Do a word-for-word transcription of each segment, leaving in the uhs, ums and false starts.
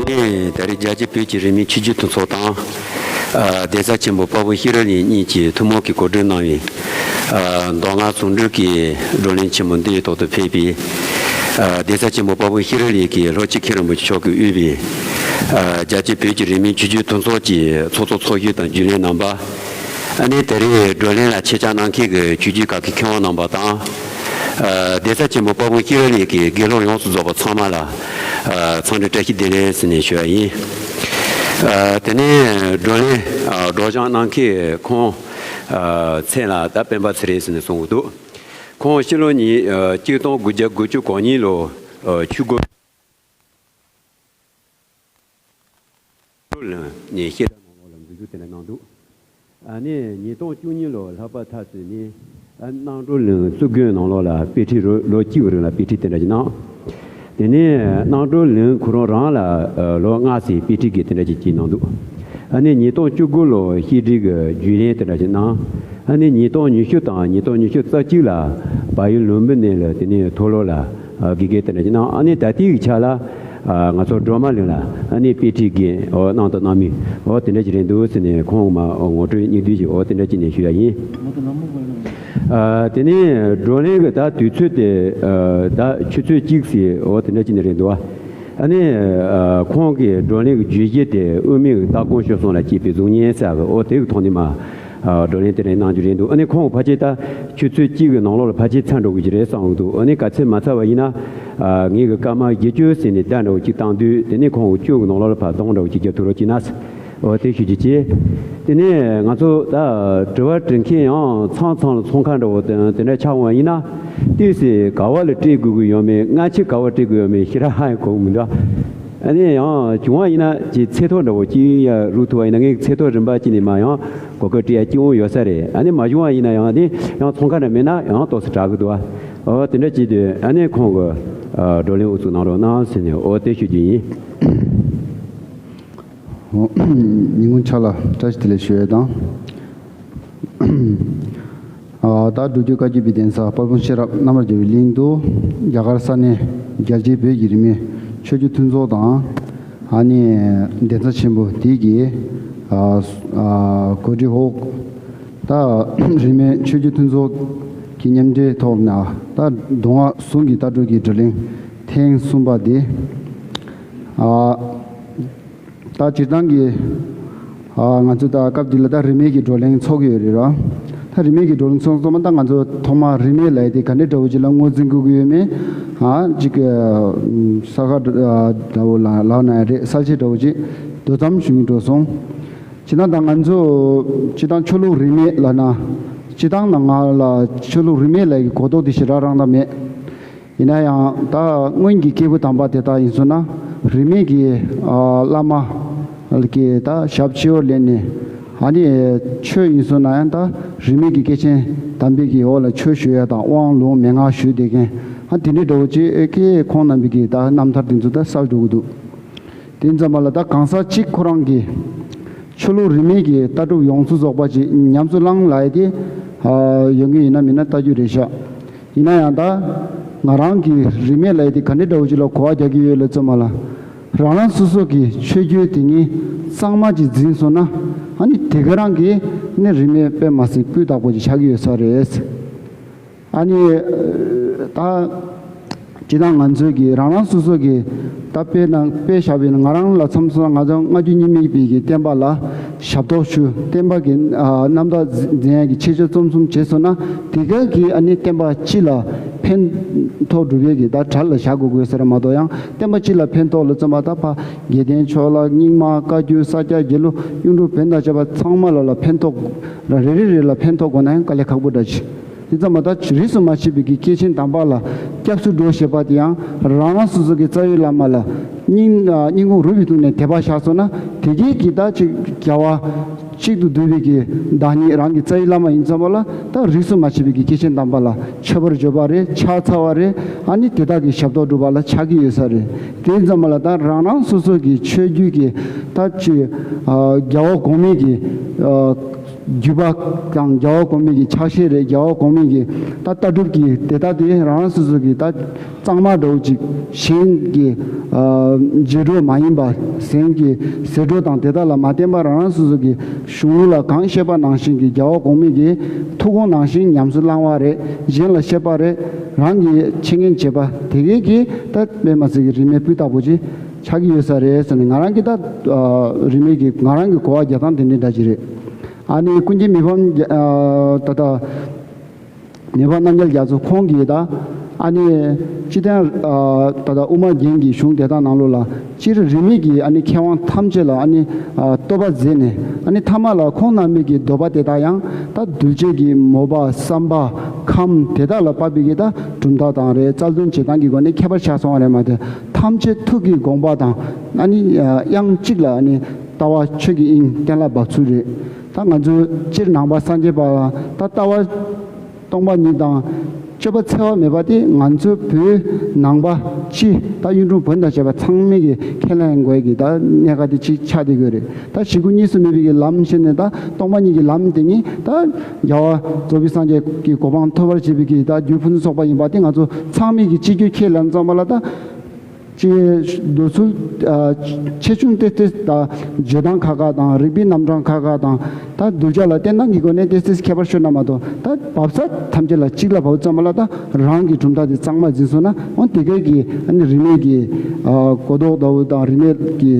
ད་རེས་རྒྱལ་སྤྱིའི་བོད་ཀྱི་རིས་མེད་ཆོས་བརྒྱུད་མཐུན་ཚོགས་དང་། ཨ། གདན་ས་ཆེན་པོ་དཔལ་སྤུངས་ཤེས་རབ་གླིང་གཉིས་ཀྱིས་ཐུན་མོང་གིས་གོ་སྒྲིག་གནང་བའི། ཨ། མདོ་སྔགས་ཟུང་འབྲེལ་གྱི་བགྲོ་གླེང་ཆེན་མོ་འདིའི་ཐོག་ཏུ་ཕེབས་པའི། ཨ། གདན་ས་ཆེན་པོ་དཔལ་སྤུངས་ཤེས་རབ་གླིང་གི་ལྷོ་སྤྱི་མཁན་རིན་པོ་ཆེ་མཆོག་གིས་དབུས་པའི། ཨ། རྒྱལ་སྤྱིའི་བོད་ཀྱི་རིས་མེད་ཆོས་བརྒྱུད་མཐུན་ཚོགས་ཀྱི་ཚོགས་གཙོ་ཚོགས་གཞོན་དང་རྒྱུན་ལས་རྣམ་པ། ཨ་ནི་ད་རེས་བགྲོ་གླེང་ལ་ཆེད་བཅར་གནང་མཁན་གྱི་ཆོས་བརྒྱུད་ཁག་གི་མཁས་དབང་རྣམ་པ་དང་། ཨ། གདན་ས་ཆེན་པོ་དཔལ་སྤུངས་ཤེས་རབ་གླིང་གི་དགེ་སློབ་ཡོངས་སུ་རྫོགས་པ་ཚང་མ་ལ། ཨ། འཚམས་འདྲི་བཀྲ་ཤིས་བདེ་ལེགས་ཟེར་ནས་ཞུ་བ་ཡིན། ཨ། དེ་ནས་བགྲོ་གླེང་། ཨ། སྒྲོག་སྦྱང་གནང་མཁན་ཁོང་། ཨ། མཚན་ལ་ད་སྤེན་པ་ཚེ་རིང་ཟེར་ནས་གསུང་གི་འདུག་ཁོང་ཕྱི་ལོ་ཉིས། ཨ། གཅིག་སྟོང་དགུ་བརྒྱ་དགུ་བཅུ་གོ་གཉིས་ལོ། ཨ། ཆོས་སྒོར་ལེན་ནས་བཤད་གྲྭ་ནང་ལོགས་ལ་འཛུལ་ཞུགས་དེ་འདྲ་གནང་འདུག་ཨ་ནི་ཉིས་སྟོང་བཅུ་གཉིས་ལོ་ལྷག་པ་མཐར་སོན་ནས། ཨ། རྣམ་གྲོལ་གླིང་གཙུག་དགོན་ནང་ལོགས་ལ་དཔེ་ཁྲིད། ལོ་ལོ་གཅིག་གི་རིང་ལ་དཔེ་ཁྲིད་དེ་འདྲ་ཞིག་གནང་། དེ་ནས་རྣམ་གྲོལ་གླིང་ཁོ་རང་རང་ལ། ཨ། ལོ་ལྔ་ཙམ་དཔེ་ཁྲིད་དགེ་དེ་འདྲ་ཞིག་བྱས་གནང་འདུག་ཨ་ནི་ཉིས་སྟོང་བཅུ་དགུ་ལོ་བཤད་ཁྲིད་ཀྱི་རྒྱུན་ལས་དེ་འདྲ་ཞིག་གནང་། ཨ་ནི་ཉིས་སྟོང་ཉི་ཤུ་དང་ཉིས་སྟོང་ཉི་ཤུ་རྩ་གཅིག་ལ་བལ་ཡུལ་ལུམ་བི་ནི་ལ་དེ་ནས་མཐོ་སློབ་ལ། ཨ། དགེ་རྒན་དེ་འདྲ་ཞིག་གནང་། ཨ་ནི་ད་ལྟའི་ཆ་ལ། ཨ། ང་ཚོ་སྒྲོལ་མ་གླིང་ལ་ཨ་ནི་དཔེ་ཁྲིད་འགན། ཨོ། གནང་དང་གནང་མུས། ཨོ། དེ་འདྲ་ཞིག་རེད་འདུག་ཟེར་ནས་ཁོང་མ། ཨོ། ངོ་སྤྲོད་སྙིང་བསྡུས་ཤིག། ཨོ། དེ་འདྲ་ཅིག་ནས་ཞུ་ཡ་ཡིན། ཨ། དེ་ནས་བགྲོ་གླེང་གི་ད་དུས་ཚོད་དེ། ཨ། ད་ཆུ་ཚོད་གཅིག་ཙམ། ཨོ། དེ་འདྲ་ཅིག་ནས་རེད་འདུག་ཨ་ནི། ཨ། ཁོང་གིས་བགྲོ་གླེང་གི་བརྗོད་གཞི་དེ་དབུ་མའི་ལྟ་དགོངས་སྤྱོད་གསུམ་ལ་དཔྱད་པའི་གཟུགས་བརྙན་ཟེར་གི། ཨོ། དེ་གི་ཐོག་ནས་མ། ཨ། བགྲོ་གླེང་དེ་འདྲ་གནང་རྒྱུ་རེད་འདུག་ཨ་ནི་ཁོང་གི་ཕལ་ཆེར་ད་ཆུ་ཚོད་གཅིག་གི་ནང་ལོགས་ལ་ཕལ་ཆེར་ཚར་འགྲོ་གི་རེད་བསམ་གི་འདུག་ཨ་ནི་གལ་སྲིད་མ་ཚར་བ་ཡིན་ན། ཨ། ངེད་ཀྱིས་སྐར་མ་བཞི་བཅུ་ཟིན་ནས་བརྡ་འདྲ་བོ་གཅིག་བཏང་དུས། དེ་ནས་ཁོང་གིས་བཅུ་གི་ནང་ལོགས་ལ་ཕར་གདོང་འདྲ་བོ་གཅིག་རྒྱག་ཐུབ་རོགས་གྱིས་ན། འོ། དེ་ཞུ་རྒྱུ་བྱས། དེ་ནས་ང་ཚོ་ད་དྲི་བ་དྲི་མཁན་ཡང་ཚང་ཚང་ལ་ཚོང་ཁང་འདྲ་བོ་དེ་དེ་འདྲ་ཆགས་འོང་བ་ཡིན་ན། ཏོག་ཙམ་ག་བ་ལ་སྤྲད་དགོས་ཀྱི་ཡོད་མེད། སྔ་ཕྱི་ག་བ་སྤྲད་དགོས་ཡོད་མེད་ཞེ་དྲག་ཧ་ཡང་གོ་གི་མི་འདུག་ཨ་ནི་ཡང་བྱུང་བ་ཡིན་ན་ཅིག་ཚེ་ཐོ་འདྲ་བོ་གཅིག་ཡ་རུག་ཐུབ་པ་ཡིན་ན། ངས་ཚེ་ཐོ་རིམ་པ་གཅིག་ནས་མ་ཡང་གོ་སྐབས་སྤྲད་ཡ་སྐྱིད་པོ་ཡོད་ས་རེད། ཨ་ནི་མ་བྱུང་བ་ཡིན་ན་ཡང་དེ་ཡང་ཚོང་ཁང་འདྲ་མེད་ན་ཡང་ཏོག་ཙམ་དྲག་གི་འདུག་ཨ། འོ། དེ་འདྲ་བྱེད་དུས་ཨ་ནི་ཁོང་གི། ཨ། བགྲོ་གླེང་དབུ་འཛུགས་གནང་རོགས་གནང་ཟེར་ནས། འོ། དེ་ཞུ་རྒྱུ་ཡིན། འོ། ཉིན་གུང་ཆ་ལ་བཀྲ་ཤིས་བདེ་ལེགས་ཞུ་ཡས་དང་། ཨ། ད་སྒྲུབ་བརྒྱུད་བཀའ་བརྒྱུད་པའི་གདན་ས་དཔལ་སྤུངས་ཤེས་རབ་རྣམ་པར་རྒྱལ་བའི་གླིང་དུ། རྒྱ་གར་ས་གནས་རྒྱལ་སྤྱིའི་བོད་ཀྱི་རིས་མེད་ཆོས་བརྒྱུད་མཐུན་ཚོགས་དང་། ཨ་ནི་གདན་ས་ཆེན་པོ་དེ་གི། ཨ། ཨ། གོ་སྒྲིག་འོག་ད་རིས་མེད་ཆོས་བརྒྱུད་མཐུན་ཚོགས་ཀྱི་མཉམ་འབྲེལ་ཐོག་ནས་ད་མདོ་སྔགས་ཟུང་གི་ལྟ་གྲུབ་ཀྱི་བགྲོ་གླེང་ཐེངས་གསུམ་པ་འདི། ཨ། ད་སྤྱིར་བཏང་གི། ཨ། ང་ཚོ་ད་སྐབས་འདི་ལ་ད་རིས་མེད་ཀྱི་བགྲོ་གླེང་ཚོགས་ཀྱི་ཡོད་རེད་ར། ད་རིས་མེད་ཀྱི་བགྲོ་གླེང་ཚོགས་ཚང་མ་ད་ང་ཚོ་ཐོག་མར་རིས་མེད་ལབ་ཡ་དེ་ག་འདྲའི་འདྲ་བོ་ཅིག་ལ་ངོས་འཛིན་དགོས་ཀྱི་ཡོད་མེད། ཨ། ཅིག་ཨ། ས་ཁ་འདྲ་བོ་ལ་ལབ་ན་ཡང་རེད། གསལ་བཤད་འདྲ་བོ་ཅིག་དོ་ཙམ་ཞུ་གི་འགྲོ་སོང་། སྤྱིར་བཏང་ད་ང་ཚོ་སྤྱིར་བཏང་ཆོས་ལུགས་རིས་མེད་ལབ་ན། སྤྱིར་བཏང་ནང་ང་ལ་ཆོས་ལུགས་རིས་མེད་ལབ་ཀྱི་གོ་རྟོགས་དེ་ཞེ་དྲག་རང་ད་མེད། ཡིན་ན་ཡང་ད་སྔོན་གྱི་སྐྱེས་བུ་དམ་པ་དེ་དག་ཡིན་སོང་ན། རིས་མེད་ཀྱི། ཨ། བླ་མ་གི་ད་ཞབས་ཕྱི་བ་ལེན་ནས། ཨ་ནི་ཆོས་ཡིན་སོང་ན་ཡང་ད་རིས་མེད་ཀྱི་སྐྱེས་ཆེན་དམ་པའི་གི་འོག་ལ་ཆོས་ཞུ་ཡ་དང་དབང་ལུང་མན་ངག་ཞུས་བསྡད་མཁན། ཨ། དེ་འདྲའི་འདྲ་བོ་ཅིག་གིས་ཁོང་རྣམ་པའི་གི་ད་རྣམ་ཐར་དེ་ཚོ་ད་གསལ་འགྲོ་གི་འདུག་དེ་ཙམ་པ་ལ་ད་གང་ཟག་གཅིག་ཁོ་རང་གིས་ཆོས་ལུགས་རིས་མེད་ཀྱི་ལྟ་གྲུབ་ཡོངས་སུ་རྫོགས་པ་ཅིག་ཉམས་སུ་བླངས་ལབ་ཡ་དེ། ཨ། ཡོང་གི་ཡིན་ན་མིན་ན་ལྟ་རྒྱུ་རེད་ཤག་ཡིན་ན་ཡང་ད་ང་རང་གིས་རིས་མེད་ལབ་ཡ་དེ་ག་འདྲའི་འདྲ་བོ་ཅིག་ལ་གོ་བ་རྒྱག་གི་ཡོད་ལབ་ཙམ་པ་ལ། རང་རང་སོ་སོ་གི་ཆོས་བརྒྱུད་དེ་ཉིད་གཙང་མ་ཅིག་འཛིན་སོང་ན། ཨ་ནི་དེ་ག་རང་གིས་ནི་རིས་མེད་དཔེ་མ་སྲིད་སྤུས་དག་པོ་ཅིག་ཆགས་ཀྱི་ཡོད་ས་རེད། ཨ་ནི་ད་སྤྱིར་བཏང་ང་ཚོས་ཀྱི་རང་རང་སོ་སོ་གི་ད་དཔེ་ནང་དཔེ་བཞག་པ་ཡིན་ན། ང་རང་ལ་མཚོན་སོང་ན། ང་ཚོ་སྔ་འགྱུར་རྙིང་མའི་པའི་གི་བསྟན་པ་ལ་ཞབས་ཏོག་ཞུ། བསྟན་པ་གི། ཨ། རྣམ་དག་འཛིན་ཡ་གི་ཆེད་སྤྱོད་རྩོམ་གསུམ་བྱས་སོང་ན། དེ་ག་གིས་ཨ་ནི་བསྟན་པ་སྤྱི་ལ་ཕན་ཐོགས་སྒྲུབ་ཡས་ཀྱི་ད་གྲལ་ལ་བཞག་དགོས་དགོས་ཟེར་མ་གཏོགས། ཡང་བསྟན་པ་སྤྱི་ལ་ཕན་ཐོགས་ལ་བརྩོན་པ་ད་ཕར་དགེ་ལྡན་ཕྱོགས་ལ་རྙིང་མ་བཀའ་བརྒྱུད་ས་སྐྱ་དགེ་ལུགས་གཡུང་དྲུང་བོན་དང་བཅས་པ་ཚང་མ་ལ་ལ་ཕན་ཐོགས་ར། རེ་རེ་རེ་ལ་ཕན་ཐོགས་དགོས་ན་ཡང་དཀའ་ལས་ཁག་པོ་འདྲ་ཅིག་དེ་ཙམ་མ་ད་རིས་སུ་མ་ཆད་པའི་གི་སྐྱེས་ཆེན་དམ་པ་ལ་སྐྱབས་སུ་འགྲོ་ཞེས་པ་དེ་ཡང་རང་རང་སོ་སོ་གི་རྩ་བའི་བླ་མ་ལ་སྙིང་སྙིང་ཁུང་རུས་པའི་གཏིང་ནས་དད་པ་བཞག་སོང་ན། དེ་གའི་གི་ད་ཅིག་རྒྱལ་བ་གཅིག་ཏུ་བསྡུས་པའི་གི་བདག་ཉིད་རང་གི་རྩ་བའི་བླ་མ་ཡིན་ཙམ་པ་ལ། ད་རིས་སུ་མ་ཆད་པའི་གི་སྐྱེས་ཆེན་དམ་པ་ལ་མཆོད་པར་བརྗོད་པ་རེད། ཕྱག་འཚལ་བ་རེད། ཨ་ནི་དེ་དག་གི་ཞབས་ཏོག་སྒྲུབ་པ་ལ་ཆགས་ཀྱི་ཡོད་ས་རེད། དེ་ཙམ་པ་ལ་ད་རང་རང་སོ་སོ་གི་ཆོས་བརྒྱུད་ཀྱི་ད་ཅིག་ཨ། རྒྱལ་བ་གོང་མའི་གི། ཨ། བརྒྱུད་པ་དང་རྒྱལ་བ་གོང་མའི་གི་ཕྱག་བཞེས་རེད། རྒྱལ་བ་གོང་མའི་གི་ད་ལྟ་གྲུབ་ཀྱི་དེ་དག་དེ་རང་རང་སོ་སོ་གི་ད་གཙང་མ་འདྲ་བོ་ཅིག་གཞན་གྱི་ཨ་བརྗེད་འགྲོ་མ་ཡིན་པ། གཞན་གྱི་ཟད་འགྲོ་དང་དེ་དག་ལ་མ་བརྟེན་པ་རང་རང་སོ་སོ་གི་གཞུང་ལུགས་ལ་གང་བཤད་པ་ནང་བཞིན་གྱི་རྒྱལ་བ་གོང་མའི་གི་ཐུགས་དགོངས་ནང་བཞིན་ཉམས་སུ་བླང་བ་རེད། གཞན་ལ་བཤད་པ་རེད། རང་གི་འཆད་ཉན་བྱེད་པ་དེ་གས་ཀྱི་ད་དཔེ་མ་སྲིད་ཀྱི་རིས་མེད་སྤུས་དག་པོ་ཅིག་ཆགས་ཀྱི་ཡོད་ས་རེད་ཟེར་ནས། ང་རང་གི་ད་ཨ་རིས་མེད་ཀྱི་ང་རང་གི་གོ་བ་རྒྱག་སྟངས་དེ་འདྲའི་འདྲ་ཅིག་རེད། ཨ་ནི་ཀུན་མཁྱེན་མི་ཕམ་རྒྱ་ཨ་ད་ལྟ་མི་ཕམ་རྣམ་རྒྱལ་རྒྱ་མཚོ་ཁོང་གིས་ད་ཨ་ནི་སྤྱི་བསྟན་ཨ་ད་ལྟ་དབུ་མ་རྒྱན་གྱི་གཞུང་དེ་དག་ནང་ལོགས་ལ་སྤྱིར་རིས་མེད་ཀྱི་ཨ་ནི་མཁས་དབང་ཐམས་ཅད་ལ་ཨ་ནི་ཨ་བསྟོད་པ་མཛད་ནས། ཨ་ནི་ཐ་མ་ལ་ཁོང་རྣམ་པའི་གི་འདོད་པ་དེ་དག་ཡང་ད་གདུལ་བྱའི་གི་མོས་པ་བསམ་པ་ཁམས་དེ་དག་ལ་དཔག་པའི་གི་ད་གྲུབ་མཐའ་དང་རེད། རྩལ་འདོན་བྱེད་སྟངས་ཀྱི་སྒོ་ནས་ཁྱད་པར་ཆགས་སོང་བ་རེད་མ་གཏོགས། ཐམས་ཅད་ཐུགས་ཀྱི་དགོངས་པ་དང་ཨ་ནི་དབྱངས་གཅིག་ལ་ཨ་ནི་ལྟ་བ་ཆོས་ཀྱི་དབྱིངས་གཏན་ལ་དབབ་ཚུལ་རེད། ད་ང་ཚོ་སྤྱིར་ནང་པ་སངས་རྒྱས་པ་ལ་ད་ལྟ་བ་སྟོང་པ་ཉིད་དང་སྤྱོད་པ་འཚེ་བ་མེད་པ་དེ་ང་ཚོ་བོད་ནང་པ་སྤྱི་ད་གཡུང་དྲུང་བོན་དང་བཅས་པ་ཚང་མས་ཀྱི་ཁས་ལེན་དགོས་ཀྱི་ད་གནད་འགག་དེ་གཅིག་ཆགས་བསྡད་ཀྱི་ཡོད་རེད། ད་ཞིང་ཁམས་གཉིས་སུ་མེད་པའི་གི་ལམ་ཞེས་ནས་ད་སྟོང་པ་ཉིད་ཀྱི་ལམ་དེ་ཉིད་ད་རྒྱལ་བ་རྫོགས་པའི་སངས་རྒྱས་ཀྱི་གོ་འཕང་ཐོབ་པར་བྱེད་པའི་གི་ད་རྒྱུ་ཕུན་སུམ་ཚོགས་པ་ཡིན་པ་དེ་ང་ཚོ་ཚང་མས་ཀྱི་གཅིག་གྱུར་ཁས་ལེན་ཙམ་པ་ལ་ད། ཅེས་འདོད་ཚུལ་ཨ་ཆེ་ཆུང་ཏོག་ཙམ་དང་བརྗོད་སྟངས་ཁག་ཁག་དང་རིགས་པའི་རྣམ་གྲངས་ཁག་ཁག་དང་ད་གདུལ་བྱ་ལ་བསྟན་སྟངས་ཀྱི་སྒོ་ནས་ཏོག་ཙམ་ཁྱད་པར་ཤོར་ན་མ་གཏོགས། ད་བབས་ས་ཐམས་ཅད་ལ་གཅིག་ལ་བབས་ཙམ་པ་ལ་ད་རང་གི་གྲུབ་མཐའ་དེ་གཙང་མ་འཛིན་སོང་ན། འོ་དེ་གའི་གི་ཨ་ནི་རིས་མེད་ཀྱི་ཨ་གོ་རྟོགས་ལྟ་བུ་དང་རིས་མེད་ཀྱི་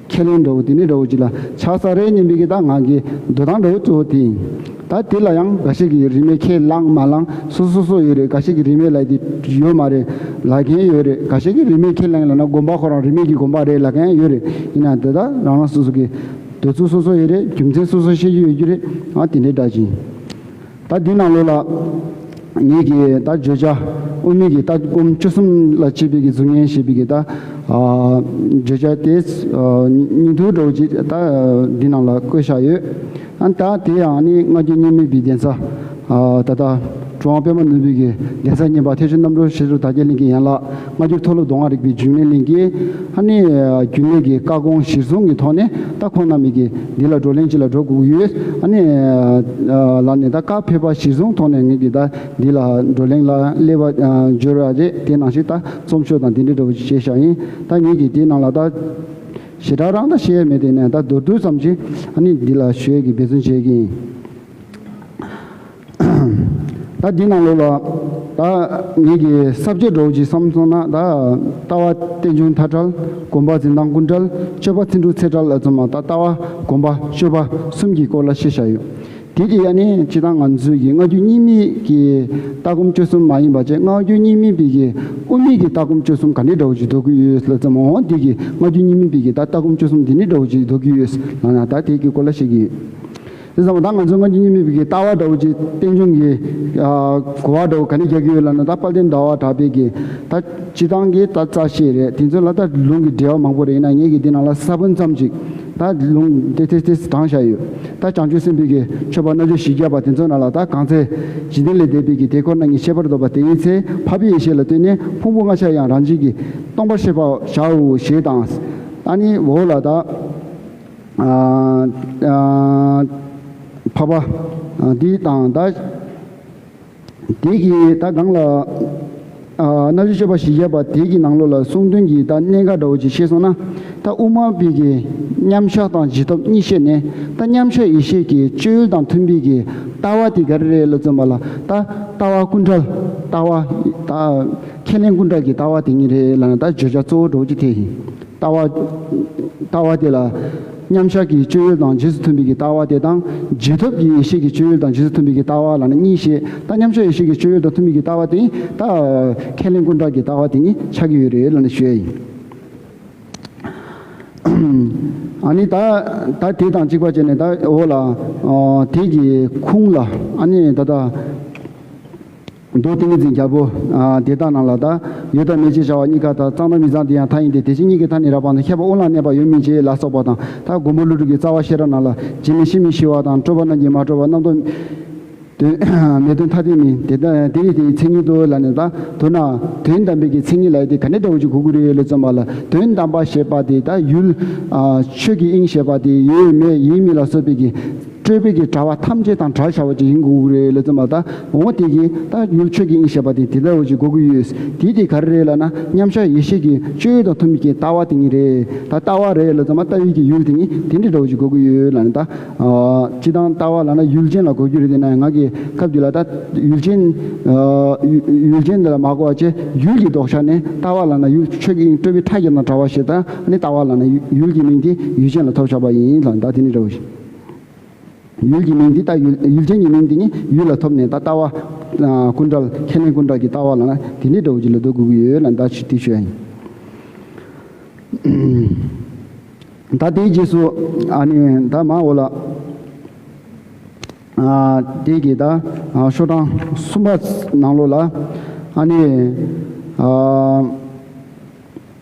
ཁས་ལེན་འདྲ་བོ་དེ་ནི་འདྲ་བོ་ཅིག་ལ་ཆགས་ས་རེད་སྙམ་པའི་གི་ད་ང་གི་འདོད་སྟངས་འདྲ་བོ་གཙོ་བོ་དེ་ཡིན། ད་དེ་ལ་ཡང་འགའ་ཤས་ཀྱིས་རིས་མེད་ཁས་བླངས་མ་བླངས་སོ་སོ་སོ་སོ་ཡོད་རེད། འགའ་ཤས་ཀྱིས་རིས་མེད་ལབ་དེ་ཡོད་མ་རེད་ལབ་མཁན་ཡོད་རེད། འགའ་ཤས་ཀྱིས་རིས་མེད་ཁས་བླངས་ལབ་ན་དགོན་པ་ཁོ་རང་རིས་མེད་ཀྱི་དགོན་པ་རེད་ལབ་མཁན་ཡོད་རེད། ཡིན་ན་དེ་དག་རང་རང་སོ་སོ་གི་འདོད་ཚུལ་སོ་སོ་ཡོད་རེད། རྒྱུ་མཚན་སོ་སོ་བཤད་རྒྱུ་ཡོད་རྒྱུ་རེད། ཨ་དེ་འདྲའི་འདྲ་ཅིང་། ད་འདི་ནང་ལོགས་ལ་ངེད་ཀྱི་ད་བརྗོད་བྱ་དབུ་མའི་གི་ལྟ་སྒོམ་སྤྱོད་གསུམ་ལ་དཔྱད་པའི་གི་གཟུགས་བརྙན་ཞེས་པའི་གི་ད་ཨ་བརྗོད་བྱ་དེ་ཨ་བརྙན་ཐུང་འདྲ་བོ་ཅིག་ད་འདི་ནང་ལ་བཀོད་བཞག་ཡོད། ཨ་ད་དེ་ཡང་ནི་སྔ་འགྱུར་རྙིང་མའི་པའི་གདན་ས་ཨ་ད་ལྟ་གྲུབ་དབང་པདྨ་ནོར་བུའི་གི་གདན་ས་རྙིང་པ་ཐེག་མཆོག་རྣམ་གྲོལ་ཞེ་སྡང་དར་རྒྱས་གླིང་གི་ཡན་ལག་སྔ་འགྱུར་མཐོ་སློབ་མདོ་སྔགས་རིག་པའི་རྒྱུན་ལས་གླིང་གི་ཨ་ནི་རྒྱུན་ལས་ཀྱི་བཀའ་དགོངས་གཞིར་བཟུང་གི་ཐོག་ནས་ད་ཁོང་རྣམ་པའི་གི་འདི་ལ་བགྲོ་གླེང་ཅིག་ལ་འགྲོ་དགོས་ཀྱི་ཡོད། ཨ་ནི་ཨ་ལ་ནི་ད་བཀའ་ཕེབས་པ་གཞིར་བཟུང་ཐོག་ནས་ངེད་ཀྱི་ད་འདི་ལ་བགྲོ་གླེང་ལ་སླེབས་པ་ཨ་འབྱོར་བ་རེད། དེ་ནང་བཞིན་ད་རྩོམ་ཤོག་དང་འདི་འདྲའི་འདྲ་བོ་ཅིག་བྱས་བཞག་ཡིན། ད་ངེད་ཀྱི་དེའི་ནང་ལ་ད་ཞེ་དྲག་རང་ད་བཤད་ཡས་མེད། དེ་ནས་ད་མདོར་བསྡུས་ཙམ་ཅིག་ཨ་ནི་འདི་ལ་ཞུ་ཡས་ཀྱི་འབད་བརྩོན་བྱེད་ཀྱི་ཡིན། ད་འདི་ནང་ལོགས་ལ་ད་ངེད་ཀྱི་ས་བཅད་འདྲ་བོ་ཅིག་བསམ་སོང་ན། ད་ལྟ་བ་རྟེན་འབྱུང་མཐའ་བྲལ། སྒོམ་པ་འཛིན་སྟངས་ཀུན་བྲལ། སྤྱོད་པ་ཚིག་འབྲུ་ཚད་བྲལ་ལ་ཙམ་མ། ད་ལྟ་བ་སྒོམ་པ་སྤྱོད་པ་གསུམ་གྱི་སྐོར་ལ་བཤད་བཞག་ཡོད། དེ་དེ་ཡ་ནི་སྤྱིར་བཏང་ང་ཚོའི་གི་སྔ་འགྱུར་རྙིང་མའི་གི་ལྟ་སྒོམ་སྤྱོད་གསུམ་མ་ཡིན་པ་བྱས། སྔ་འགྱུར་རྙིང་མའི་པའི་གི་དབུ་མའི་གི་ལྟ་སྒོམ་སྤྱོད་གསུམ་ག་འདྲའི་འདྲ་བོ་ཅིག་འདོགས་ཀྱི་ཡོད་ལ་ཙམ་མ། འོ་འདི་གི་སྔ་འགྱུར་རྙིང་མའི་པའི་གི་ད་ལྟ་སྒོམ་སྤྱོད་གསུམ་འདི་ནི་འདྲ་བོ་ཅིག་འདོགས་ཀྱི་ཡོད་ལབ་ན། ད་དེ་གི་སྐོར་ལ་བཤད་ཀྱི་ཡོད། དེ་ཙམ་ད་ང་ཚོ་སྔ་འགྱུར་རྙིང་མའི་པའི་གི་ལྟ་བ་འདྲ་བོ་ཅིག་རྟེན་འབྱུང་གི་ཨ་གོ་བ་འདྲ་བོ་ག་ནས་རྒྱག་གི་ཡོད་ལབ་ན། ད་དཔལ་ལྡན་ཟླ་བ་གྲགས་པའི་གི་ད་སྤྱིར་བཏང་གི་ད་རྩ་ཤེས་རེད། དེ་ཚོ་ལ་ད་ལུང་གི་འགྲེལ་བ་མང་པོ་རེད། ཡིན་ན་ངེད་ཀྱིས་འདི་ནང་ལ་ས་བོན་ཙམ་ཅིག་ད་ལུང་དེ་དེ་དེ་དྲངས་བཞག་ཡོད། ད་བྱང་ཆུབ་སེམས་དཔའི་གི་མཆོད་པ་རྣལ་འབྱོར་བཞི་བརྒྱ་པ་དེ་ཚོ་ནང་ལ། ད་གང་ཚེ་འཇིག་རྟེན་ལས་འདས་པའི་གི་དེ་ཁོ་ན་ཉིད་ཤེས་པར་འདོད་པ་དེ་ཡི་ཚེ་འཕགས་པའི་ཡེ་ཤེས་ལ་ལྟོས་ནས་ཕུང་པོ་ལྔ་ཆར་ཡང་རང་བཞིན་གྱིས་སྟོང་པར་ཤེས་པར་བྱའོ་ཞེས་དང་། ཨ་ནི་འོག་ལ་ད། ཨ་ཨ་འཕགས་པ་ཨ་འདི་དང་ད་དེ་གི་ད་གང་ལ་ཨ་རྣལ་འབྱོར་སྤྱོད་པ་བཞི་བརྒྱ་པ་དེ་གི་ནང་ལོགས་ལ་གསུང་དོན་གྱི་ད་གནད་འགག་འདྲ་བོ་ཅིག་ཤེས་སོང་ན། ད་དབུ་མ་པའི་གི་མཉམ་གཞག་དང་རྗེས་ཐོབ་གཉིས་བཤད་ནས། ད་མཉམ་གཞག་ཡེ་ཤེས་ཀྱི་སྤྱོད་ཡུལ་དང་མཐུན་པའི་གི་ལྟ་བ་དེ་ག་རེ་རེད་ལ་ཙམ་པ་ལ། ད་ལྟ་བ་ཀུན་བྲལ། ལྟ་བ་ད་ཁས་ལེན་ཀུན་བྲལ་གྱི་ལྟ་བ་དེ་ཉིད་རེད་ལབ་ན་ད་བརྗོད་བྱ་གཙོ་བོ་འདྲ་བོ་ཅིག་དེ་ཡིན། ལྟ་བ། ལྟ་བ་དེ་ལ་མཉམ་གཞག་གི་སྤྱོད་ཡུལ་དང་རྗེས་སུ་མཐུན་པའི་གི་ལྟ་བ་དེ་དང་། རྗེས་ཐོབ་ཀྱི་ཡེ་ཤེས་ཀྱི་སྤྱོད་ཡུལ་དང་རྗེས་སུ་མཐུན་པའི་གི་ལྟ་བ་ལབ་ན་གཉིས་བཤད། ད་མཉམ་གཞག་ཡེ་ཤེས་ཀྱི་སྤྱོད་ཡུལ་དང་མཐུན་པའི་གི་ལྟ་བ་དེ་ད་ཁས་ལེན་ཀུན་བྲལ་གྱི་ལྟ་བ་དེ་ཉིད་ཆགས་ཀྱི་ཡོད་རེད་ལབ་ནས་ཞུ་ཡ་ཡིན། ཨ་ནི་ད་ད་དེ་དང་གཅིག་པ་བྱས་ནས་ད་འོག་ལ་ཨ་དེ་གི་ཁུངས་ལ་ཨ་ནི་ད་ལྟ། མདོ་ཏིང་ངེ་འཛིན་རྒྱལ་པོ་ཨ་དེ་དག་རྣམས་ལ་ད། ཡོད་དང་མེད་ཅེས་བྱ་བ་གཉིས་ཀ་དང་། གཙང་དང་མི་གཙང་དེ་ཡང་མཐའ་ཡིན་ཏེ། དེ་བཞིན་གཉིས་ཀྱི་མཐའ་ནི་རགས་པ་དང་། ཤེས་པ་དབུགས་ལ་གནས་པ་ཡོད་མིན་ཅེས་ལ་སོགས་པ་དང་། ད་མགོན་པོ་ཀླུ་སྒྲུབ་ཀྱི་རྩ་བ་ཤེས་རབ་ནང་ལ། བྱེད་མིན་ཤེས་མིན་ཤེས་པ་དང་། སྤྲོས་པ་རྣམས་ཀྱིས་མ་གྲོལ་བ། རྣམ་རྟོག་དོན་མེད་དོན་ཐ་དད་མིན། དེ་ལྟ་དེ་ནི་དེའི་མཚན་ཉིད་དོ་ལབ་ནས། ད་མདོར་ན་དོན་དམ་པའི་གི་མཚན་ཉིད་ལ་ཡོད་དེ་ག་ནས་འདྲ་བོ་ཅིག་གོ་དགོས་རེད་ལ་ཙམ་པ་ལ། དོན་དམ་པ་ཞེས་པ་དེ་ད་ཡུལ་ཨ་ཆོས་ཀྱི་དབྱིངས་ཞེས་པ་དེ་ཡོད་མེད་ཡིན་མིན་ལ་སོགས་པའི་གི་སྤྲོས་པའི་གི་དྲ་བ་ཐམས་ཅད་དང་བྲལ་བྱ་བ་ཅིག་ཡིན་དགོས་ཀྱི་རེད་ལབ་ཙམ་པ། ད་འོ་དེ་གི་ད་ཡུལ་ཆོས་ཀྱི་དབྱིངས་ཞེས་པ་དེ་དེ་འདྲ་བོ་ཅིག་དགོས་ཀྱི་ཡོད། དེ་དེ་ག་རེ་རེད་ལབ་ན། མཉམ་གཞག་ཡེ་ཤེས་ཀྱི་སྤྱོད་ཡུལ་དང་མཐུན་པའི་གི་ལྟ་བ་དེ་ཉིད་རེད། ད་ལྟ་བ་རེད་ལབ་ཙམ་པ། ལྟ་བའི་གི་ཡུལ་དེ་ཉིད་དེ་འདྲ་འདྲ་བོ་ཅིག་དགོས་ཀྱི་ཡོད་ལབ་ནས། ད་ཨ་སྤྱིར་བཏང་ལྟ་བ་ལབ་ན་ཡུལ་ཅན་ལ་གོ་རྒྱུ་རེད། དེ་ན་ང་གི་སྐབས་དེ་ལ་ད་ཡུལ་ཅན་ཨ་ཡུལ་ཡུལ་ཅན་དེ་ལ་མ་གོ་བ་བྱས། ཡུལ་གྱི་ལྡོག་ཆ་ནས་ལྟ་བ་ལབ་ན་ཡུལ་ཆོས་ཀྱི་དབྱིངས་སྤྲོས་པའི་ཕྲ་རྒྱས་དང་བྲལ་བ་ཞེས། ད་ནི་ལྟ་བ་ལབ་ན་ཡུལ་ཡུལ་གྱི་མིང་དེ་ཡུལ་ཅན་ལ་ཐོབ་བཞག་པ་ཡིན་ལབ། ད་དེ་ནི་འདྲ་བོ་ཞིག་ཡུལ་གྱི་མིང་འདི་ལྟ། ཡུལ་ཡུལ་ཅན་གྱི་མིང་འདི་ནི་ཡུལ་ལ་ཐོབ་ནས། ད་ལྟ་བ་ཨ་ཀུན་བྲལ། ཁས་ལེན་ཀུན་བྲལ་གྱི་ལྟ་བ་ལབ་ན་དེ་འདྲའི་འདྲ་བོ་ཅིག་ལ་འདོད་དགོས་ཀྱི་ཡོད་ལབ། ད་ཅི་དེ་ཞུ་ཡ་ཡིན། ད་དེའི་རྗེས་སུ་ཨ་ནི་ད་མ་འོ་ལ་ཨ་དེ་གི་ད་ཨ་ཤོག་གྲངས་གསུམ་པ་ནང་ལོགས་ལ་ཨ་ནི་ཨ།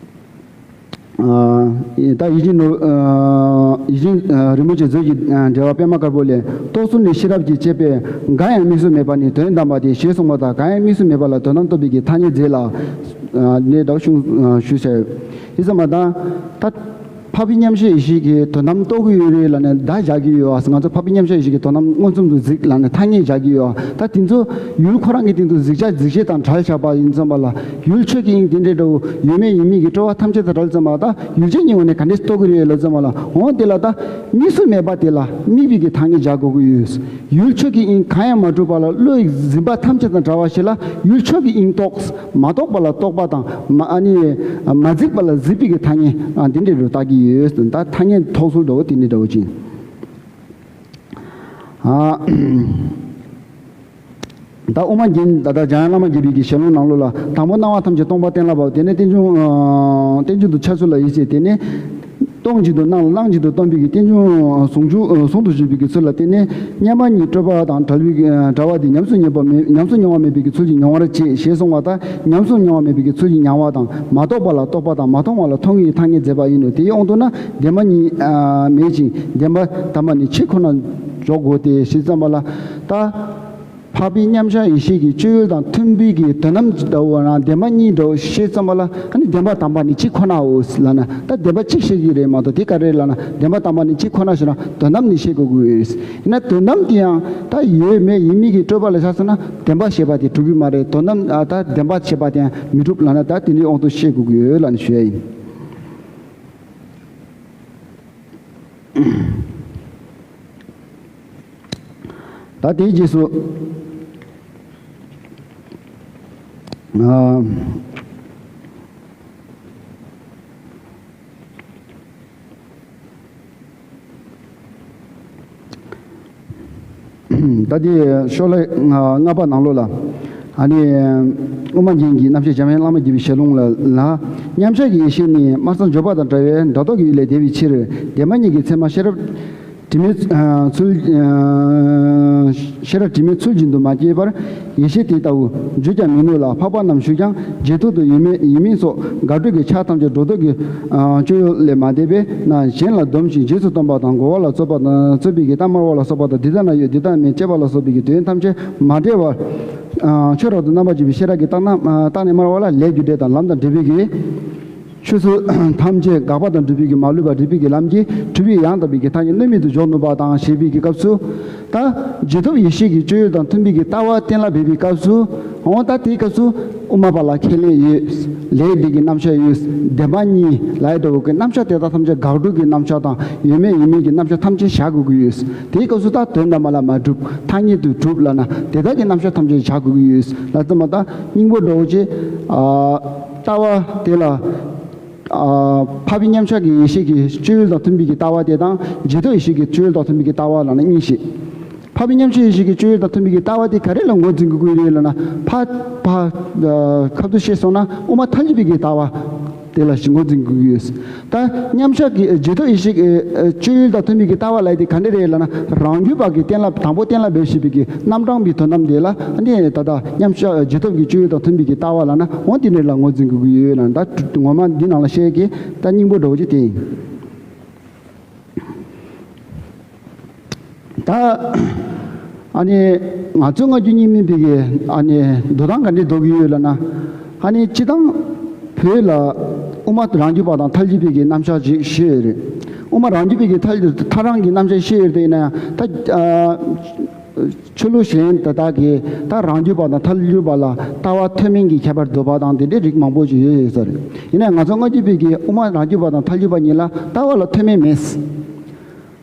ཨ་ད་ཡིད་བཞིན་ནོར། ཨ་ཡིད་བཞིན་ཨ་རིན་པོ་ཆེ་མཛོད་ཀྱི་ཨ་འགྲེལ་པ་པད་མ་དཀར་པོ་ལས། རྟོག་ཚུལ་ནི་ཤེས་རབ་ཀྱིས་དཔྱད་པས། འགའ་ཡང་དམིགས་སུ་མེད་པ་ནི་དོན་དམ་པ་སྟེ། ཞེས་གསུངས་པ་དང་། འགའ་ཡང་དམིགས་སུ་མེད་པ་ལ་དོན་དམ་རྟོགས་པའི་གི་ཐ་སྙད་རྫས་ལ་ཨ་ནི་ད་གཞུང་ཨ་ཞུས་ཟེར། ཡིན་ཙམ་པ་དང་ད་འཕགས་པའི་མཉམ་གཞག་ཡེ་ཤེས་ཀྱི་དོན་དམ་རྟོགས་ཀྱི་ཡོད་རེད་ལབ་ནས་བརྡ་བཞག་གི་ཡོད་པ། ང་ཚོ་འཕགས་པའི་མཉམ་གཞག་ཡེ་ཤེས་ཀྱི་དོན་དམ་མངོན་སུམ་དུ་གཟིགས་ལབ་ནས་ཐ་སྙད་བཞག་གི་ཡོད་པ། ད་དེ་ཚོ་ཡུལ་ཁོ་རང་གི་སྟེང་དུ་གཟིགས་བྱ་གཟིགས་བྱེད་དང་བྲལ་བཞག་པ་ཡིན་ཙམ་པ་ལ། ཡུལ་ཆོས་ཀྱི་དབྱིངས་དེ་འདྲའི་འདྲ་བོ་ཡོད་མེད་ཡིན་མིན་གྱི་སྤྲོས་པ་ཐམས་ཅད་དང་བྲལ་ཙམ་པ། ད་ཡུལ་ཅན་གྱི་ངོས་ནས་ག་འདྲས་རྟོགས་ཀྱི་རེད་ལབ་ཙམ་པ་ལ། འོ་དེ་ལ་ད་དམིགས་སུ་མེད་པ་དེ་ལ་དམིགས་པའི་གི་ཐ་སྙད་བཞག་དགོས་ཀྱི་ཡོད། ཡུལ་ཆོས་ཀྱི་དབྱིངས་གང་ཡང་མ་གྲུབ་པ་ལ། བློ་ཡི་གཟིམ་པ་ཐམས་ཅད་དང་བྲལ་བ་ཞིག་ལ་ཡུལ་ཆོས་ཀྱི་དབྱིངས་རྟོགས། མ་རྟོགས་པ་ལ་རྟོགས་པ་དང་། མ་ཨ་ནི་མ་གཟིགས་པ་ལ་གཟིགས་པའི་གི་ཐ་སྙད་ཨ་འདི་འདྲའི་རུ་བཏགས་ཀྱི་ཡོད། ད་ཐ་སྙད་ཐོགས་ཚུལ་འདྲ་བོ་དེ་འདྲའི་འདྲ་བོ་ཅིག་ཨ། ད་དབུ་མ་རྒྱན། ད་ལྟ་འཇམ་དབྱངས་བླ་མ་དགྱེས་པའི་གི་ཞལ་ལུང་ནང་ལོགས་ལ། དང་པོ་སྣང་བ་ཐམས་ཅད་སྟོང་པར་བསྟན་ལ་བབ། དེ་ནས་རྟེན་འབྱུང་ཨ་རྟེན་འབྱུང་དུ་འཆར་ཚུལ་ལ་ཡིད་ཆེས། དེ་ནས་སྟོང་གཅིག་ཏུ་སྣང་ལ་སྣང་གཅིག་ཏུ་སྟོན་པའི་གི་རྟེན་འབྱུང་ཟུང་འཇུག་ཨ་ཟུང་དུ་འཇུག་པའི་གི་ཚུལ་ལ་བརྟེན་ནས། མཉམ་པ་ཉིད་སྤྲོས་པ་དང་བྲལ་བའི་གི་ཨ་བྲལ་བ་དེ་ཉམས་སུ་མྱོང་བ་མེད། ཉམས་སུ་མྱོང་བ་མེད་པའི་གི་ཚུལ་གྱིས་མྱོང་བར་བྱེད། ཞེས་གསུངས་པ་དང་། ཉམས་སུ་མྱོང་བ་མེད་པའི་གི་ཚུལ་གྱིས་མྱོང་བ་དང་། མ་རྟོགས་པ་ལ་རྟོགས་པ་དང་། མ་མཐོང་བ་ལ་མཐོང་བའི་ཐ་སྙད་མཛད་པ་ཡིན་ནོ། དེའི་དབང་དུ་ན་བདེན་པ་གཉིས་ཨ་མེད་ཅིང་། བདེན་པ་དམ་པ་ནི་གཅིག་ཁོ་ན་འཇོག་དགོས་ཏེ། ཞེས་བརྩམས་པ་ལ། ད་འཕགས་པའི་མཉམ་གཞག་ཡེ་ཤེས་ཀྱི་སྤྱོད་ཡུལ་དང་མཐུན་པའི་གི་དོན་དམ་འདྲ་བོ་ན་བདེན་པ་གཉིས་འདྲ་བོ་ཞེས་བརྩམས་པ་ལ། ཨ་ནི་བདེན་པ་དམ་པ་ནི་གཅིག་ཁོ་ནའོ་ལབ་ན། ད་བདེན་པ་གཅིག་བཤད་ཀྱི་རེད་མ་གཏོགས། དེ་ག་རེ་ལབ་ན། བདེན་པ་དམ་པ་ནི་གཅིག་ཁོ་ན་ཞེ་ན་དོན་དམ་ནི་བཤད་དགོས་ཀྱི་ཡོད། ཡིན་ན་དོན་དམ་དེ་ཡང་ད་ཡོད་མེད་ཡིན་མིན་གྱི་སྤྲོས་པ་ལ་ཆགས་སོང་ན། བདེན་པ་ཞེས་པ་དེ་གྲུབ་ཀྱི་མ་རེད། དོན་དམ་ཨ་ད་བདེན་པ་ཞེས་པ་དེ་ཡང་མི་གྲུབ་ལབ་ན། ད་དེ་འདྲའི་དབང་དུ་བཤད་དགོས་ཀྱི་ཡོད་ལབ་ནས་ཞུ་ཡ་ཡིན། ད་དེའི་རྗེས་སུ། ཨ། ད་དེ་ཤོ་ལོ་ཀ་ལྔ་པ་ནང་ལོགས་ལ། ཨ་ནི་དབུ་མ་རྒྱན་གྱི་རྣམ་བཤད་འཇམ་དབྱངས་བླ་མ་དགྱེས་པའི་ཞལ་ལུང་ལ་ལ། མཉམ་གཞག་གི་ཡེ་ཤེས་ནི་སྨྲ་བསམ་སྦྱོར་བ་དང་བྲལ་བའི་འགྲོ་ལྡོག་གི་ཡུལ་ལས་འདས་པའི་ཕྱིར། བདེན་པ་གཉིས་ཀྱི་མཚན་མ་ཤེས་རབ་དྲི་མའི་ཚུལ། ཤེས་རབ་དྲི་མའི་ཚུལ་བཞིན་དུ་མ་སྐྱེས་པར་ཡེ་ཤེས་དེ་ལྟ་བུ་བརྗོད་ཀྱང་མི་ནུས་ལ། འཕགས་པ་རྣམས་ཞུས་ཀྱང་རྗེས་ཐོག་ཏུ་ཡོད་མེད་ཡིན་མིན་སོགས་དགག་སྒྲུབ་ཀྱི་ཆ་ཐམས་ཅད་སྒྲོ་འདོགས་ཀྱི་སྤྱོད་ཡུལ་ལས་མ་འདས་པས་ན། གཞན་ལ་སྡོམ་ཞིང་རྗེས་སུ་སྟོན་པ་དང་། རྒོལ་བ་ལ་སོགས་པ་དང་། རྩོད་པའི་གི་གཏམ་སྨྲ་བ་ལ་སོགས་པ་དང་། འདི་ལྟ་ན་ཡོད་འདི་ལྟ་མེད་ཅེས་པ་ལ་སོགས་པའི་གི་དོན་ཐམས་ཅད་མ་འདྲེས་པར་ཆོས་རབ་ཏུ་རྣམ་པར་འབྱེད་པའི་ཤེས་རབ་ཀྱིས་བརྟགས་ན། བརྟགས་ནས་སྨྲ་བ་ལ་ལས་རྒྱུ་འབྲས་དང་ལམ་དང་འབྲས་བུའི་གི་ཆོས་ཚུལ་ཐམས་ཅད་དགག་པ་དང་སྒྲུབ་པའི་གི་མ་ལུས་པ་རིགས་པའི་གི་ལམ་གྱིས་གྲུབ་པའི་ཡང་དག་པའི་གི་ཐ་སྙད་གནོད་མེད་དུ་འཇོག་ནུས་པ་དང་ཞེས་པའི་གི་སྐབས་སུ། ད་རྗེས་ཐོབ་ཡེ་ཤེས་ཀྱི་སྤྱོད་ཡུལ་དང་མཐུན་པའི་གི་ལྟ་བ་གཏན་ལ་འབེབས་པའི་སྐབས་སུ། འོ་ད་དེའི་སྐབས་སུ་དབུ་མ་པ་ལ་ཁས་ལེན་ཡོད། ལས་འབྲས་ཀྱི་རྣམ་གཞག་ཡོད། བདེན་པ་གཉིས་ལ་ཡི་འགྲོ་བའི་གི་རྣམ་གཞག་དེ་དག་ཐམས་ཅད་དགག་སྒྲུབ་ཀྱི་རྣམ་གཞག་དང་ཡོད་མེད་ཡིན་མིན་གྱི་རྣམ་གཞག་ཐམས་ཅད་བཞག་དགོས་ཀྱི་ཡོད། དེའི་སྐབས་སུ་ད་དོན་དམ་པ་ལ་མ་གྲུབ་ཐ་སྙད་དུ་གྲུབ་ལབ་ན་དེ་དག་གི་རྣམ་གཞག་ཐམས་ཅད་བཞག་དགོས་ཀྱི་ཡོད་ལབ་ཙམ་པ། ད་སྙིང་པོ་འདྲ་བོ་ཅིག་ཨ་ལྟ་བ་དེ་ལ། ཨ་འཕགས་པའི་མཉམ་གཞག་གི་ཡེ་ཤེས་ཀྱི་སྤྱོད་ཡུལ་དང་མཐུན་པའི་གི་ལྟ་བ་དེ་དང་། རྗེས་ཐོབ་ཡེ་ཤེས་ཀྱི་སྤྱོད་ཡུལ་དང་མཐུན་པའི་གི་ལྟ་བ་ལབ་ན་གཉིས་ཤིག་འཕགས་པའི་མཉམ་གཞག་ཡེ་ཤེས་ཀྱི་སྤྱོད་ཡུལ་དང་མཐུན་པའི་གི་ལྟ་བ་དེ་ག་རེ་ལ་ངོས་འཛིན་དགོས་ཀྱི་རེད་ལབ་ན། ཕ་ཕ་ཨ་ཁ་ཐུག་བཤད་སོང་ན་དབུ་མ་ཐལ་འགྱུར་བའི་གི་ལྟ་བ་དེ་ལ་ཞིག་ངོས་འཛིན་དགོས་ཀྱི་ཡོད། ད་མཉམ་གཞག་གི་རྗེས་ཐོབ་ཡེ་ཤེས་ཀྱི་ཨ་སྤྱོད་ཡུལ་དང་མཐུན་པའི་གི་ལྟ་བ་ལབ་དེ་ག་འདྲ་རེད་ལབ་ན། རང་རྒྱུད་པ་གི་གཏན་ལ་དང་པོ་གཏན་ལ་འབེབས་བྱེད་པའི་གི་རྣམ་གྲངས་པའི་དོན་དམ་དེ་ལ་ནི་ད་ལྟ་མཉམ་གཞག་རྗེས་ཐོབ་ཀྱི་སྤྱོད་ཡུལ་དང་མཐུན་པའི་གི་ལྟ་བ་ལབ་ན། འོ་དེ་འདྲ་ལ་ངོས་འཛིན་དགོས་ཀྱི་ཡོད་ལབ་ན། ད་ངོ་མ་འདི་ནང་ལ་བཤད་ཀྱི་ད་སྙིང་པོ་འདྲ་བོ་ཅིག་དེ་ཡིན། ད་ཨ་ནི་ང་ཚོ་སྔ་རྒྱུད་གཉིས་སྨིན་པའི་གི་ཨ་ནི་འདུལ་སྟངས་ག་འདྲས་འདུལ་གི་ཡོད་ལབ་ན། ཨ་ནི་སྤྱིར་བཏང་བོད་ལ་དབུ་མ་རང་རྒྱུད་པ་དང་ཐལ་འགྱུར་བའི་གི་རྣམ་གཞག་ཅིག་ཤོད་ཡོད་རེད། དབུ་མ་རང་རྒྱུད་པའི་གི་ཐལ་ཐལ་རང་གི་རྣམ་གཞག་བཤད་ཡོད་དེ་ཡིན་ན་ཡང་ད་ཨ་ཆོས་ལུགས་གཞན་དེ་དག་གིས་ད་རང་རྒྱུད་པ་དང་ཐལ་འགྱུར་བ་ལ་ལྟ་བ་མཐུན་མིན་གྱི་ཁྱད་པར་འདོད་པ་དང་དེ་འདྲའི་རིགས་མང་པོ་ཞིག་ཡོད་ཡོད་ས་རེད། ཡིན་ན་ང་ཚོ་སྔ་འགྱུར་པའི་གི་དབུ་མ་རང་རྒྱུད་པ་དང་ཐལ་འགྱུར་བ་གཉིས་ལ་ལྟ་བ་ལ་མཐུན་མིན་མེད།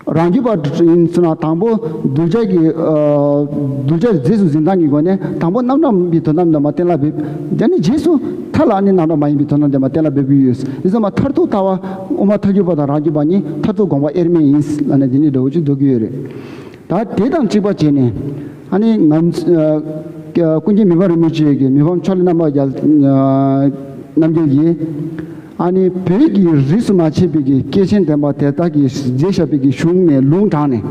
རང་རྒྱུད་པ་ཡིན་ཟེར་ན་དང་པོ་གདུལ་བྱ་གི་ཨ་གདུལ་བྱ་རྫས་སུ་འཛིན་སྟངས་ཀྱི་སྒོ་ནས་དང་པོ་རྣམ་གྲངས་མིན་པའི་དོན་དམ་དེ་མ་གཏན་ལ་འབེབས། དེ་ནས་རྗེས་སུ་མཐར་ལ་ཨ་ནི་རྣམ་གྲངས་མ་ཡིན་པའི་དོན་དམ་དེ་མ་གཏན་ལ་འབེབས་ཀྱི་ཡོད། ཡིན་ཙང་མ་མཐར་ཐུག་ལྟ་བ་དབུ་མ་ཐལ་འགྱུར་བ་དང་རང་རྒྱུད་པ་གཉིས་མཐར་ཐུག་དགོངས་པ་དབྱེར་མེད་ཡིན་ལབ་ནས་དེ་ནས་འདྲ་བོ་ཅིག་འདོད་ཀྱི་ཡོད་རེད། ད་དེ་དང་གཅིག་པ་བྱས་ནས་ཨ་ནི་ང་ཚོ་ཀུན་མཁྱེན་མི་ཕམ་རིན་པོ་ཆེ་གིས་མི་ཕམ་ཕྱོགས་ལས་རྣམ་པ་རྒྱལ་རྣམ་རྒྱལ་གྱིས། ཨ་ནི་བོད་ཀྱི་རིས་སུ་མ་ཆད་པའི་གི་སྐྱེས་ཆེན་དམ་པ་དེ་དག་གིས་མཛད་བཞག་པའི་གི་གཞུང་ནས་ལུང་དྲངས་ནས་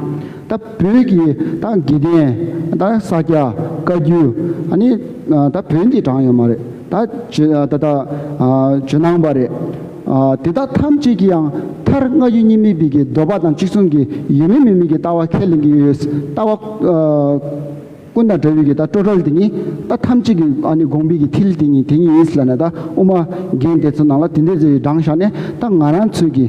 ད་བོད་ཀྱི་ད་དགེ་ལྡན་ད་ས་སྐྱ་བཀའ་བརྒྱུད་ཨ་ནི་ད་བོད་འདི་དྲངས་ཡོད་མ་རེད། ད་ཇོ་ད་ད་ཇོ་ནང་པ་རེད། དེ་དག་ཐམས་ཅད་ཀྱི་ཡང་མཐར་སྔ་རྒྱུད་གཉིས་མེད་པའི་གི་འདོད་པ་དང་གཅིག་མཚུངས་ཀྱི་ཡོད་མིན་མེད་མིན་གྱི་ལྟ་བ་ཁས་ལེན་གྱི་ཡོད། ལྟ་བ། ཀུན་དང་བྲལ་བའི་གི་ད་སྤྲོས་བྲལ་དེ་ཉིད་ད་ཐམས་ཅད་ཀྱི་ཨ་ནི་དགོངས་པའི་གི་མཐིལ་དེ་ཉིད་དེ་ཉིད་ཡིན་ཟེར་ལབ་ནས་ད་དབུ་མ་རྒན་དེ་ཚོ་ནང་ལ་དེ་འདྲའི་ཚོ་དྲངས་བཞག་ནས་ད་ང་རང་ཚོའི་གི་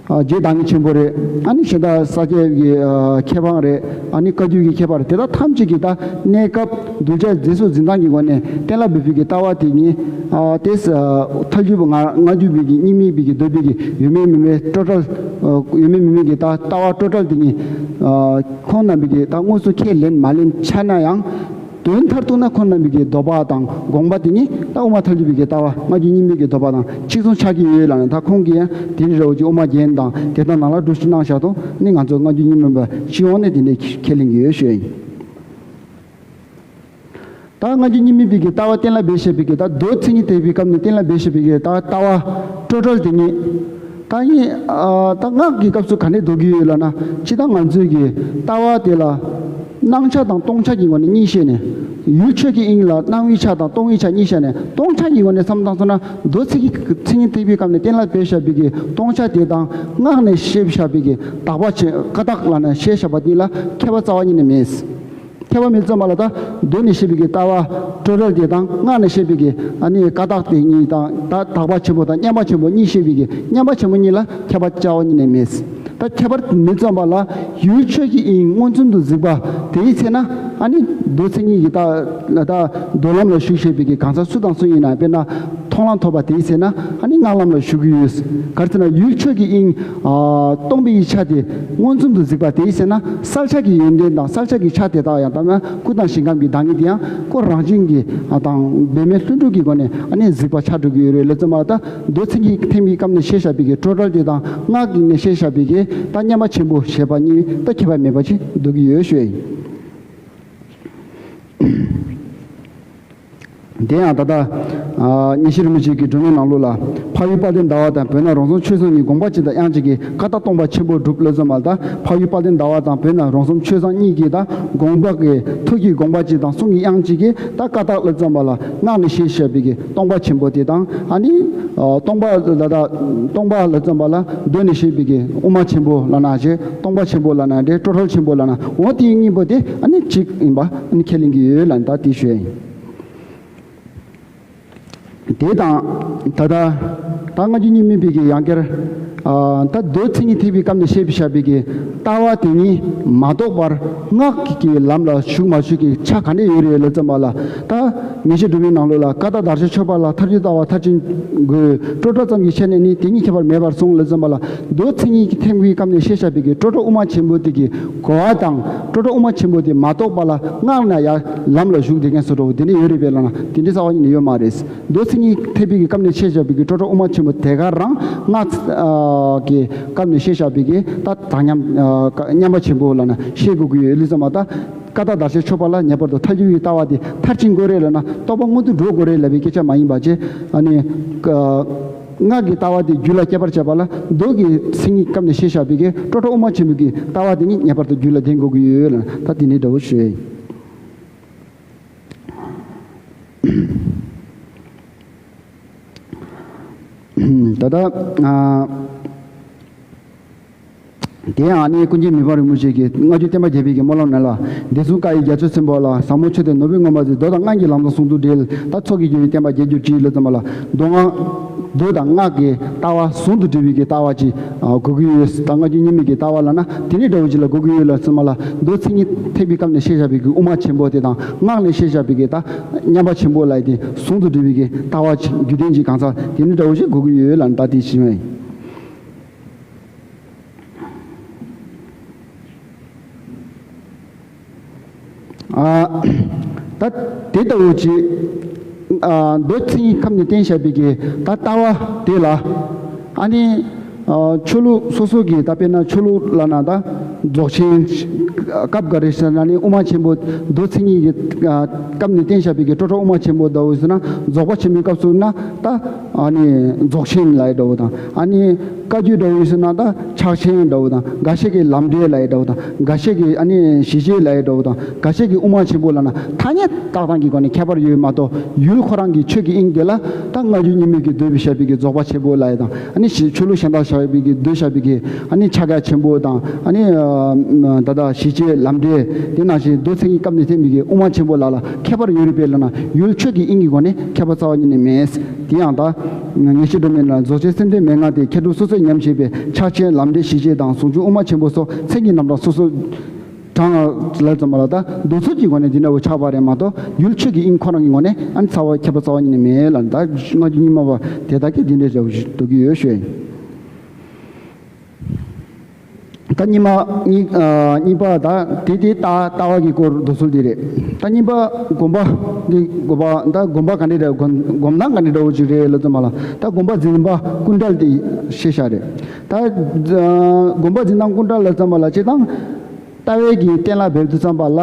ཨ་རྗེ་བདག་ཉིད་ཆེན་པོ་རེད། ཨ་ནི་གཞན་དག་ས་སྐྱའི་གི་ཨ་མཁས་པ་རེད། ཨ་ནི་བཀའ་བརྒྱུད་ཀྱི་མཁས་པ་རེད། དེ་དག་ཐམས་ཅད་ཀྱི་ད་གནས་སྐབས་གདུལ་བྱ་རྫས་སུ་འཛིན་སྟངས་ཀྱི་སྒོ་ནས་གཏན་ལ་འབེབས་པའི་གི་ལྟ་བ་དེ་ཉིད་ཨ་དེ་ཐལ་འགྱུར་བ་ང་སྔ་འགྱུར་བའི་གི་གཉིས་མེད་པའི་གི་འདོད་པའི་གི་ཡོད་མེད་མེད་མེད་སྤྲོས་བྲལ་ཡོད་མེད་མེད་མེད་ཀྱི་ད་ལྟ་བ་སྤྲོས་བྲལ་དེ་ཉིད་ཁོང་རྣམ་པའི་གི་ད་དངོས་སུ་ཁས་ལེན་མ་ལེན་ཆ་ན་ཡང་། དོན་མཐར་གཏུགས་ན་ཁོང་རྣམ་པའི་གི་འདོད་པ་དང་དགོངས་པ་དེ་ཉིད་ད་དབུ་མ་ཐལ་འགྱུར་བའི་གི་ལྟ་བ་སྔ་རྒྱུད་གཉིས་མེད་ཀྱི་འདོད་པ་དང་གཅིག་མཚུངས་ཆགས་ཀྱི་ཡོད་ལབ་ནས་ད་ཁོང་གིས་ཡང་དེ་རིང་རེ་བ་ཅིག་དབུ་མ་རྒན་དང་དེ་དག་ནང་ལ་སྒྲུབ་ཞུ་གནང་བཞག་དང་ནི་ང་ཚོ་སྔ་རྒྱུད་གཉིས་མེད་པ་སྤྱི་ཡོངས་ནས་དེ་འདྲའི་ཁས་ལེན་གྱི་ཡོད་ཞུ་ཡ་ཡིན། ད་སྔ་རྒྱུད་གཉིས་མེད་པའི་གི་ལྟ་བ་གཏན་ལ་འབེབས་བྱས་པའི་གི་ད་མདོ་མཚན་ཉིད་ཐེག་པའི་སྐབས་ནས་གཏན་ལ་འབེབས་བྱས་པའི་གི་ད་ལྟ་བ་སྤྲོས་བྲལ་དེ་ཉིད། ད་ཡིན་ཨ་ད་སྔགས་ཀྱི་སྐབས་སུ་ག་འདྲས་འདོད་ཀྱི་ཡོད་ལབ་ན་སྤྱིར་བཏང་ང་ཚོའི་གི་ལྟ་བ་དེ་ལ་སྣང་ཆ་དང་སྟོང་ཆ་གི་ངོས་ནས་གཉིས་བཤད་ནས་ཡུལ་ཆོས་ཀྱི་དབྱིངས་ལ་སྣང་བའི་ཆ་དང་སྟོང་བའི་ཆ་གཉིས་བཤད་ནས་སྟོང་ཆ་གི་ངོས་ནས་བསམ་བཏང་སོང་ན་མདོ་མཚན་གྱི་མཚན་ཉིད་ཐེག་པའི་སྐབས་ནས་གཏན་ལ་འབེབས་བཞག་པའི་གི་སྟོང་ཆ་དེ་དང་སྔགས་ནས་བཤད་བཞག་པའི་གི་དག་པ་ཆེ་ཀ་དག་ལབ་ནས་བཤད་བཞག་པ་དེ་ལ་ཁྱད་པར་རྩ་བ་ཉིད་ནས་མེད། ཁྱད་པར་མེད་ཙམ་པ་ལ་ད་མདོ་ནས་བཤད་པའི་གི་ལྟ་བ་སྤྲོས་བྲལ་དེ་དང་སྔགས་ནས་བཤད་པའི་གི་ཨ་ནི་ཀ་དག་དེ་གཉིས་དང་ད་དག་པ་ཆེན་པོ་དང་མཉམ་པ་ཆེན་པོ་གཉིས་བཤད་པའི་གི་མཉམ་པ་ཆེན་པོ་གཉིས་ལ་ཁྱད་པར་རྩ་བ་ཉིད་ནས་མེད། ད་ཁྱད་པར་མེད་ཙམ་པ་ལ་ཡུལ་ཆོས་ཀྱི་དབྱིངས་མངོན་སུམ་དུ་གཟིགས་པ་དེའི་ཚེ་ན་ཨ་ནི་མདོ་མཚན་ཉིད་ཀྱི་ད་ད་མདོ་ལམ་ལ་ཞུགས་བྱས་པའི་གི་གང་ཟག་སུ་དང་སུ་ཡིན་ན་དཔེར་ན། མཐོང་ལམ་ཐོབ་པ་དེའི་ཚེ་ན་ཨ་ནི་སྔགས་ལམ་ལ་ཞུགས་ཀྱི་ཡོད། ག་རེ་ཟེར་ན་ཡུལ་ཆོས་ཀྱི་དབྱིངས་ཨ་སྟོང་པའི་ཆ་དེ་མངོན་སུམ་དུ་གཟིགས་པ་དེའི་ཚེ་ན་གསལ་ཆ་གི་ཡོན་ཏན་དང་གསལ་ཆ་གི་ཆ་དེ་དག་ཡང་དཔེར་ན་སྐུ་དང་ཞིང་ཁམས་ཀྱི་བདག་ཉིད་དེ་ཡང་ཁོ་རང་བཞིན་གྱི་ཨ་དང་འབད་མེད་ལྷུན་གྲུབ་ཀྱི་སྒོ་ནས་ཨ་ནི་གཟིགས་པ་ཆགས་འགྲོ་གི་ཡོད་རེད་ལབ་ཙམ་པ་ད་མདོ་མཚན་ཉིད་ཐེག་པའི་སྐབས་ནས་བཤད་བཞག་པའི་གི་སྤྲོས་བྲལ་དེ་དང་སྔགས་ཀྱི་ནས་བཤད་བཞག་པའི་གི་ད་མཉམ་པ་ཆེན་པོ་ཞེས་པ་གཉིས་ད་ཁྱད་པར་མེད་པ་ཅིག་འདོད་ཀྱི་ཡོད་ཞུ་ཡ་ཡིན། དེ་ཡང་ད་ལྟ་ཨ་ཉི་ཤུ་རིན་པོ་ཆེ་གི་སྒྲོན་མེའི་ནང་ལོགས་ལ་འཕགས་ཡུལ་དཔལ་ལྡན་ཟླ་བ་དང་བོད་ན་རོང་ཟོམ་ཆོས་བཟང་གཉིས་དགོངས་པ་གཅིག་དང་དབྱངས་གཅིག་གིས་ཀ་དག་སྟོང་པ་ཆེན་པོ་སྒྲུབ་ལབ་ཙམ་པ་ལ་ད་འཕགས་ཡུལ་དཔལ་ལྡན་ཟླ་བ་དང་བོད་ན་རོང་ཟོམ་ཆོས་བཟང་གཉིས་ཀྱིས་ད་དགོངས་པ་གི་ཐུགས་ཀྱི་དགོངས་པ་གཅིག་དང་གསུང་གི་དབྱངས་གཅིག་གིས་ད་ཀ་དག་ལབ་ཙམ་པ་ལ་སྔགས་ནས་བཤད་བཞག་པའི་གི་སྟོང་པ་ཆེན་པོ་དེ་དང་ཨ་ནི་ཨ་སྟོང་པ་ལ་ད་སྟོང་པ་ལབ་ཙམ་པ་ལ་མདོ་ནས་བཤད་པའི་གི་དབུ་མ་ཆེན་པོ་ལབ་ན་བྱེད་སྟོང་པ་ཆེན་པོ་ལབ་ན་འདྲེ་སྤྲོས་བྲལ་ཆེན་པོ་ལབ་ན་འོ་དེའི་གཉིས་པོ་དེ་ཨ་ནི་གཅིག་ཡིན་པ་ཨ་ནི་ཁས་ལེན་གྱི་ཡོད་ལབ་ནས་ད་དེ་ཞུ་ཡ་ཡིན། དེ་དང་ད་ལྟ་ད་སྔ་རྒྱུད་གཉིས་མེད་པའི་གི་ཡང་སྐྱར་ཨ་ད་མདོ་མཚན་ཉིད་ཐེག་པའི་སྐབས་ནས་བཤད་པའི་བཞག་པའི་གི་ལྟ་བ་དེ་ཉིད་མ་རྟོགས་པར་སྔགས་ཀྱི་ལམ་ལ་ཞུགས་མ་ཞུགས་ཀྱི་ཆ་ག་འདྲ་ཡོད་རེད་ལབ་ཙམ་པ་ལ་ད་ངེས་ཤེས་སྒྲོན་མེའི་ནང་ལོགས་ལ་ཀ་དག་དར་ཞིང་ཆོད་པ་ལ་མཐར་གྱིས་ལྟ་བ་མཐར་ཕྱིན་དགོས། སྤྲོས་བྲལ་ཙམ་གྱི་ཆ་ནས་ནི་དེ་ཉིད་ཁྱད་པར་མེད་པར་གསུངས་ལབ་ཙམ་པ་ལ་མདོ་མཚན་ཉིད་ཀྱི་ཐེག་པའི་སྐབས་ནས་བཤད་བཞག་པའི་གི་སྤྲོས་བྲལ་དབུ་མ་ཆེན་པོ་དེ་གི་གོ་བ་དང་སྤྲོས་བྲལ་དབུ་མ་ཆེན་པོ་དེ་མ་རྟོགས་པ་ལ་སྔགས་ན་ཡང་ལམ་ལ་ཞུགས་བསྡད་མཁན་བཟོ་འདྲ་བོ་དེ་འདྲ་ཡོད་རེད་པས་ལབ་ན་དེ་འདྲའི་རྩ་བ་ཉིད་ནས་ཡོད་མ་རེད། མདོ་མཚན་ཉིད་ཐེག་པའི་གི་སྐབས་ནས་བཤད་བཞག་པའི་གི་སྤྲོས་བྲལ་དབུ་མ་ཆེན་པོ་དེ་ག་རང་སྔགས་ཨ་གི་སྐབས་ནས་བཤད་བཞག་པའི་གི་ད་དག་མཉམ་ཨ་མཉམ་པ་ཆེན་པོ་ལབ་ན་བཤད་དགོས་ཀྱི་ཡོད་ལབ་ཙམ་པ་ད་ཀ་དག་དར་ཞིང་ཆོད་པ་ལ་ངེས་པར་དུ་མཐར་གྱིས་ལྟ་བ་དེ་མཐར་ཕྱིན་དགོས་རེད་ལབ་ན་རྟོགས་པ་མངོན་དུ་འགྲོ་དགོས་རེད་ལབ་པའི་སྐད་ཆ་མ་ཡིན་པ་བྱས་ཨ་ནི་ཨ་སྔགས་ཀྱི་ལྟ་བ་དེ་རྒྱུད་ལ་སྐྱེ་བར་བྱེད་པ་ལ་མདོ་གི་མཚན་ཉིད་སྐབས་ནས་བཤད་བཞག་པའི་གི་སྤྲོས་བྲལ་དབུ་མ་ཆེན་པོའི་གི་ལྟ་བ་དེ་ཉིད་ངེས་པར་དུ་རྒྱུད་ལ་ལྡན་དགོས་ཀྱི་ཡོད་ལབ་ན་ད་དེ་ནས་འདྲ་བོ་ཞུ་ཡ་ཡིན། ད་ལྟ་ཨ། དེ་ཡང་ཨ་ནི་ཀུན་མཁྱེན་མི་ཕམ་རིན་པོ་ཆེ་གིས་སྔ་འགྱུར་བསྟན་པ་རྒྱས་པའི་གི་སྨོན་ལམ་ནང་ལ། བདེ་སྲུང་བཀའ་ཡི་རྒྱ་མཚོ་ཆེན་པོ་ལ། ཟབ་མོ་ཆོས་དེ་ནོར་བུས་ངོམས་པ་མཛོད། མདོ་དང་སྔགས་ཀྱི་ལམ་བཟང་ཟུང་དུ་འབྲེལ། ད་ཚོགས་ཀྱི་རྒྱུ་ཡི་བསྟན་པ་རྒྱས་གྱུར་ཅིག་ལ་ཙམ་པ་ལ། མདོ་སྔགས། མདོ་དང་སྔགས་ཀྱི་ལྟ་བ་ཟུང་དུ་འབྲེལ་བའི་གི་ལྟ་བ་ཅིག་ཨ་དགོས་ཀྱི་ཡོད། ད་སྔ་འགྱུར་རྙིང་མའི་གི་ལྟ་བ་ལབ་ན་དེ་འདྲའི་འདྲ་བོ་ཅིག་ལ་དགོས་ཀྱི་ཡོད་ལ་ཙམ་པ་ལ། མདོ་མཚན་ཉིད་ཐེག་པའི་སྐབས་ནས་བཤད་བཞག་པའི་གི་དབུ་མ་ཆེན་པོ་དེ་དང་། སྔགས་ནས་བཤད་བཞག་པའི་གི་ད་མཉམ་པ་ཆེན་པོ་ལབ་ཡ་དེ་ཟུང་དུ་འབྲེལ་བའི་གི་ལྟ་བ་ཅིག་རྒྱུད་ལྡན་ཅིག་གང་ཟག་དེ་འདྲའི་འདྲ་བོ་ཅིག་དགོས་ཀྱི་ཡོད་ལབ་ན་ད་དེ་ཞིག་མ་ཡིན། ཨ། ད་དེ་ལྟ་བུ་ཅིག་ཨ། མདོ་མཚན་ཉིད་ཁམས་ནས་བསྟན་བཞག་པའི་གི་ད་ལྟ་བ་དེ་ལ། ཨ་ནི་ཨ། ཆོས་ལུགས་སོ་སོ་གི་ད་དཔེར་ན་ཆོས་ལུགས་ལབ་ན་ད་རྫོགས་ཆེན། སྐབས་འགའ་རེ་ཟེར་ན་ནི་དབུ་མ་ཆེན་པོ་མདོ་མཚན་ཉིད་ཀྱི་ཨ། སྐབས་ནས་བསྟན་བཞག་པའི་གི་སྤྲོས་བྲལ་དབུ་མ་ཆེན་པོ་ལྟ་བུ་ཟེར་ན། རྫོགས་པ་ཆེན་པོའི་སྐབས་སུ་ན་ད་ཨ་ནི་རྫོགས་ཆེན་ལབ་ཡ་འདྲ་བོ་དང་། ཨ་ནི་བཀའ་བརྒྱུད་འདྲ་བོ་ཡིན་ཟེར་ན་ད་ཕྱག་ཆེན་འདྲ་བོ་དང་། འགའ་ཤས་ཀྱིས་ལམ་འབྲས་ལབ་ཡ་འདྲ་བོ་དང་། འགའ་ཤས་ཀྱིས་ཨ་ནི་ཞི་བྱེད་ལབ་ཡ་འདྲ་བོ་དང་། འགའ་ཤས་ཀྱིས་དབུ་མ་ཆེན་པོ་ལབ་ན་ཐ་སྙད་བཏགས་སྟངས་ཀྱི་སྒོ་ནས་ཁྱད་པར་ཡོད་མ་གཏོགས། ཡུལ་ཁོ་རང་གི་ཆོས་ཀྱི་དབྱིངས་དེ་ལ་ད་སྔ་འགྱུར་རྙིང་མའི་གི་མདོས་པའི་བཤད་པའི་གི་རྫོགས་པ་ཆེན་པོ་ལབ་ཡ་དང་། ཨ་ནི་ཞི། ཆོས་ལུགས་གཞན་དག་བཤད་པའི་གི་མདོས་བཤད་པའི་གི་ཨ་ནི་ཕྱག་རྒྱ་ཆེན་པོ་དང་། ཨ་ནི་ཨ། ད་ལྟ་ཞི་བྱེད་ལམ་འབྲས། དེ་ནང་བཞིན་མདོ་མཚན་ཉིད་སྐབས་ནས་བསྟན་པའི་གི་དབུ་མ་ཆེན་པོ་ལ་ལ་ཁྱད་པར་ཡོད་རེད་པས་ལབ་ན། ཡུལ་ཆོས་ཀྱི་དབྱིངས་ཀྱི་སྒོ་ནས་ཁྱད་པར་རྩ་བ་ཉིད་ནས་མེད། དེ་ཡང་ད་ངེས་ཤེས་སྒྲོན་མེ་ལ། རྫོགས་ཆེན་སེམས་དོན་མན་ངག་དེ། མཁས་གྲུབ་སོ་སོས་ཉམས་བཞེས་པའི། ཕྱག་ཆེན་ལམ་འབྲས་ཞི་བྱེད་དང་། ཟུང་འཇུག་དབུ་མ་ཆེན་པོ་སོགས་མཚན་གྱི་རྣམ་གྲངས་སོ་སོ་དྲངས་ལ་ཙམ་པ་ལ། ད་མདོ་ཚུལ་གྱི་སྒོ་ནས་འདི་འདྲ་བོ་ཆགས་པ་རེད་མ་གཏོགས། ཡུལ་ཆོས་ཀྱི་དབྱིངས་ཁོ་རང་གི་ངོས་ནས་ཨ་ནི་རྩ་བ་ཁྱད་པར་རྩ་བ་ཉིད་ནས་མེད་ལ། ད་སྔ་འགྱུར་རྙིང་མ་པ་དེ་དག་གིས་འདི་འདྲའི་འདྲ་བོ་ཞིག་འདོད་ཀྱི་ཡོད་ཞུ་ཡ་ཡིན། ད་གཉིས་མ་གཉིས། ཨ། གཉིས་པ་ད་དེ་དེ་ལྟ་ལྟ་བ་གི་སྐོར་མདོ་ཚུལ་དེ་རེད། ད་གཉིས་པ་སྒོམ་པ་འདི། སྒོམ་པ་ད་སྒོམ་པ་ག་འདྲ་འདྲ། སྒོམ་སྒོམ་སྟངས་ག་འདྲ་འདྲ་བོ་ཅིག་རེད་ལབ་ཙམ་པ་ལ། ད་སྒོམ་པ་འཛིན་པ་ཀུན་བྲལ་དེ་ཤེས་བྱ་རེད། ད་ཨ། སྒོམ་པ་འཛིན་སྟངས་ཀུན་བྲལ་ལབ་ཙམ་པ་ལ་སྤྱིར་བཏང་ལྟ་བའི་གི་གཏན་ལ་འབེབས་དུས་ཙམ་པ་ལ།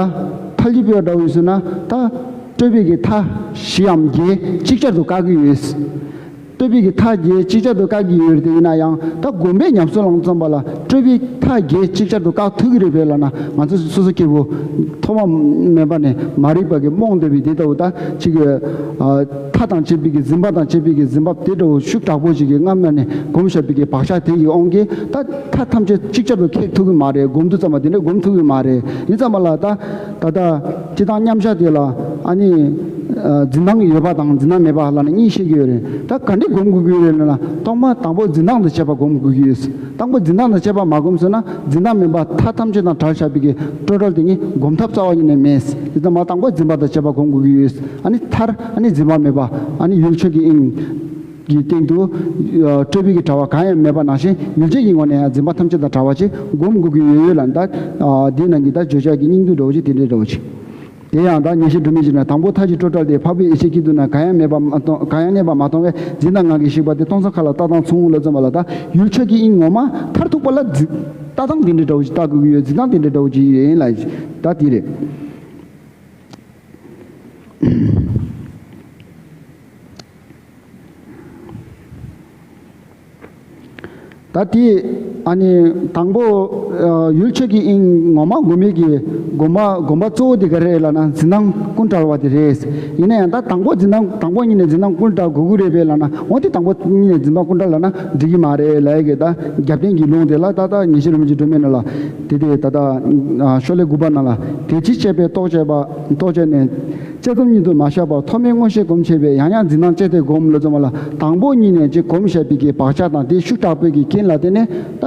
མཐའ་གཅིག་པའི་འདྲ་བོ་ཡིན་ཟེར་ན་ད་སྤྲོས་པའི་གི་མཐའ་བཞིའམ་བརྒྱད་ཅིག་ཅར་དུ་བཀག་གི་ཡོད། སྤྲོས་པའི་གི་མཐའ་བརྒྱད་ཅིག་ཅར་དུ་བཀག་གི་ཡོད་རེད་དེ། ཡིན་ན་ཡང་ད་སྒོམ་པའི་ཉམས་སུ་བླངས་ཙམ་པ་ལ་སྤྲོས་པའི་མཐའ་བརྒྱད་ཅིག་ཅར་དུ་བཀག་ཐུབ་ཀྱི་རེད་པས་ལབ་ན། ང་ཚོ་སོ་སོ་སྐྱེ་བོ་ཐོག་མ་མེད་པ་ནས་མ་རིག་པ་གིས་རྨོངས་བསྡད་པའི་དེ་ལྟ་བུ་ད་ཅིག་གི་ཨ། མཐའ་དང་བཅས་པའི་གི་འཛིན་པ་དང་བཅས་པའི་གི་འཛིན་པ་དེ་འདྲ་བོ་ཤུགས་དྲག་པོ་ཅིག་གིས་སྔ་མ་ནས་གོམས་བཞག་པའི་གི་བག་ཆགས་དེ་ཡི་དབང་གིས། ད་མཐའ་ཐམས་ཅད་ཅིག་ཅར་དུ་ཁེགས་ཐུབ་ཀྱི་མ་རེད། སྒོམ་དུས་ཙམ་པ་དེ་འདྲ་སྒོམ་ཐུབ་ཀྱི་མ་རེད། ཡིན་ཙམ་པ་ལ་ད་ད་ལྟ་སྤྱིར་བཏང་མཉམ་བཞག་དེ་ལ་ཨ་ནི་ཨ། འཛིན་སྟངས་ཡོད་པ་དང་འཛིན་སྟངས་མེད་པ་ལབ་ནས་གཉིས་བཤད་ཀྱི་ཡོད་རེད། ད་ག་འདྲས་སྒོམ་དགོས་ཀྱི་ཡོད་རེད་ལབ་ན། ཐོག་མར་དང་པོ་འཛིན་སྟངས་དང་བཅས་པ་སྒོམ་དགོས་ཀྱི་ཡོད། དང་པོ་འཛིན་སྟངས་དང་བཅས་པ་མ་སྒོམ་སོང་ན། འཛིན་སྟངས་མེད་པ་མཐའ་ཐམས་ཅད་དང་བྲལ་བཞག་པའི་གི་སྤྲོས་བྲལ་དེ་ཉིད་སྒོམ་ཐབས་རྩ་བ་ཉིད་ནས་མེད། དེ་ཚང་མ་དང་པོ་འཛིན་པ་དང་བཅས་པ་སྒོམ་དགོས་ཀྱི་ཡོད། ཨ་ནི་མཐར་ཨ་ནི་འཛིན་པ་མེད་པ། ཨ་ནི་ཡུལ་ཆོས་ཀྱི་དབྱིངས་ཀྱི་སྟེང་དུ་ཨ། སྤྲོས་པའི་གི་དྲ་བ་གང་ཡང་མེད་པ་ནང་བཞིན། ཡུལ་ཅན་གྱི་ངོས་ནས་ཡང་འཛིན་པ་ཐམས་ཅད་དང་བྲལ་བ་ཅིག་སྒོམ་དགོས་ཀྱི་ཡོད་ཡོད་ལ། ད་ཨ། འདི་ནང་གི་ད་བརྗོད་བྱ་གི་སྙིང་བསྡུས་འདྲ་བོ་ཅིག་དེ་འདྲའི་འདྲ་བོ་ཅིག་དེ་ཡང་ད་ངེས་ཤེས་སྒྲོན་མེ་ཅིག་ན། དང་པོ་མཐའ་གཅིག་སྤྲོས་བྲལ་ཏེ། འཕགས་པའི་ཡེ་ཤེས་སྐྱིད་སྡུག་ན། གང་ཡང་མེད་པ་མ་མཐོང་། གང་ཡང་གནས་པ་མ་མཐོང་བས། འཛིན་སྟངས་ངང་གིས་ཞིག་པ་དེ། སྟོང་གསལ་མཁའ་ལ་ལྟ་སྟངས་མཚུངས་ལ་ཙམ་པ་ལ། ད་ཡུལ་ཆོས་ཀྱི་དབྱིངས་ངོ་མ་མཐར་ཐུག་པ་ལ་འཛིན་ལྟ་སྟངས་དེ་འདྲའི་འདྲ་བོ་ཅིག་ལྟ་དགོས་ཀྱི་ཡོད། འཛིན་སྟངས་དེ་འདྲའི་འདྲ་བོ་ཅིག་ཡིན་ལ། ད་དེ་རེད། ད་དེ་ཨ་ནི་དང་པོ་ཨ། ཡུལ་ཆོས་ཀྱི་དབྱིངས་ངོ་མ་སྒོམ་མེད་ཀྱི་སྒོམ་པ་སྒོམ་པ་གཙོ་བོ་དེ་ག་རེ་རེད་ལབ་ན། འཛིན་སྟངས་ཀུན་བྲལ་བ་དེ་རེད། ཡིན་ན་ཡང་ད་དང་པོ་འཛིན་སྟངས་དང་པོ་ཉིད་ནས་འཛིན་སྟངས་ཀུན་བྲལ་དགོས་ཀྱི་རེད་པས་ལབ་ན། འོ་དེ་དང་པོ་ཉིད་ནས་འཛིན་སྟངས་ཀུན་བྲལ་ལབ་ན་འགྲིག་གི་མ་རེད་ལབ་ཡ་གི་ད་རྒྱབ་རྟེན་གྱི་ལུང་དེ་ལ། ད་ལྟ་ངེས་ཤེས་སྒྲོན་མེ་ཅིག་སྒྲོན་མེ་ནང་ལ་དེ་དེ་ད་ལྟ་ཨ། ཤོ་ལོ་ཀ་དགུ་པ་ནང་ལ། དེ་ཅིའི་ཕྱིར་ཞེས་པས་རྟོག་བཅས་པ། རྟོག་བཅས་ནས། དཔྱད་རྩོམ་ཉིད་དུ་མ་བཞག་པར། ཐོག་མའི་མངོན་ཤེས་གོམས་བྱས་པས། ཡང་ཡང་འཛིན་སྟངས་དཔྱད་དེ་སྒོམ་ལ་ཙམ་པ་ལ། དང་པོ་ཉིད་ནས་ཅིག་གོམས་བཞག་པའི་གི་བག་ཆགས་དང་དེའི་ཤུགས་དྲག་པོའི་གི་རྐྱེན་ལ་བརྟེན་ནས། ད་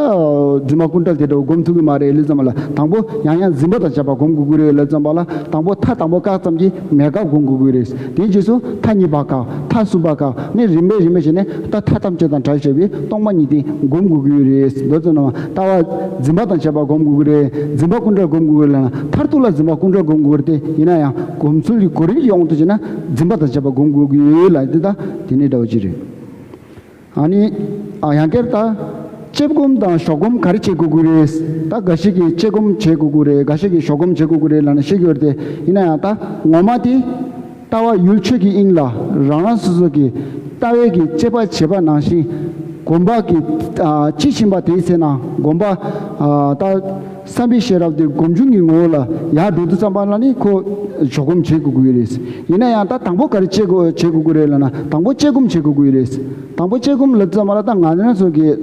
འཛིན་པ་ཀུན་བྲལ་དེ་འདྲ་བོ་སྒོམ་ཐུབ་ཀྱི་མ་རེད་ལ་ཙམ་པ་ལ། དང་པོ་ཡང་ཡང་འཛིན་པ་དང་བཅས་པ་སྒོམ་དགོས་ཀྱི་རེད་ལ་ཙམ་པ་ལ། དང་པོ་མཐའ་དང་པོ་བཀག་ཙམ་གྱིས་མེད་དགག་སྒོམ་དགོས་ཀྱི་རེད། དེའི་རྗེས་སུ་མཐའ་གཉིས་པ་བཀག་མཐའ་གསུམ་པ་བཀག་ནས་རིམ་པས་རིམ་པས་བྱས་ནས། ད་མཐའ་ཐམས་ཅད་དང་བྲལ་བྱས་པའི་སྟོང་པ་ཉིད་དེ་སྒོམ་དགོས་ཀྱི་རེད། མདོ་ཙམ་ན་ལྟ་བ་འཛིན་པ་དང་བཅས་པ་སྒོམ་དགོས་ཀྱི་རེད། འཛིན་པ་ཀུན་བྲལ་སྒོམ་དགོས་ཀྱི་རེད་ལབ་ན། མཐར་ཐུག་ལ་འཛིན་པ་ཀུན་བྲལ་སྒོམ་དགོས་ཀྱི་རེད་དེ། ཡིན་ན་ཡང་སྒོམ་ཚུལ་གྱི་གོ་རིམ་གྱི་དབང་དུ་བྱས་ན། འཛིན་པ་དང་བཅས་པ་སྒོམ་དགོས་ཀྱི་ཡོད་ལབ་དེ་ད་དེ་ནས་འདྲ་བོ་ཅིག་རེད། ཨ་ནི་ཨ། ཡང་བསྐྱར་ད་དཔྱད་སྒོམ་དང་ཞོག་སྒོམ་ག་རེ་བྱེད་དགོས་ཀྱི་རེད། ད་འགའ་ཞིག་གིས་དཔྱད་སྒོམ་བྱེད་དགོས་ཀྱི་རེད། འགའ་ཞིག་གིས་ཞོག་སྒོམ་བྱེད་དགོས་ཀྱི་རེད་ལབ་ནས་བཤད་ཀྱི་ཡོད་རེད་དེ། ཡིན་ན་ཡང་ད་ངོ་མ་དེ། ལྟ་བ་ཡུལ་ཆོས་ཀྱི་དབྱིངས་ལ་རང་རང་སོ་སོ་གི་ལྟ་བའི་གི་དཔྱད་པ་བྱེད་པ་ནང་བཞིན། སྒོམ་པ་གི་ཨ། དཔྱིས་ཕྱིན་པ་དེའི་ཚེ་ན་སྒོམ་པ་ཨ། ད་བསམ་པའི་ཤེས་རབ་དེ་སྒོམ་བྱུང་གི་ངོ་བོ་ལ་ཡར་འགྲོ་དུས་ཙམ་པ་ལ་ནི་ཁོ་ཞོག་སྒོམ་བྱེད་དགོས་ཀྱི་རེད། ཡིན་ན་ཡང་ད་དང་པོ་ག་རེ་བྱེད་དགོས་བྱེད་དགོས་ཀྱི་རེད་ལབ་ན། དང་པོ་དཔྱད་སྒོམ་བྱེད་དགོས་ཀྱི་རེད། དང་པོ་དཔྱད་སྒོམ་ལབ་ཙམ་མ་ལ་ད་ང་རང་ཚོ་གི་ཨ་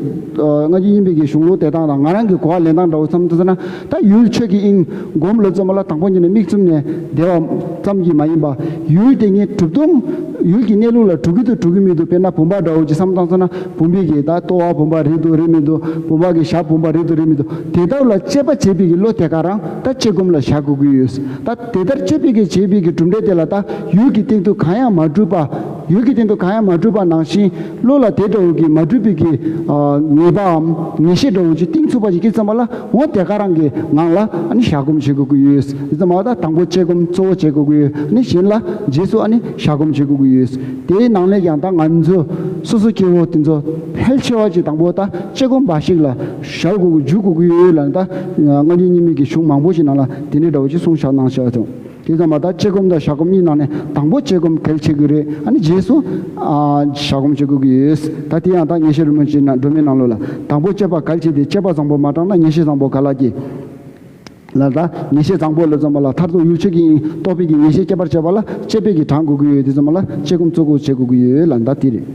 སྔ་འགྱུར་རྙིང་པའི་གི་གཞུང་ལུགས་དེ་དང་དང་ང་རང་གི་གོ་བ་ལེན་སྟངས་འདྲ་བོ་ཙམ་དུ་ཟེར་ན། ད་ཡུལ་ཆོས་ཀྱི་དབྱིངས་སྒོམ་ལབ་ཙམ་མ་ལ་དང་པོ་ཉིད་ནས་མིག་བཙུམ་ནས་བསྡད་པ་ཙམ་གྱིས་མ་ཡིན་པ། ཡུལ་དེ་ཉིད་གྲུབ་སྟངས་ཡུལ་གྱི་གནས་ལུགས་ལ་གྲུབ་ཀྱི་འདུག་གྲུབ་ཀྱི་མི་འདུག་དཔེར་ན་བུམ་པ་འདྲ་བོ་ཅིག་བསམ་བློ་བཏང་སོང་ན། བུམ་པའི་གི་ད་ལྟོ་བ་བུམ་པ་རེད་འདུག་རེད་མི་འདུག་བུམ་པ་གི་ཞབས་བུམ་པ་རེད་འདུག་རེད་མི་འདུག་དེ་ལྟ་བུ་ལ་དཔྱད་པ་བྱེད་པའི་གི་བློ་དེ་ག་རང་ད་དཔྱད་སྒོམ་ལ་བཞག་དགོས་ཀྱི་ཡོད། ད་དེ་ལྟར་དཔྱད་པའི་གི་བྱེད་པའི་གི་གྲུབ་འབྲས་དེ་ལ་ད་ཡུལ་གྱི་སྟེང་དུ་གང་ཡང་མ་གྲུབ་པ། ཡུལ་གྱི་སྟེང་དུ་གང་ཡང་མ་གྲུབ་པ་ནང་བཞིན་བློ་ལ་དེ་འདྲ་བོ་གི་མ་གྲུབ་པའི་གི་ཨ་ངེས་པའམ་ངེས་ཤེས་འདྲ་བོ་ཅིག་གཏིང་ཚུགས་པ་ཅིག་སྐྱེས་ཙམ་པ་ལ། འོ་དེ་ག་རང་གི་ངང་ལ་ཨ་ནི་བཞག་སྒོམ་བྱེད་དགོས་ཀྱི་ཡོད། དེ་ཙམ་པ་ད་དང་པོ་དཔྱད་སྒོམ་གཙོ་བོ་བྱེད་དགོས་ཀྱི་ཡོད། ཨ་ནི་གཞན་ལ་རྗེས་སུ་ཨ་ནི་བཞག་སྒོམ་བྱེད་དགོས་ཀྱི་ཡོད། དེའི་ནང་ནས་ཀྱང་ད་ང་ཚོ་སོ་སོ་སྐྱེ་བོ་དེ་ཚོ་ཕལ་ཆེ་བ་ཅིག་དང་པོ་ད་དཔྱད་སྒོམ་འབའ་ཞིག་ལ་བཞག་དགོས་ཀྱི་འཇུག་དགོས་ཀྱི་ཡོད་ལ། ད་སྔ་འགྱུར་རྙིང་མའི་གི་གཞུང་མང་པོ་ཞིག་ནང་ལ་དེ་འདྲའི་འདྲ་བོ་ཅིག་གསུངས་བཞག་གནང་བཞག་བྱུང་། དེ་ཙམ་པ་ད་དཔྱད་སྒོམ་དང་བཞག་སྒོམ་གཉིས་ནང་ནས་དང་པོ་དཔྱད་སྒོམ་གལ་ཆེ་གི་རེད། ཨ་ནི་རྗེས་སུ་ཨ་བཞག་སྒོམ་བྱེད་དགོས་ཀྱི་ཡོད། ད་དེ་ཡང་ད་ངེས་ཤེས་རིན་པོ་ཆེ་ན་སྒྲོན་མེའི་ནང་ལོགས་ལ། དང་པོ་དཔྱད་པ་གལ་ཆེ་སྟེ། དཔྱད་པ་བཟང་པོ་མ་དྲངས་ན་ངེས་ཤེས་བཟང་པོ་ག་ལ་སྐྱེ། ལ་ད་ངེས་ཤེས་བཟང་པོ་ལ་ཙམ་པ་ལ་མཐར་ཐུག་ཡུལ་ཆོས་ཀྱི་དབྱིངས་རྟོགས་པའི་གི་ངེས་ཤེས་སྐྱེད་པར་བྱེད་པ་ལ་དཔྱད་པའི་གི་དྲངས་དགོས་ཀྱི་ཡོད། དེ་ཙམ་པ་ལ་དཔྱད་སྒོམ་གཙོ་བོ་བྱེད་དགོས་ཀྱི་ཡོད་ལ། ད་དེ་རེད།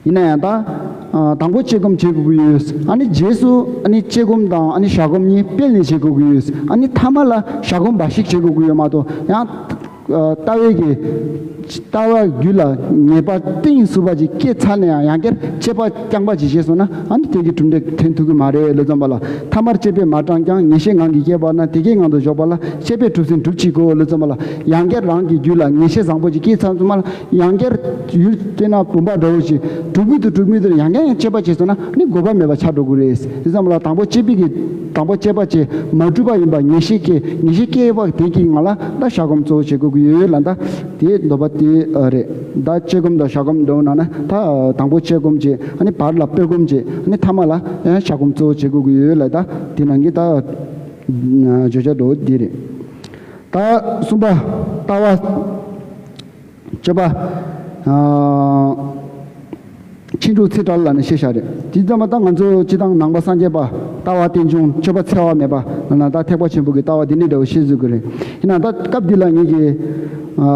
ཡིན་ན་ཡང་ད་ཨ་དང་པོ་དཔྱད་སྒོམ་བྱེད་དགོས་ཀྱི་ཡོད། ཨ་ནི་རྗེས་སུ་ཨ་ནི་དཔྱད་སྒོམ་དང་ཨ་ནི་བཞག་སྒོམ་གཉིས་སྤེལ་ནས་བྱེད་དགོས་ཀྱི་ཡོད། ཨ་ནི་ཐ་མ་ལ་བཞག་སྒོམ་འབའ་ཞིག་བྱེད་དགོས་ཀྱི་ཡོད་མ་གཏོགས། ཡང་ཨ་ལྟ་བའི་གི་ལྟ་བ་རྒྱུད་ལ་ངེས་པ་གཏིང་ཟབ་པ་ཅིག་སྐྱེས་ཚར་ནས་ཡང་ཡང་བསྐྱར་དཔྱད་པ་རྐྱང་པ་ཅིག་བྱས་སོང་ན། ཨ་ནི་དེ་གི་གྲུབ་འབྲས་ཐོན་ཐུབ་ཀྱི་མ་རེད་ལ་ཙམ་པ་ལ། ཐ་མར་དཔྱད་པས་མ་དྲངས་ཀྱང་ངེས་ཤེས་ངང་གིས་སྐྱེས་པ་ན། དེ་སྐད་ངང་དུ་འཇོག་པ་ལ་དཔྱད་པས་གྲུབ་ཟིན་གྲུབ་ཅིག་གོ་ལ་ཙམ་པ་ལ། ཡང་བསྐྱར་རང་གི་རྒྱུད་ལ་ངེས་ཤེས་བཟང་པོ་ཅིག་སྐྱེས་ཚར་ཙམ་པ་ལ། ཡང་བསྐྱར་ཡུལ་དེ་ན་བུམ་པ་འདྲ་བོ་ཞིག་གྲུབ་ཀྱི་འདུག་གྲུབ་མི་འདུག་ཡང་བསྐྱར་ཡང་དཔྱད་པ་བྱས་སོང་ན་ནི་དགོས་པ་མེད་པ་ཆགས་འགྲོ་གི་རེད། དེ་ཙམ་ལ་དང་པོ་དཔྱད་པའི་གི་དང་པོ་དཔྱད་པ་བྱས་མ་གྲུབ་པ་ཡིན་པ་ངེས་ཤེས་སྐྱེ། ངེས་ཤེས་སྐྱེས་པ་དེ་གི་ངང་ལ་ད་བཞག་སྒོམ་གཙོ་བོ་བྱེད་དགོས་ཀྱི་ཡོད་ལ། ད་དེ་འདོད་པ་དེ་རེད། ད་དཔྱད་སྒོམ་དང་བཞག་སྒོམ་འདྲ་བོ་ནང་ན། ད་དང་པོ་དཔྱད་སྒོམ་བྱས། ཨ་ནི་བར་ལ་སྤེལ་སྒོམ་བྱས། ཨ་ནི་ཐ་མ་ལ་བཞག་སྒོམ་གཙོ་བོ་བྱེད་དགོས་ཀྱི་ཡོད་ལ། ད་དེ་ནང་གི་ད་བརྗོད་བྱ་འདྲ་བོ་འདི་རེད། ད་གསུམ་པ་ལྟ་བ། སྤྱོད་པ། ཨ་ཕྱིན་དྲུག་ཚིག་བྲལ་ལ་ནི་ཤེས་བྱ་རེད། དེ་ཙམ་པ་ད་ང་ཚོ་སྤྱི་བཏང་ནང་པ་སངས་རྒྱས་པ་ལྟ་བ་རྟེན་འབྱུང་སྤྱོད་པ་འཚེ་བ་མེད་པ་ལ་ན། ད་ཐེག་པ་ཆེན་པོ་གི་ལྟ་བ་འདི་ནི་འདྲ་བོ་ཤེས་ཚུལ་གི་རེད། ཡིན་ན་ད་སྐབས་འདི་ལ་ངེད་ཀྱི་ཨ་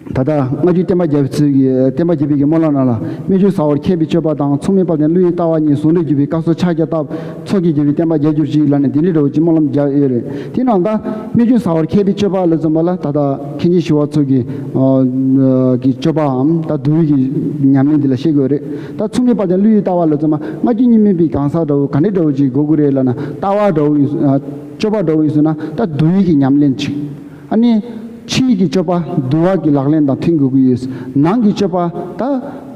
ད་ལྟ་སྔ་འགྱུར་བསྟན་པ་རྒྱ་མཚོའི་གི་བསྟན་པ་རྒྱས་པའི་གི་སྨོན་ལམ་ནང་ལ། སྨོན་འཇུག་ཟ་བར་མཁས་པའི་སྤྱོད་པ་དང་། མཚུངས་མེད་དཔལ་ལྡན་ཀླུ་ཡི་ལྟ་བ་གཉིས། ཟུང་འབྲེལ་གྱུར་པའི་སྐབས་སུ་ཕྱག་རྒྱ་བཏབ། ཚོགས་ཀྱིས་རྒྱལ་བའི་བསྟན་པ་རྒྱས་གྱུར་ཅིག་ལ་ནི་འདི་འདྲའི་འདྲ་བོ་ཅིག་སྨོན་ལམ་རྒྱག་ཡོད་རེད། དེ་ནང་ད་སྨོན་འཇུག་ཟ་བར་མཁས་པའི་སྤྱོད་པ་ལ་ཙམ་པ་ལ་ད་ལྟ་མཁན་ཆེན་ཞི་བ་འཚོ་གི་ཨ་གི་སྤྱོད་པའམ་ད་འདུལ་བའི་གི་ཉམས་ལེན་འདི་ལ་བཤད་དགོས་རེད། ད་མཚུངས་མེད་དཔལ་ལྡན་ཀླུ་ཡི་ལྟ་བ་ལ་ཙམ་པ་སྔ་འགྱུར་རྙིང་མའི་པའི་གང་ཟག་འདྲ་བོ་ག་འདྲའི་འདྲ་བོ་ཅིག་དགོས་ཀྱི་རེད་ལ་ན། ལྟ་བ་འདྲ་བོ་ཡིན་ཨ་སྤྱོད་པ་འདྲ་བོ་ཡིན་ཟེར་ན་ད་འདུལ་བའི་གི་ཉམས་ལེན་ཅིག་ཨ་ནི་ཕྱིའི་གི་སྤྱོད་པ་འདུལ་བ་གི་ལག་ལེན་དང་མཐུན་དགོས་ཀྱི་ཡོད། ནང་གི་སྤྱོད་པ་ད་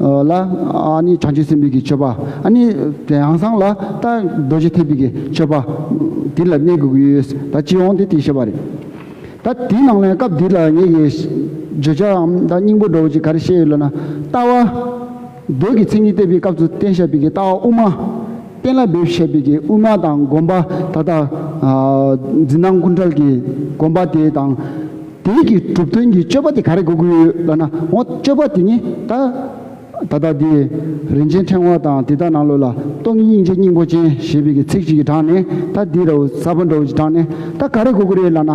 ལ་ཨ་ནི་བྱང་ཆུབ་སེམས་དཔའི་གི་སྤྱོད་པ། ཨ་ནི་དེ་ཡང་སང་ལ་ད་རྡོ་རྗེ་ཐེག་པའི་གི་སྤྱོད་པ་དེ་ལ་གནས་དགོས་ཀྱི་ཡོད། ད་སྤྱི་ཡོངས་དེ་དེ་བཤད་པ་རེད། ད་དེའི་ནང་ལ་སྐབས་འདི་ལ་ངེད་ཀྱི་བརྗོད་བྱའམ་ད་སྙིང་པོ་འདྲ་བོ་ཅིག་ག་རེ་བཤད་ཡོད་ལབ་ན། ལྟ་བ་མདོ་གི་མཚན་ཉིད་བསྟན་པའི་སྐབས་སུ་བསྟན་བཞག་པའི་གི་ལྟ་བ་དབུ་མ། གཏན་ལ་འབེབས་བྱས་པའི་གི་དབུ་མ་དང་སྒོམ་པ། ད་ལྟ་ཨ་འཛིན་སྟངས་ཀུན་བྲལ་གྱི་སྒོམ་པ་དེ་དང་། དེའི་གི་གྲུབ་དོན་གྱི་སྤྱོད་པ་དེ་ག་རེ་དགོས་ཀྱི་ཡོད་ལབ་ན། འོ་སྤྱོད་པ་དེ་ཉིད་ད་ད་ལྟ་འདི་རིན་ཆེན་ཕྲེང་བ་དང་དེ་དག་ནང་ལོགས་ལ་སྟོང་ཉིད་སྙིང་རྗེ་སྙིང་པོ་ཅན་ཞེས་པའི་གི་ཚིག་ཅིག་གི་དྲངས་ནས། ད་འདི་འདྲ་བོ་ས་བོན་འདྲ་བོ་ཅིག་དྲངས་ནས། ད་ག་རེ་དགོས་ཀྱི་རེད་ལབ་ན།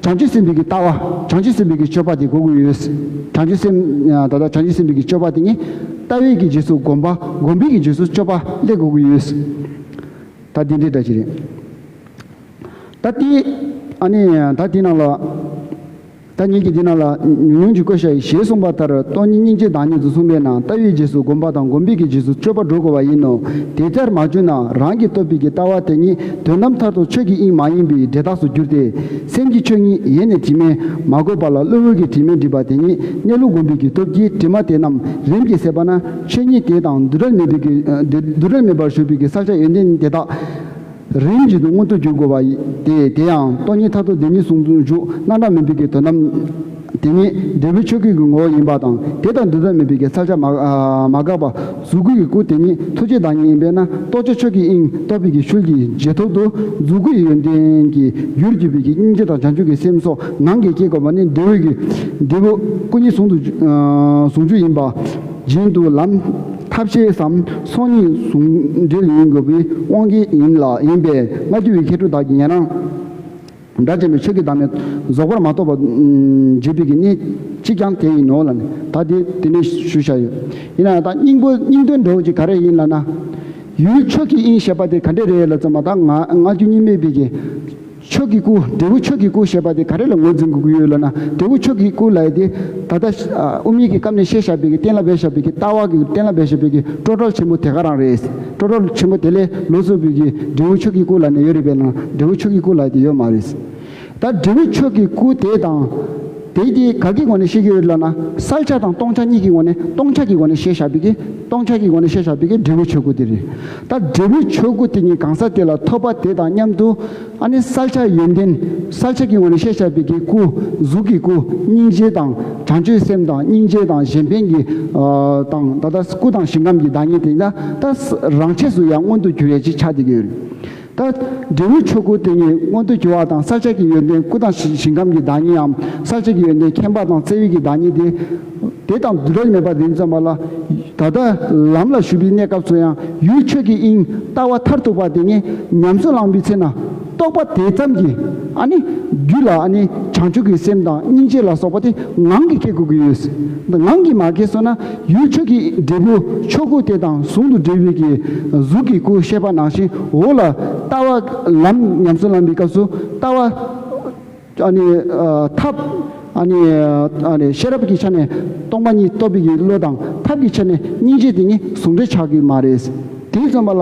བྱང་ཆུབ་སེམས་དཔའི་གི་ལྟ་བ། བྱང་ཆུབ་སེམས་དཔའི་གི་སྤྱོད་པ་དེ་དགོས་ཀྱི་ཡོད། བྱང་ཆུབ་སེམས་ད་ལྟ་བྱང་ཆུབ་སེམས་དཔའི་གི་སྤྱོད་པ་དེ་ཉིད་ལྟ་བའི་གི་རྗེས་སུ་སྒོམ་པ། སྒོམ་པའི་གི་རྗེས་སུ་སྤྱོད་པ་སླེབས་དགོས་ཀྱི་ཡོད། ད་དེ་འདྲའི་འདྲ་ཅིག་རེད། ད་དེ་ཨ་ནི་ད་དེ་ནང་ལ་ད་ངེད་ཀྱིས་དེ་ནང་ལ་ཉུང་ཉུང་ཅིག་བཀོད་བཞག་ཡིན། ཞེས་གསུངས་པ་ལྟར་སྟོང་ཉིད་སྙིང་རྗེ་བདག་ཉིད་དུ་གསུངས་པས་ན། ལྟ་བའི་རྗེས་སུ་སྒོམ་པ་དང་། སྒོམ་པའི་གི་རྗེས་སུ་སྤྱོད་པ་འགྲོ་དགོས་པ་ཡིན་ནོ། དེ་ལྟར་མ་བྱུང་ན་རང་གིས་རྟོགས་པའི་གི་ལྟ་བ་དེ་ཉིད་དོན་དམ་མཐར་ཐུག་ཆོས་ཀྱི་དབྱིངས་མ་ཡིན་པའི་འབྲས་རྟགས་སུ་གྱུར་ཏེ། སེམས་ཀྱི་ཆོས་ཉིད་ཡེ་ནས་དྲི་མས་མ་གོས་པ་ལ་གློ་བུར་གྱི་དྲི་མས་བསྒྲིབས་པ་དེ་ཉིད་གནས་ལུགས་སྒོམ་པའི་གི་སྟོབས་ཀྱིས་དྲི་མ་དེ་རྣམས་རིམ་གྱིས་ཟད་པ་ན། ཆོས་ཉིད་དེ་དང་འདུ་འབྲལ་མེད་པའི་གི་འདུ་འབྲལ་མེད་པར་བཞུགས་པའི་གི་བསལ་བྱ་ཡོན་ཏན་དེ་དག་རིམ་བཞིན་དུ་མངོན་དུ་གྱུར་དགོས་པ་ཡིན་ཏེ། དེ་ཡང་སྟོང་ཉིད་མཐར་ཐུག་བདེན་གཉིས་ཟུང་འཇུག་རྣམ་གྲངས་མེད་པའི་གི་དོན་དམ་དེ་ཉིད་འབྲས་བུ་ཆོས་སྐུའི་གི་ངོ་བོ་ཡིན་པ་དང་། དེ་དང་འདུ་འབྲལ་མེད་པའི་གི་བསལ་བྱ་མ་མ་འགགས་པ་གཟུགས་སྐུའི་གི་སྐུ་དེ་ཉིད་ཐུགས་རྗེ་བདག་ཉིད་ཡིན་པས་ན། རྟོགས་བྱ་ཆོས་ཀྱི་དབྱིངས་རྟོགས་པའི་གི་ཤུལ་གྱི་རྗེས་ཐོབ་ཏུ་གཟུགས་སྐུའི་ཡོན་ཏན་གྱི་རྒྱུར་གྱུར་པའི་གི་སྙིང་རྗེ་དང་བྱང་ཆུབ་ཀྱི་སེམས་སོགས་ངང་གིས་སྐྱེ་དགོས་པ་ནི་འབྲས་བུའི་གི་འབྲས་བུ་སྐུ་གཉིས་ཟུང་དུ་ཟུང་འཇུག་ཡིན་པ། བཞིན་དུ་ལམ་ཐབས་ཤེས་སམ་ཚོགས་གཉིས་ཟུང་འབྲེལ་ཡིན་དགོས་པའི་དབང་གིས་ཡིན་ལ། ཡིན་པས་སྔ་འགྱུར་བའི་མཁས་གྲུབ་དག་གིས་ཉན་རང་སྒྲ་ཅན་པའི་ཆོས་ཀྱི་བདག་མེད་རྫོགས་པར་མ་རྟོགས་པ་བརྗོད་པའི་གི་གནད་ གཅིག་ཀྱང་དེ་ཡིན་ནོ་ལབ་ནས་ད་དེ་དེ་ནས་ཞུ་བྱ་ཡོད། ཡིན་ན་ཡང་ད་སྙིང་པོ་སྙིང་དོན་འདྲ་བོ་ཅིག་ག་རེ་ཡིན་ལབ་ན། ཡུལ་ཆོས་ཀྱི་དབྱིངས་ཞེས་པ་དེ་ག་འདྲ་རེད་ལབ་ཙམ་པ་ད་ང་ང་རྒྱལ་གཉིས་མེད་པའི་གི་ཆོས་ཀྱི་སྐུ། འབྲས་བུ་ཆོས་ཀྱི་སྐུ་ཞེས་པ་དེ་ག་རེ་ལ་ངོས་འཛིན་དགོས་ཀྱི་ཡོད་ལབ་ན། འབྲས་བུ་ཆོས་ཀྱི་སྐུ་ལབ་ཡ་དེ་ད་ལྟ་དབུ་མའི་གི་སྐབས་ནས་བཤད་བཞག་པའི་གི་གཏན་ལ་འབེབས་བཞག་པའི་གི་ལྟ་བ་གི་གཏན་ལ་འབེབས་བཞག་པའི་གི་སྤྲོས་བྲལ་ཆེན་པོ་དེ་ག་རང་རེད། སྤྲོས་བྲལ་ཆེན་པོ་དེ་ལས་ལོགས་སུ་བའི་གི་འབྲས་བུ་ཆོས་ཀྱི་སྐུ་ལབ་ནས་ཡོད་རེད་པས་ན། འབྲས་བུ་ཆོས་ཀྱི་སྐུ་ལབ་ཡ་དེ་ཡོད་མ་རེད། ད་འབྲས་བུ་ཆོས་ཀྱི་སྐུ་དེ་དང་། དེ་དེ་ག་གི་ངོས་ནས་བཤད་ཀྱི་ཡོད་ལབ་ན། བསལ་བྱ་དང་སྟོང་ཆ་གཉིས་ཀྱི་ངོས་ནས། སྟོང་ཆ་གི་ངོས་ནས་བཤད་བཞག་པའི་གི་སྟོང་ཆ་གི་ངོས་ནས་བཤད་བཞག་པའི་གི་འབྲས་བུ་ཆོས་སྐུ་དེ་རེད། ད་འབྲས་བུ་ཆོས་སྐུ་དེ་ཉིད་གང་ཟག་དེ་ལ་ཐོབ་པ་དེ་དང་མཉམ་དུ། ཨ་ནི་བསལ་བྱ་ཡོན་ཏན། བསལ་བྱ་གི་ངོས་ནས་བཤད་བཞག་པའི་གི་སྐུ། གཟུགས་ཀྱི་སྐུ། སྙིང་རྗེ་དང་བྱང་ཆུབ་སེམས་དང་སྙིང་རྗེ་དང་གཞན་ཕན་གྱི་ཨ་དང་ད་ལྟ་སྐུ་དང་ཞིང་ཁམས་ཀྱི་བདག་ཉིད་དེ་ད་ད་རང་ཆས་སུ་ཡང་མངོན་དུ་གྱུར་ཡས་ཅིག་ཆགས་བསྡད་ཀྱི་ཡོད་རེད། ད་འབྲས་བུ་ཆོས་སྐུ་དེ་ཉིད་མངོན་དུ་གྱུར་བ་དང་། བསལ་བྱ་གི་ཡོན་ཏན་སྐུ་དང་ཞིང་ཁམས་ཀྱི་བདག་ཉིད་འམ། བསལ་བྱ་གི་ཡོན་ཏན་མཁྱེན་པ་དང་བརྩེ་བའི་གི་བདག་ཉིད་དེ། དེ་དང་འདུ་འབྲལ་མེད་པ་དེ་ཙམ་པ་ལ། ད་ལྟ་ལམ་ལ་ཞུགས་པའི་གནས་སྐབས་སུ་ཡང་ཡུལ་ཆོས་ཀྱི་དབྱིངས་ལྟ་བ་མཐར་ཐུག་པ་དེ་ཉིད་ཉམས་སུ་བླངས་པའི་ཚེ་ན། རྟོགས་པ་དེ་ཙམ་གྱིས་ཨ་ནི་རྒྱུད་ལ་ཨ་ནི་བྱང་ཆུབ་ཀྱི་སེམས་དང་སྙིང་རྗེ་ལ་སོགས་པ་དེ་ངང་གིས་སྐྱེ་དགོས་ཀྱི་ཡོད། ངང་གིས་མ་སྐྱེས་སོང་ན། ཡུལ་ཆོས་ཀྱི་འབྲས་བུ་ཆོས་སྐུ་དེ་དང་ཟུང་དུ་འབྲེལ་བའི་གི་གཟུགས་ཀྱི་སྐུ་བཤད་པ་ནང་བཞིན། འོག་ལ་ལྟ་བ་ལམ་ཉམས་སུ་བླངས་པའི་སྐབས་སུ་ལྟ་བ་ཨ་ནི་ཨ་ཐབས། ཨ་ནི་ཨ་ནི་ཤེས་རབ་ཀྱི་ཆ་ནས་སྟོང་པ་ཉིད་རྟོགས་པའི་གི་བློ་དང་། ཐབས་ཀྱི་ཆ་ནས་སྙིང་རྗེ་དེ་གཉིས་ཟུང་འབྲེལ་ཆགས་ཀྱི་མ་རེད། དེ་ཙམ་པ་ལ་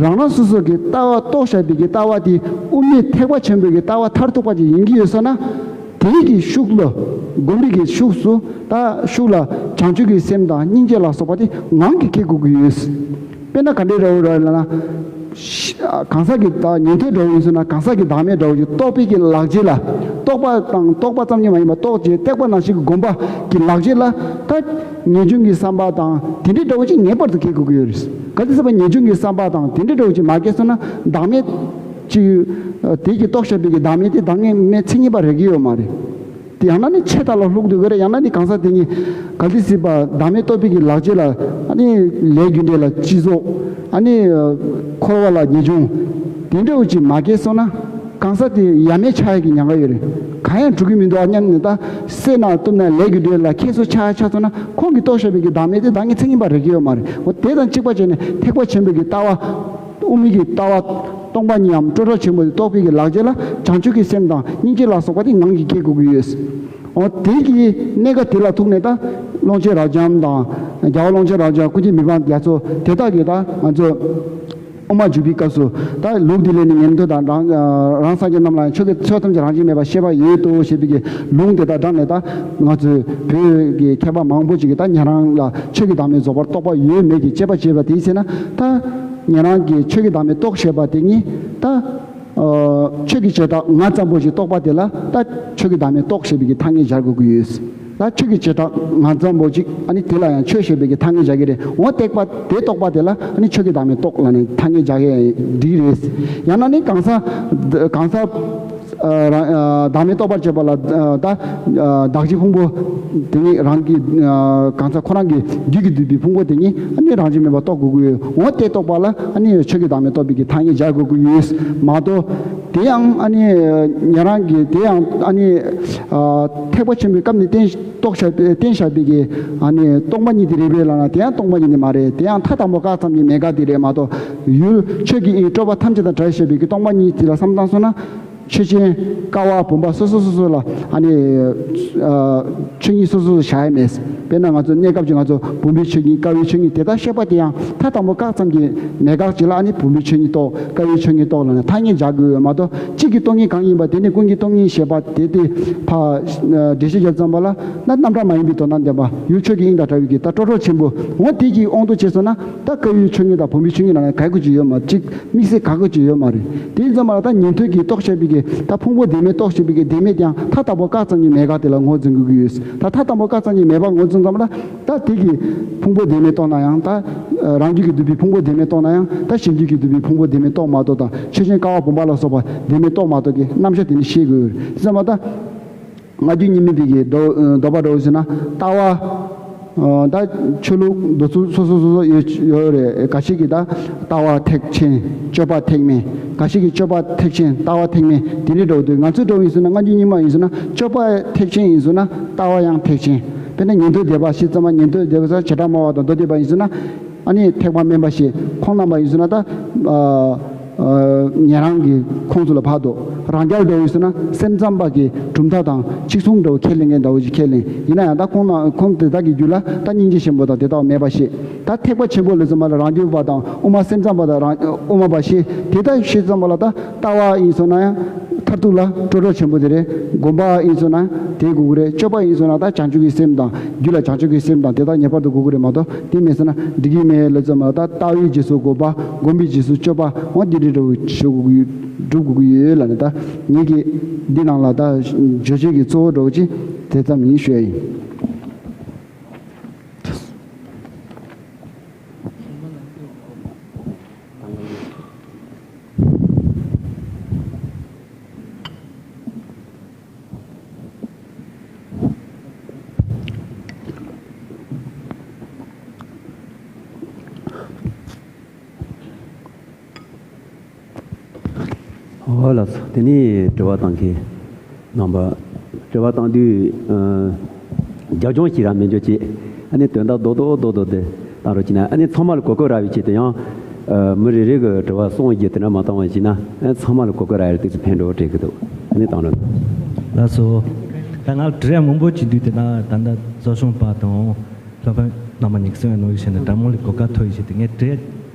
རང་རང་སོ་སོ་གི་ལྟ་བ་རྟོགས་བཞག་པའི་གི་ལྟ་བ་དེ་དབུ་མའི་ཐེག་པ་ཆེན་པོའི་གི་ལྟ་བ་མཐར་ཐུག་པ་ཅིག་ཡིན་གྱི་ཡོད་ས་ན། དེའི་གི་ཤུགས་ལ། སྒོམ་པའི་གི་ཤུགས་སུ། ད་ཤུགས་ལ་བྱང་ཆུབ་ཀྱི་སེམས་དང་སྙིང་རྗེ་ལ་སོགས་པ་དེ་ངང་གིས་སྐྱེ་དགོས་ཀྱི་ཡོད། དཔེར་ན་ག་འདྲའི་འདྲ་བོ་རེད་ལབ་ན། ཤ་གང་ཟག་གི་ད་ཉན་ཐོས་འདྲ་བོ་ཡིན་ཟེར་ན། གང་ཟག་གི་བདག་མེད་འདྲ་བོ་ཞིག་རྟོགས་པའི་གི་ལག་རྗེས་ལ། རྟོགས་པ་དང་རྟོགས་པ་ཙམ་ཉིད་མ་ཡིན་པར་རྟོགས་བྱེད་བརྟག་པ་ནང་བཞིན་གྱི་སྒོམ་པ་གི་ལག་རྗེས་ལ། ད་ངེས་འབྱུང་གི་བསམ་པ་དང་དེ་འདྲའི་འདྲ་བོ་ཅིག་ངེས་པར་དུ་སྐྱེ་དགོས་ཀྱི་ཡོད་རེད། གལ་ཏེ་བསམ་པ་ངེས་འབྱུང་གི་བསམ་པ་དང་དེ་འདྲའི་འདྲ་བོ་ཅིག་མ་སྐྱེས་སོང་ན། བདག་མེད་ཅིག་དེ་གི་རྟོགས་བྱས་པའི་གི་བདག་མེད་དེ་བདག་མེད་མཚན་ཉིད་པ་རེག་གི་ཡོད་མ་རེད། དེ་ཡང་ན་ནི་ཆད་ལྟ་ལ་བླུག་འདུག་གི་རེད། ཡང་ན་ནི་གང་ཟག་དེ་ཉིད་གལ་ཏེ་སྲིད་པ་བདག་མེད་རྟོགས་པའི་གི་ལག་རྗེས་ལ། ཨ་ནི་ལས་རྒྱུ་འབྲས་ལ་སྤྱི་ཚོགས། ཨ་ནི་འཁོར་བ་ལ་ངེས་འབྱུང་དེ་འདྲ་བོ་ཅིག་མ་སྐྱེས་སོང་ན། གང་ཟག་དེ་ཡ་མེད་ཆགས་ཡ་གི་ཉེན་ཁ་ཡོད་རེད། གང་ཡང་འགྲུབ་ཀྱི་མི་འདུག་ཨ་སྙམ་ནས། ད་བསད་ན་གཏུབ་ན་ལས་རྒྱུ་འབྲས་ལ་ཁྱད་གསོད་ཆགས་ཆགས་སོང་ན། ཁོང་གིས་རྟོགས་བཞག་པའི་གི་བདག་མེད་དེ་བདག་མེད་མཚན་ཉིད་པ་རེག་གི་ཡོད་མ་རེད། འོ་དེ་དང་གཅིག་པ་བྱས་ནས་ཐེག་པ་ཆེན་པོའི་གི་ལྟ་བ། དབུ་མའི་གི་ལྟ་བ་སྟོང་པ་ཉིད་འམ་སྤྲོས་བྲལ་ཆེན་པོ་དེ་རྟོགས་པའི་གི་ལག་རྗེས་ལ་བྱང་ཆུབ་ཀྱི་སེམས་དང་སྙིང་རྗེ་ལ་སོགས་པ་དེ་ངང་གིས་སྐྱེ་དགོས་ཀྱི་ཡོད། འོ་དེ་གི་གནད་འགག་དེ་ལ་ཐུག་ནས། ད་ཀློང་ཆེན་རབ་འབྱམས་དང་། རྒྱལ་བ་ཀློང་ཆེན་རབ་འབྱམས། ཀུན་མཁྱེན་མི་ཕམ་རྒྱ་མཚོ་དེ་དག་གིས་ད་ང་ཚོ་དབུ་མ་འཇུག་པའི་སྐབས་སུ། ད་ལུགས་འདི་ལས་ནི་ཉན་ཐོས་དང་། རང་རང་སངས་རྒྱས་རྣམས་ལ་ཡང་། ཆོས་ཀྱི་ཆོས་ཐམས་ཅད་རང་བཞིན་མེད་པར་ཤེས་པ་ཡོད་དོ་ཞེས་པའི་གི་ལུང་དེ་དག་དྲངས་ནས། ད་ང་ཚོའི་བོད་ཀྱི་མཁས་པ་མང་པོ་ཅིག་གིས་ད་ཉན་རང་ལ་ཆོས་ཀྱི་བདག་མེད་རྫོགས་པར་རྟོགས་པ་ཡོད་མེད་ཀྱི་དཔྱད་པ་བྱས་པ་དེའི་ཚེ་ན། ད་ཉན་རང་གིས་ཆོས་ཀྱི་བདག་མེད་རྟོགས་བཞག་པ་དེ་ཉིད་ད་ཆོས་ཀྱི་བྱེ་བྲག་ང་ཙམ་པོ་ཞིག་རྟོགས་པ་དེ་ལ་ད་ཆོས་ཀྱི་བདག་མེད་རྟོགས་ཞེས་པའི་གི་ཐ་སྙད་སྦྱར་དགོས་ཀྱི་ཡོད། ད་ཆོས་ཀྱི་བྱེ་བྲག་ང་ཙམ་པོ་ཅིག་ཨ་ནི་དེ་ལ་ཡང་ཆོས་ཞེས་པའི་གི་ཐ་སྙད་སྦྱར་གྱི་རེད། འོ་རྟོགས་པ་དེ་རྟོགས་པ་དེ་ལ་ཨ་ནི་ཆོས་ཀྱི་བདག་མེད་རྟོགས་ལབ་ནས་ཐ་སྙད་སྦྱར་གྱི་འགྲིག་རེད། ཡང་ན་ནི་གང་ཟག་གང་ཟག་ཨ་རང་ཨ་བདག་མེད་རྟོགས་པར་བྱེད་པ་ལ། ཨ་ད་ཨ་བདག་གཞན་ཕུང་པོ་དེ་ཉིད་རང་གི་ཨ་གང་ཟག་ཁོ་རང་གི་རྒྱུད་ཀྱིས་བསྡུས་པའི་ཕུང་པོ་དེ་ཉིད་ཨ་ནི་རང་བཞིན་མེད་པར་རྟོགས་དགོས་ཀྱི་ཡོད། འོ་དེ་རྟོགས་པ་ལ་ཨ་ནི་ཆོས་ཀྱི་བདག་མེད་རྟོགས་པའི་གི་ཐ་སྙད་སྦྱར་དགོས་ཀྱི་ཡོད་མ་གཏོགས། དེ་ཡང་ཨ་ནི་ཉན་རང་གིས་དེ་ཡང་ཨ་ནི་ཨ་ཐེག་པ་ཆེན་པོའི་སྐབས་ནས་བསྟན་རྟོགས་བཞག་པའི་བསྟན་བཞག་པའི་གི་ཨ་ནི་སྟོང་པ་ཉིད་དེ་རེད་པས་ལབ་ན། དེ་ཡང་སྟོང་པ་ཉིད་དེ་མ་རེད། དེ་ཡང་མཐའ་དང་པོ་བཀག་ཙམ་གྱི་མེད་དགག་དེ་རེད་མ་གཏོགས། ཡུལ་ཆོས་ཀྱི་དབྱིངས་སྤྲོས་པ་ཐམས་ཅད་དང་བྲལ་བཞག་པའི་གི་སྟོང་པ་ཉིད་དེ་ལ་བསམ་བཏང་སོང་ན། ཆོས་ཅན་ཀ་བ་བུམ་པ་སོ་སོ་སོ་སོ་ལ་ཨ་ནི་ཨ་ཆོས་ཉིད་སོ་སོ་སོ་བཞག་ཡ་མེད། དཔེར་ན་ང་ཚོ་གནས་སྐབས་ཀྱི་ང་ཚོ་བུམ་པའི་ཆོས་ཉིད། ཀ་བའི་ཆོས་ཉིད་དེ་དག་བཤད་པ་དེ་ཡང་མཐའ་དང་པོ་བཀག་ཙམ་གྱི་མེད་དགག་ཅིག་ལ་ཨ་ནི་བུམ་པའི་ཆོས་ཉིད་རྟོགས། ཀ་བའི་ཆོས་ཉིད་རྟོགས་ལབ་ནས་ཐ་སྙད་སྦྱར་དགོས་ཡོད་མ་གཏོགས། གཅིག་གི་སྟོང་ཉིད་གང་ཡིན་པ་དེ་ནི་ཀུན་གྱི་སྟོང་ཉིད་ཞེས་པ་དེ་དེ་ཕར་འགྲེལ་བཤད་རྒྱབ་ཙམ་པ་ལ། ན་རྣམ་གྲངས་མ་ཡིན་པའི་དོན་དམ་བདེན་པ། ཡུལ་ཆོས་ཀྱི་དབྱིངས་དང་བྲལ་བའི་གི་ད་སྤྲོས་བྲལ་ཆེན་པོ། འོ་དེ་གི་དབང་དུ་བྱས་སོང་ན། ད་ཀ་བའི་ཆོས་ཉིད་དང་བུམ་པའི་ཆོས་ཉིད་ལབ་ནས་ག་གི་ཅིག་ཡོད་མ་རེད། གཅིག་དམིགས་བསལ་ག་གི་ཅིག་ཡོད་མ་རེད། དེ་ཡིན་ཙམ་པ་ལ་ད་ཉན་ཐོས་ཀྱིས་རྟོགས་བྱས་པའི་གི་ད་ཕུང་པོ་བདེན་མེད་རྟོགས་བྱས་པའི་གི་བདེན་མེད་དེའང་མཐའ་དང་པོ་བཀག་ཙམ་གྱི་མེད་དགག་དེ་ལ་ངོས་འཛིན་དགོས་ཀྱི་ཡོད། ད་མཐའ་དང་པོ་བཀག་ཙམ་གྱི་མེད་པ་ངོས་འཛིན་ཙམ་པ་ལ། ད་དེ་གི་ཕུང་པོ་བདེན་མེད་རྟོགས་ན་ཡང་། ད་རང་རྒྱུད་ཀྱིས་བསྡུས་པའི་ཕུང་པོ་བདེན་མེད་རྟོགས་ན་ཡང་། ད་གཞན་རྒྱུད་ཀྱིས་བསྡུས་པའི་ཕུང་པོ་བདེན་མེད་རྟོགས་མ་གཏོགས་དང་། ཆོས་ཅན་ཀ་བ་བུམ་པ་ལ་སོགས་པ་བདེན་མེད་རྟོགས་མ་གཏོགས་ཀྱི་རྣམ་གཞག་དེ་ནི་ཤེས་དགོས། དེ་ཙམ་པ་ད། སྔ་འགྱུར་རྙིང་མའི་བོད་ཀྱི་མདོ་མདོ་པ་འདྲ་བོ་ཟེར་ན། ལྟ་བ་ ད་ཆོས་ལུགས་འདོད་ཚུལ་སོ་སོ་སོ་སོ་ཡོད་ཡོད་རེད། འགའ་ཞིག་གིས་ད་ལྟ་བ་ཐེག་ཆེན་སྤྱོད་པ་ཐེག་དམན། འགའ་ཞིག་གིས་སྤྱོད་པ་ཐེག་ཆེན་ལྟ་བ་ཐེག་དམན། དེ་འདྲའི་འདྲ་བོ་འདུག་ང་ཚོའི་འདྲ་བོ་ཡིན་ཟེར་ན། སྔ་འགྱུར་རྙིང་མ་ཡིན་ཟེར་ན་སྤྱོད་པ་ཐེག་ཆེན་ཡིན་ཟེར་ན་ལྟ་བ་ཡང་ཐེག་ཆེན། དཔེར་ན་ཉན་ཐོས་སྡེ་པ་ཞེས་ཙམ་པ། ཉན་ཐོས་སྡེ་པ་ཟེར་བྱེ་བྲག་སྨྲ་བ་དང་མདོ་སྡེ་པ་ཡིན་ཟེར་ན། ཨ་ནི་ཐེག་པ་དམན་པ་ཞེས་ཁོང་རྣམ་པ་ཡིན་ཟེར་ན། ད་ཨ་ཨ་ཉན་རང་གི་ཁོངས་སུ་ལ་བབས་འདུག་རང་རྒྱལ་འདྲ་བོ་ཡིན་ཟེར་ན་སེམས་ཙམ་པ་གི་གྲུབ་མཐའ་དང་གཅིག་མཚུངས་འདྲ་བོ་ཁས་ལེན་མཁན་འདྲ་བོ་ཞིག་ཁས་ལེན། ཡིན་ན་ཡང་ད་ཁོང་རྣམ་ཁོང་དེ་དག་གི་རྒྱུད་ལ་ད་སྙིང་རྗེ་ཆེན་པོ་དང་དེ་དག་མེད་པ་ཞེས། ད་ཐེག་པ་ཆེན་པོ་ལ་ཙམ་པ་ལ་རང་རྒྱུད་པ་དང་དབུ་མ་སེམས་ཙམ་པ་དང་རང་དབུ་མ་པ་ཞེས་དེ་དག་ཤེས་ཙམ་པ་ལ། ད་ལྟ་བ་ཡིན་སོང་ན་ཡང་མཐར་ཐུག་ལ་སྤྲོས་བྲལ་ཆེན་པོ་དེ་རེད། སྒོམ་པ་ཡིན་སོང་ན་དེ་དགོས་ཀྱི་རེད། སྤྱོད་པ་ཡིན་སོང་ན་ད་བྱང་ཆུབ་ཀྱི་སེམས་དང་རྒྱུད་ལ་བྱང་ཆུབ་ཀྱི་སེམས་དང་དེ་དག་ངེས་པར་དུ་དགོས་ཀྱི་རེད་མ་གཏོགས། དེ་མེད་སོང་ན་འགྲིག་གི་མེད་ལ་ཙམ་པ་ལ། ད་ལྟ་བའི་རྗེས་སུ་འགོད་པ། སྒོམ་པའི་རྗེས་སུ་སྤྱོད་པ། འོ་འདི་འདྲའི་འདྲ་བོ་ཞུ་དགོས་ཀྱི་སྒྲུབ་དགོས་ཀྱི་ཡོད་ལབ་ནས། ད་ངེད་ཀྱིས་འདི་ནང་ལ་ད་བརྗོད་བྱེད་ཀྱི་གཙོ་བོ་འདྲ་བོ་ཅིག་དེ་ཙམ་ཡིན་ཞུ་ཡ་ཡིན། ཨོ་ལགས་སོ། དེ་ནས་དྲི་བ་བཏང་མཁན་རྣམ་པ། དྲི་བ་བཏང་དུས་ཨ་རྒྱབ་ལྗོངས་ཤིག་ར་མེད་འཇོག་བྱེད། ཨ་ནི་དོན་དག་རྡོག་རྡོག་རྡོག་རྡོག་དེ་བཏང་རོགས་བྱེད་ན། ཨ་ནི་ཚང་མ་ལ་གོ་སྐབས་རག་པའི་ཆེད་དུ་ཡང་ཨ་མི་རེ་རེ་གི་དྲི་བ་གསུམ་བཞི་དེ་འདྲ་མ་བཏང་བ་བྱས་ན། ཨ་ཚང་མ་ལ་གོ་སྐབས་རག་ཡ་ཏོག་ཙམ་ཕན་འགྲོ་དྲན་གི་འདུག་ཨ་ནི་བཏང་རོགས་གནང་། ལགས་སོ། ད་ང་ལ་དྲི་ཡ་མང་པོ་ཅིག་འདུག་དེ་ན་ད་ལྟ་བཟོ་ཚོང་པ་དང་སློབ་དཔོན་རྣམ་པ་གཉིས་ཀྱིས་གསུངས་ཡ་ནང་བཞིན་བྱས་ན་དྲ་མོ་ལ་གོ་སྐབས་ཐོབ་ཡོད་ཞེས་དེ་ངས་དྲི་ཡ་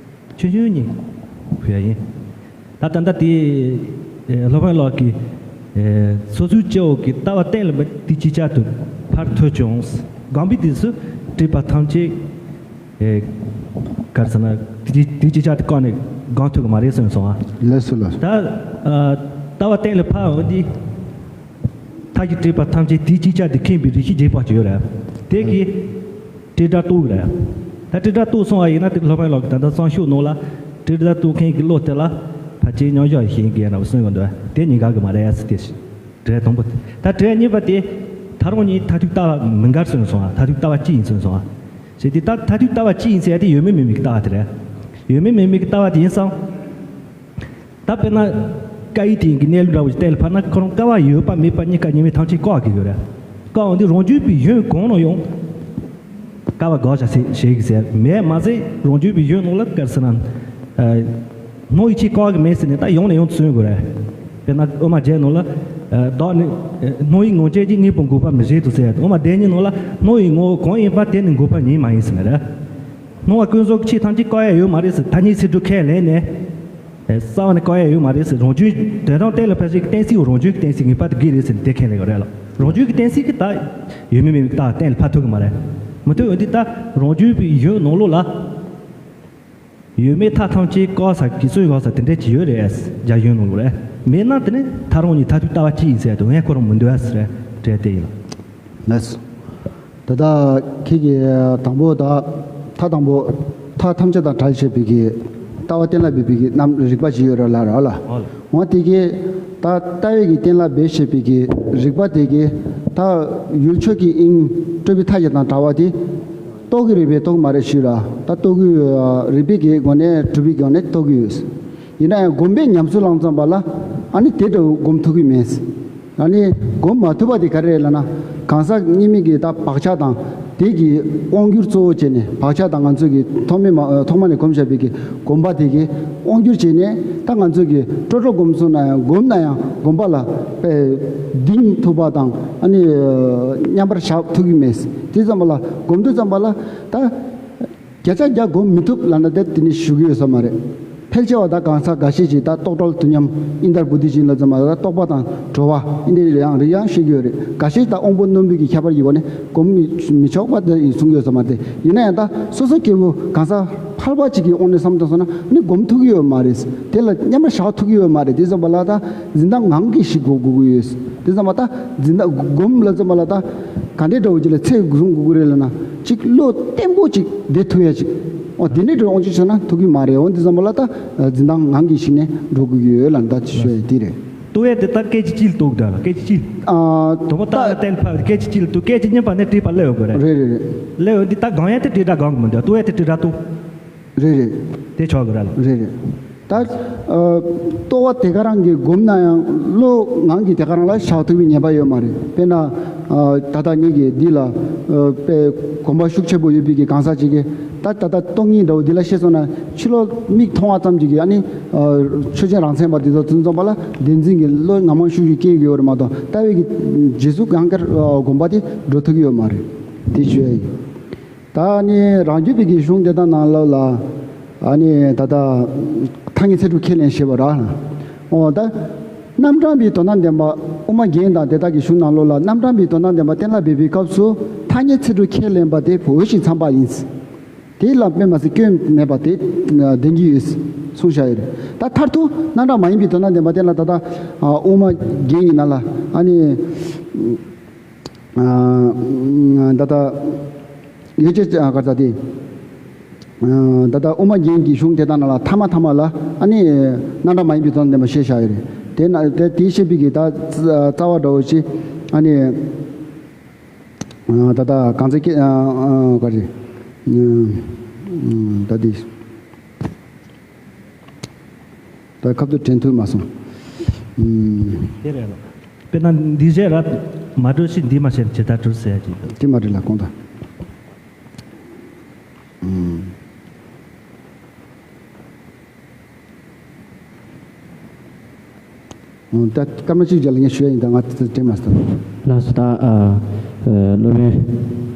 ཆུང་ཆུང་གཉིས་ཕུལ་ཡ་ཡིན། ད་ད་ལྟ་དེ་ཨེ་སློབ་དཔོན་ལགས་ཀྱིས་ཨེ་སོ་སོའི་སྤྱི་བོ་གི་ལྟ་བ་གཏན་ལ་འབེབས་དུས་ཅིག་ཅར་དུ་ཕར་ཐོན་བྱུང་། སྒོམ་པའི་དུས་སུ་སྒྲིབ་པ་ཐམས་ཅད་ཨེ་ག་རེ་ཟེར་ན་དུས་དུས་ཅིག་ཅར་དུ་བཀག་ནས་སྒོམ་ཐུབ་ཀྱི་མ་རེད་གསུངས་སོང་ཨ། ལགས་སོ་ལགས། ད་ཨ་ལྟ་བ་གཏན་ལ་ཕབ་འོང་དུས། མཐའ་བཞི་སྒྲིབ་པ་ཐམས་ཅད་དུས་ཅིག་ཅར་དུ་མཁྱེན་པའི་རིགས་ཤེས་རྗེས་དཔག་ཅིག་ཡོད་རེད། དེ་གིས་དྲིལ་བསྒྲགས་གཏོང་གི་རེད། ད་དྲིལ་བསྒྲགས་གཏོང་སོང་བ་ཡིན་ན། དེ་སློབ་དཔོན་ལགས་ཀྱིས་ད་ལྟ་གསང་ཤོག་ནང་ལ་དྲིལ་བསྒྲགས་གཏོང་མཁན་གྱི་བློ་དེ་ལ་ཕལ་ཆེར་མཉམ་བཞག་ཞེན་གྱི་ཡོད་ན་གསུངས་ཡོད་འདུག་དེ་ཉེན་ཁ་གི་མ་རེད་ཟེར་ཏེ། དྲི་བ་དང་པོ། ད་དྲི་བ་གཉིས་པ་དེ། ད་རུང་ནི་མཐར་ཐུག་ལྟ་བ་མི་འགལ་གསུངས་སོང་ཨ། མཐར་ཐུག་ལྟ་བ་གཅིག་ཡིན་གསུངས་སོང་ཨ། ཞེས་ཏེ་ད་མཐར་ཐུག་ལྟ་བ་གཅིག་ཡིན་ཟེར་ཡ་དེ་ཡོད་མེད་མེད་མིན་གྱི་ལྟ་བ་དེ་རེད། ཡོད་མེད་མེད་མིན་གྱི་ལྟ་བ་དེ་ཡིན་ཙང་། ད་དཔེར་ན། སྐབས་དབྱེ་དེ་གི་གནས་ལུགས་འདྲ་བོ་ཞིག་གཏན་ལ་ཕབ་ན། ཁོ་རང་སྐབས་དབྱེ་ཡོད་པ་མེད་པ་གཉིས་ཀ་གཉིས་མེད་ཐམས་ཅད་བཀག་གི་ཡོད་རེད། བཀག་འོང་དུས་རང་རྒྱུད་པའི་གཞུང་གང་ནང་ཡང་སྐབས་དབྱེ་དགག་བྱ་ཟེར་བྱེད་ཀྱི་ཟེར་མེད། མ་ཟད་རང་རྒྱུད་པའི་གཞུང་ནང་ལ་ག་རེ་ཟེར་ན། ཨ་སྣང་བའི་ཆོས་བཀག་གི་མེད་ཟེར་ནས་ད་ཡང་ནས་ཡང་དུ་སོན་དགོས་རེད། དཔེར་ན་དབུ་མ་བརྒྱད་ནང་ལ། ཨ་བདག་ནི་ཨ་སྣང་བའི་ངོ་མཚར་གྱི་དངོས་པོ་འགོག་པ་མི་བྱེད་དོ་ཟེར། དབུ་མ་བདེན་གཉིས་ནང་ལ་སྣང་བའི་ངོ་བོ་གང་ཡིན་པ་དེ་ནི་འགོག་པ་ཉིད་མ་ཡིན་ཟེར་ནི་རེད། སྣང་བ་ཀུན་རྫོབ་ཀྱི་ཆོས་ཐམས་ཅད་བཀག་ཡ་ཡོད་མ་རེད་ཟེར། ཐ་སྙད་ཚིག་གྲུབ་ཁས་ལེན་ནས། ཨེ་རྩ་བ་ནས་བཀག་ཡ་ཡོད་མ་རེད་ཟེར། རང་རྒྱུད་དོན་དམ་གཏན་ལ་ཕབ་བྱེད་ཀྱི་གཏན་ཚིགས་རང་རྒྱུད་ཀྱི་གཏན་ཚིགས་ངེས་པར་དུ་དགོས་རེད་ཟེར་ནས་དེ་ཁས་ལེན་དགོས་རེད་ལ། རང་རྒྱུད་ཀྱི་གཏན་ཚིགས་ཀྱིས་ད་ཡོད་མེད་མེད་མིན་གྱི་ལྟ་བ་གཏན་ལ་ཕབ་ཐུབ་ཀྱི་མ་རེད། མི་ཐུབ་འོང་དུས་ད་རང་རྒྱུད་པའི་གཞུང་ནང་ལོགས་ལ། ཡོད་མེད་མཐའ་ཐམས་ཅད་བཀག་ས་གི་སྲོལ་ཡོད་ས་དེ་འདྲ་ཅིག་ཡོད་རེད། རྒྱ་གཞུང་ནང་ལོགས་ལ། མེད་ན་དེ་ནི་ད་རུང་ནི་མཐར་ཐུག་ལྟ་བ་གཅིག་ཡིན་ཟེར་དུས་ངས་ཁོ་རང་མི་འདོད་ཟེར་དྲན་དེ་ཡིན། ལགས་སོ། ད་ལྟ་ཁྱེད་ཀྱིས་དང་པོ་ད་མཐའ་དང་པོ་མཐའ་ཐམས་ཅད་དང་བྲལ་བྱེད་པའི་གི་ལྟ་བ་གཏན་ལ་འབེབས་པའི་གི་རྣམ་རིགས་པ་ཅིག་ཡོད་རེད་ལ་ར་ལ། འོ་དེ་གི་ད་ལྟ་བའི་གི་གཏན་ལ་འབེབས་བྱེད་པའི་གི་རིགས་པ་དེ་གི་ད་ཡུལ་ཆོས་ཀྱི་དབྱིངས་སྤྲོས་པའི་མཐའ་བཞི་དང་བྲལ་བ་དེ། རྟོགས་ཀྱི་རེད་པས་རྟོགས་ཀྱི་མ་རེད་ཞུས་ར། ད་རྟོགས་ཀྱི་ཡོད། རིགས་པའི་གི་སྒོ་ནས་གྲུབ་པའི་སྒོ་ནས་རྟོགས་ཀྱི་ཡོད། ཡིན་ན་ཡང་སྒོམ་པས་ཉམས་སུ་བླངས་ཙམ་པ་ལ་ཨ་ནི་དེ་འདྲ་སྒོམ་ཐུབ་ཀྱི་མེད། ཨ་ནི་སྒོམ་མ་ཐུབ་པ་དེ་ག་རེ་རེད་ལབ་ན། གང་ཟག་གཉིས་མིག་གི་ད་བག་ཆགས་དང་དེ་གི་དབང་སྒྱུར་གཙོ་བོ་བྱས་ནས། བག་ཆགས་དང་ང་ཚོ་གི་ཐོག་མེད་མ་ཐོག་མ་ནས་གོམས་བཞག་པའི་གི་སྒོམ་པ་དེ་གི་དབང་སྒྱུར་བྱས་ནས། ད་ང་ཚོ་གི་སྤྲོ་སྤྲོ་སྒོམ་སོང་ན་ཡང་། སྒོམ་ན་ཡང་སྒོམ་པ་ལ་དཔེ་གདེང་ཐུབ་པ་དང་། ཨ་ནི་མཉམ་པར་བཞག་ཐུབ་ཀྱི་མེད། དེ་ཙམ་པ་ལ་སྒོམ་དུས་ཙམ་པ་ལ་ད། བརྒྱ་ཆ་བརྒྱ་སྒོམ་མི་ཐུབ་ལབ་ན་ད་དེ་ནི་ཞུ་གི་ཡོད་ས་མ་རེད། ཕལ་ཆེ་བ་ད་གང་ཟག་འགའ་ཤས་ཅིག་ད་རྟོག་བྲལ་དུས་མཉམ་ཨིན་དར་བོ་དྷི་ཅི་ལ་ཙམ་པ་ད་རྟོག་པ་དང་གྲོལ་བ་ཨིན་དེ་ཡང་རིགས་ཡང་ཤེས་ཀྱི་ཡོད་རེད། འགའ་ཤས་ད་དབང་པོ་རྣོན་པོའི་གི་ཁྱད་པར་གྱི་སྒོ་ནས་སྒོམ་མི་མི་ཆོག་པ་ད་ཡིན་གསུང་གི་ཡོད་ས་མ་རེད། ཡིན་ན་ཡང་ད་སོ་སོ་སྐྱེ་བོ་གང་ཟག་ཕལ་པ་ཅིག་གི་དབང་ནས་བསམ་བཏང་སོང་ན་ནི་སྒོམ་ཐུབ་ཀྱི་ཡོད་མ་རེད། དེ་ལ་མཉམ་པར་བཞག་ཐུབ་ཀྱི་ཡོད་མ་རེད། དེ་ཙམ་པ་ལ་ད་འཛིན་སྟངས་ངང་གིས་ཤིག་དགོས་དགོས་ཀྱི་ཡོད། དེ་ཙམ་པ་ད་འཛིན་སྟངས་སྒོམ་ལ་ཙམ་པ་ལ་ད་ག་འདྲའི་འདྲ་བོ་ཅིག་ལ་ཚད་བཟུང་དགོས་ཀྱི་རེད་ལབ་ན། ཅིག་བློ་བརྟན་པོ་ཅིག་བསྡད་ཐུབ་ཡ་ཅིག་འོ་དེ་འདྲའི་འདྲ་དབང་ཅིག་བྱས་ན་ཐུབ་ཀྱི་མ་རེད། འོ་འདི་ཙམ་པ་ལ་ད་འཛིན་སྟངས་ངང་གིས་ཤིག་ནས་འགྲོ་དགོས་ཀྱི་ཡོད་ལབ་ད་ཅིག་ཤོད་ཡ་དེ་རེད། ལྟོ་ཡས་དེ་ད་སྐད་ཅིག་གཅིག་ལ་ལྟོ་གི་འདུག་ལ། སྐད་ཅིག་གཅིག་ཨ། དང་པོ་ད་ད་ལ་གཏན་ཕབ་སྐད་ཅིག་གཅིག་ལ་ལྟོ། སྐད་ཅིག་གཉིས་པ་ནས་བྲིས་པ་སླེབས་ཡོད་དགོས་རེད། རེད་རེད་རེད། སླེབས་ཡོད་འདི་ད་སྒང་ཡས་དེ་བྲིས་འདྲ་སྒང་གི་མི་འདུག་ལྟོ་ཡས་དེ་བྲིས་འདྲ་ལྟོ། རེད་རེད། དེ་ཆོག་གི་རེད་ལ། རེད་རེད། ད་ཨ། ལྟོ་བ་དེ་ག་རང་གི་སྒོམ་ན་ཡང་བློ་ངང་གིས་དེ་ག་རང་ལ་བཞག་ཐུབ་པའི་ཉེན་པ་ཡོད་མ་རེད། དཔེར་ན་ཨ། ད་ལྟ་ངེད་ཀྱིས་འདི་ལ་ཨ། དཔེ་གོམས་པ་ཤུགས་ཆེན་པོ་ཡོད་པའི་གི་གང་ཟག་ཅིག་གིས་ད་ད་ལྟ་སྟོང་ཉིད་འདྲ་བོ་འདི་ལ་བཤད་སོང་ན། ཕྱི་ལོགས་མིག་མཐོང་བ་ཙམ་གྱིས་ཨ་ནི་ཨ། ཆོས་ཅན་རང་མཚན་པ་འདི་ཚོ་ཚུན་ཚོད་པ་ལ་བདེན་འཛིན་གྱི་བློ་ངང་མང་ཤུགས་ཀྱིས་སྐྱེ་གི་ཡོད་རེད་མ་གཏོགས། ལྟ་བའི་གི་རྗེས་སུ་གང་གར་ཨ། གོམས་པ་དེ་འགྲོ་ཐུབ་ཀྱི་ཡོད་མ་རེད། དེ་ཞུ་ཡ་ཡིན། ད་ནི་རང་རྒྱུད་པའི་གི་གཞུང་དེ་དག་ནང་ལོགས་ལ་ཨ་ནི་ད་ལྟ་ཐ་སྙད་ཚིག་གྲུབ་ཁས་ལེན་ཞེས་པ་ར། འོ་ད་རྣམ་གྲངས་པའི་དོན་དམ་བདེན་པ། དབུ་མ་རྒྱན་དང་དེ་དག་གི་གཞུང་ནང་ལོགས་ལ་རྣམ་གྲངས་པའི་དོན་དམ་བདེན་པ་གཏན་ལ་འབེབས་པའི་སྐབས་སུ་ཐ་སྙད་ཚིག་གྲུབ་ཁས་ལེན་པ་དེ་འོས་ཤིང་འཚམས་པ་ཡིན། དེ་ལ་དཔེ་མ་སྲིད་སྐྱོན་མེད་པ་དེ་ལྡན་གྱི་ཡོད་གསུངས་བཞག་ཡོད་རེད། ད་མཐར་ཐུག་རྣམ་གྲངས་མ་ཡིན་པའི་དོན་དམ་བདེན་པ་གཏན་ལ་ད་ལྟ་དབུ་མ་རྒྱན་གྱི་ནང་ལ་ཨ་ནི། ད་ལྟ་ཡོད་ཅེས་ག་ས་དེ། ད་ལྟ་དབུ་མ་རྒྱན་གྱི་གཞུང་དེ་དག་ནང་ལ་ཐ་མ་ཐ་མ་ལ་ཨ་ནི་རྣམ་གྲངས་མ་ཡིན་པའི་དོན་དམ་བདེན་པ་བཤད་བཞག་ཡོད་རེད། དེ་ན་དེ་དེའི་བཤད་པའི་གི་ད་རྩ་བ་འདྲ་བོ་ཅིག་ཨ་ནི་ད་ལྟ་གང་ཚེ་སྐྱེ་ག་རེ་ད་དེ། ད་ཁ་ཐུག་དྲན་ཐུབ་མ་སོང་། ཨུམ། དེ་རེད་ལ། དཔེར་ན་འདི་བྱས་ར་མ་འགྲོ་ཞིག་འདི་མ་བྱས་ཇི་ལྟར་འགྲུབ་ཟེར་ཡ་ཅིག་འདུག་དེ་མ་འགྲིག་ལ་གོང་དང་། ཨུམ། ད་སྐར་མ་གཅིག་རྗེས་ལ་ངས་ཞུ་ཡ་ཡིན། ད་ང་དྲན་མ་སོང་། ལགས་སོ། ད་ཨ། ཨ། སློབ་